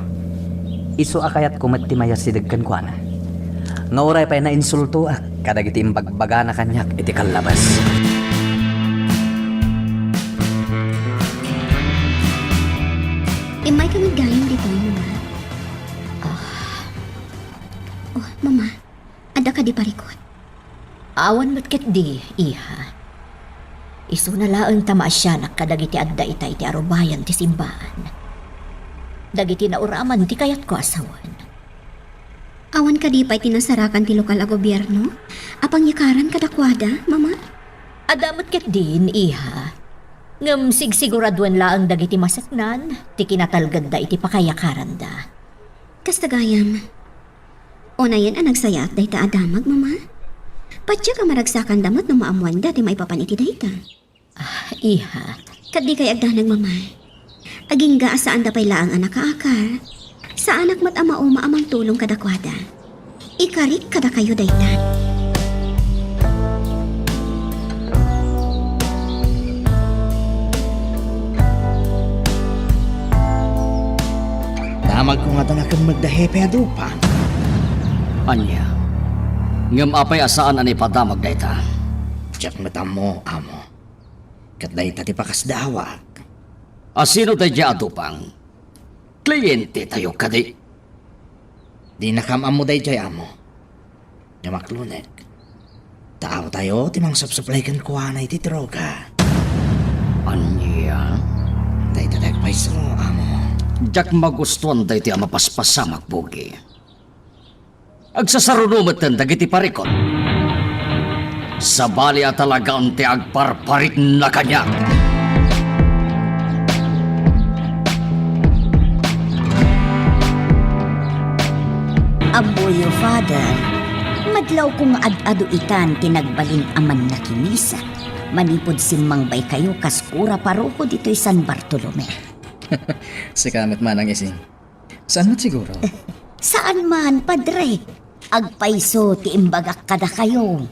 Isu a kayatko met ti mayasideg kenkuana. Nga uray pay nainsultoak kadagiti imbagbagana kaniak iti kallabas. Immayka met gayam ditoy, Mama. Ah. Oh, Mama, adda kadi parikut? Awan met ketdi, iha. Isuna laeng ta maasianak kadagiti adda ita iti arubayan ti simbaan. Dagiti nauraman ti kayatko a sawen. Awan kadi pay ti nasarakan ti lokal a gobierno a pangyakaran kadakuada, Mama? Adda met ketdin, iha. Ngem sigsiguraduan laeng dagiti maseknan ti kinatalgedda iti pakayakaranda. Kasta gayam. Unayen a nagsayaat dayta a damag, Mama. Patiek a maragsakanda met no maammoanda ti maipapan iti dayta. Ah, iha. Ket dikay agdanag, Mama. Agingga a saanda pay laeng a nakaakar. Saanak met a mauma a mangtulong kadakuada. Ikarik kadakayo dayta. Damagko nga adda nakemmeg da Hepe a dupang. Ania? Ngem apay a saan a naipadamag dayta? Diak met ammo, Amo. Ket dayta ti pakasdaawak. A sino daydiay a dupang? Klientetayo kadi? Dinakam ammo daydiay, Amo. Ngem aklonek. Taawtayo ti mangsupsuplay kenkuana iti droga. Ania? Dayta ti agpayso, Amo. Diak magustuan daytoy a mapaspasamak, Bugi. Agsasaruno metten dagiti parikut. Sabali a talagaan ti agparparikna kaniak. Ammoyo, Father, madlawko nga ad-adu itan ti nagbalin a mannakimisak manipud simmangbaykayo kas kura paroko ditoy San Bartolome. Sika met, Manang Ising. Saan met siguro? Saan man, Padre. Agpayso ti imbagak kadakayo.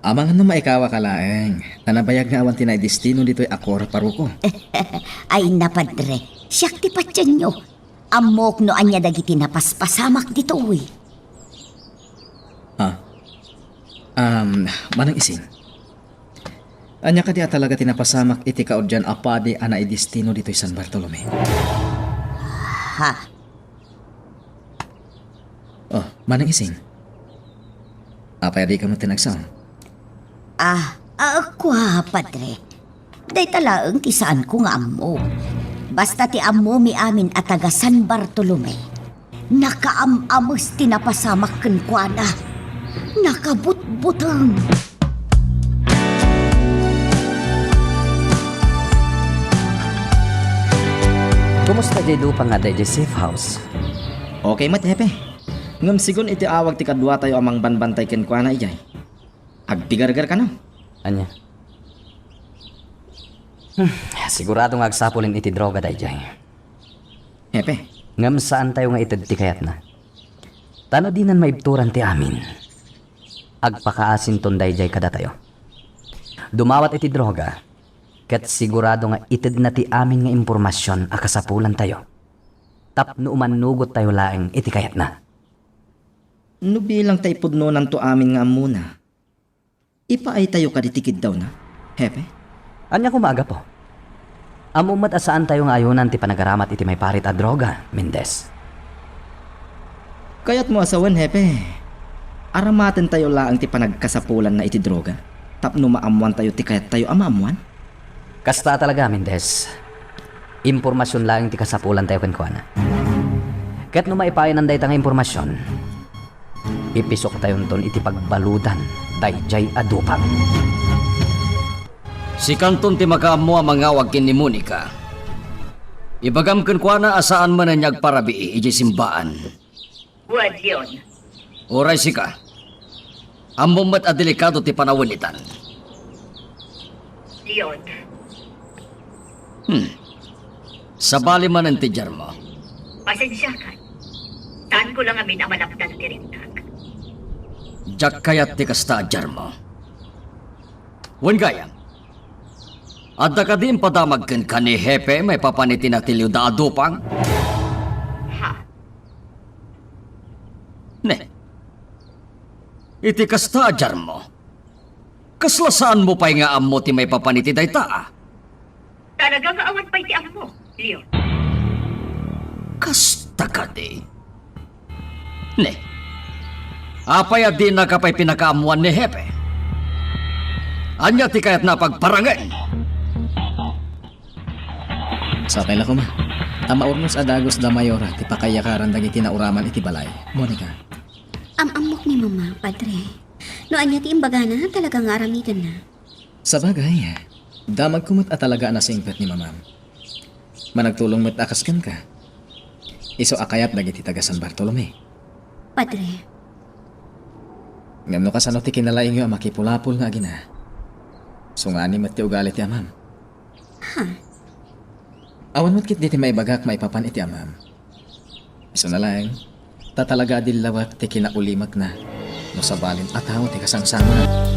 Amangan no maikawaka laeng, ta nabayag nga awan ti naidestino ditoy a kura paroko. Ay na, Padre, siak ti patienyo. Ammok no ania dagiti napaspasamak ditoy. Ha? Um, Manang Ising, ania kadi a talaga ti napasamak iti kauddian a padi a naidestino ditoy San Bartolome? Ha? Oh, Manang Ising. Apay a dika metten agsao? Ah, ah, kua, Padre. Dayta laeng ti saanko nga ammo. Basta ti ammomi amin a taga San Bartolome, nakaam-ames ti napasamak kenkuana. Nakabutbuteng. Kumusta diay dupang nga adda idiay safe house? Okay met, Hepe. Ngem sigun iti awag ti kaduatayo a mangbanbantay kenkuana idiay, agpigargar kano. Ania? Hmm, sigurado nga agsapulen iti droga daydiay. Hepe. Ngem saantayo nga ited ti kayatna. Ta no dinan maibturan ti amin, agpakaasinton daydiay kadatayo. Dumawat iti droga, ket sigurado nga itedna ti amin nga impormasion a kasapulantayo tapno umannugottayo laeng iti kayatna. No bilang ta ipudnonanto amin nga ammona, Ipaaytayo kadi ti kiddawna, Hepe? Ania koma a gapu? Ammom met a saantayo nga ayonan ti panagaramat iti maiparit a droga, Mendez. Kayatmo a sawen, Hepe, aramatentayo laeng ti panagkasapulanna iti droga tapno maammoantayo ti kayattayo a maammoan? Kasta talaga, Mendez. Impormasion laeng ti kasapulantayo kenkuana. Ket no maipaaynan dayta nga impormasion, ipisoktayonton iti pagbaludan daydiay a dupang. Sikanton ti makaammo a mangawag ken ni Monica. Ibagam kenkuana a saan manen nga agparabii idiay simbaan. Wen, Leon. Uray sika. Ammom met a delikado ti panawen itan. Leon. Hmm. Sabali manen ti diarmo. Pasensiakan. Saanko la ngamin a malapdan ti rintak. Diak kayat ti kasta a diarmo. Wen gayam, adda kadi impadamag kenka ni Hepe maipapan iti natilioda a dupang? Ha? Ne. Iti kasta a diarmo, kasla saanmo pay nga ammo ti maipapan iti dayta a? Talaga nga awan pay ti ammo, Leon. Kasta kadi? Ne. Apay a dinaka pay pinakaammoan ni Hepe? Ania ti kayatna a pagparangen? Sakay la koma. Ta maurnos a dagus da Mayora ti pakaiyakaran dagiti nauraman iti balay. Monica. Am-ammok ni Mama, Padre. No ania ti imbagana, talaga nga aramidenna. Sabagay, damagko met a talaga a nasingpet ni Mamam. Managtulong met a kas kenka. Isu a kayat dagiti taga San Bartolome. Padre. Ngem no kasano ti kinalaingyo a makipulapol nga agina? Sungani met ti ugali ti amam. Ha? Awan met ketdi ti maibagak maipapan iti amam. Isuna laeng, ta talaga a dillawek ti kinaulimekna no sabalin a tao ti kasangsangonan.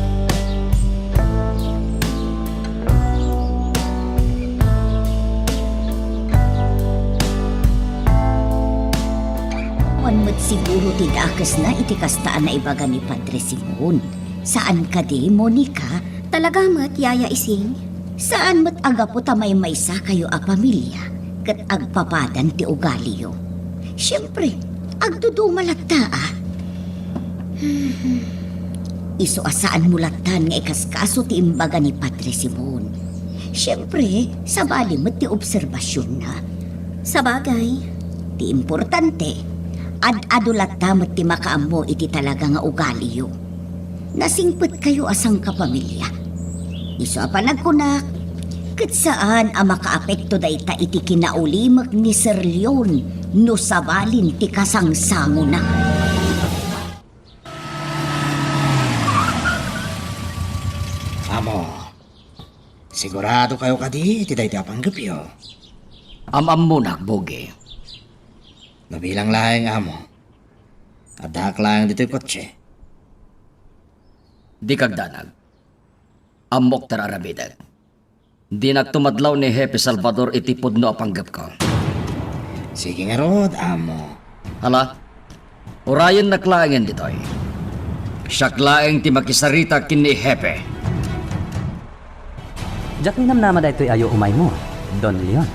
Awan met siguro ti dakesna iti kasta a naibaga ni Padre Simon. Saan kadi, Monica? Talaga met, Yaya Ising? Saan met a gapu ta maymaysakayo a pamilia ket agpapadan ti ugaliyo. Siempre, agduduma latta a. Isu a saanmo lattan nga ikaskaso ti imbaga ni Padre Simon. Siempre, sabali met ti obserbasionna. Sabagay. Ti importante, ad-adu latta met ti makaammo iti talaga nga ugaliyo. Nasingpetkayo a sangkapamilia. Isu a panagkunak, ket saan a makaapekto dayta iti kinaulimek ni Sir Leon no sabalin ti kasangsangona. Amo, siguradokayo kadi iti daytoy a panggepyo? Am-ammonak, Bogi. No bilang laeng, Amo. Addaak laeng ditoy kotse. Dika agdanag. Ammok ta aramidek. Dinak tumadlaw ni Hepe Salvador iti pudno a panggepko. Sige ngarud, Amo. Ala, urayennak laengen ditoy. Siak laeng ti makisarita ken ni Hepe. Diak ninamnama daytoy a yo umaymo, Don Leon.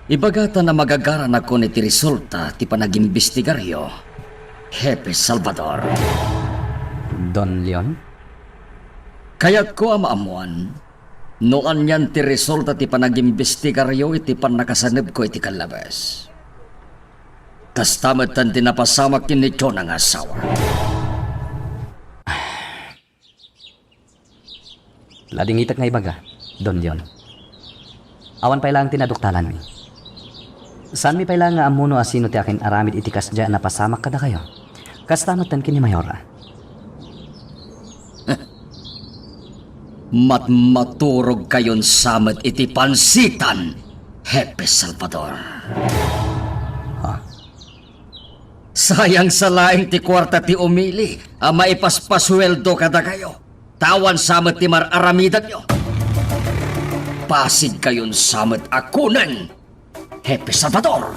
Ibagatan a magagaranakon iti resulta ti panagimbestigaryo, Hepe Salvador. Don Leon? Kayatko a maammoan no anian ti resulta ti panagimbestigaryo iti pannakasanebko iti kallabes. Kasta metten ti napasamak ken ni Jonah nga asawa. Ladingitek nga ibaga, Don Leon. Awan pay laeng ti naduktalanmi. Saanmi pay laeng nga ammo no asino ti akin-aramid iti kasdiay a napasamak kadakayo. Kasta metten ken ni Mayora. Matmaturogkayon sa met iti pansitan, Hepe Salvador. Ha? Sayang sa laeng ti kuarta ti umili a maipaspasueldo kadakayo. Ta awan sa met ti mar-aramidanyo. Pasigkayon sa met a kunen, Hepe Salvador.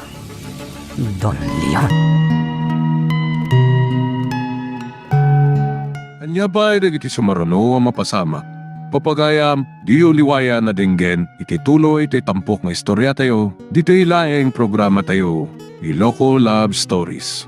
Don Leon. Ania pay dagiti sumaruno a mapasamak? Papagayam, diyo liwayan a denggen iti tuloy ti tampok nga istoriatayo, ditoy laeng programatayo, Iloko Love Stories.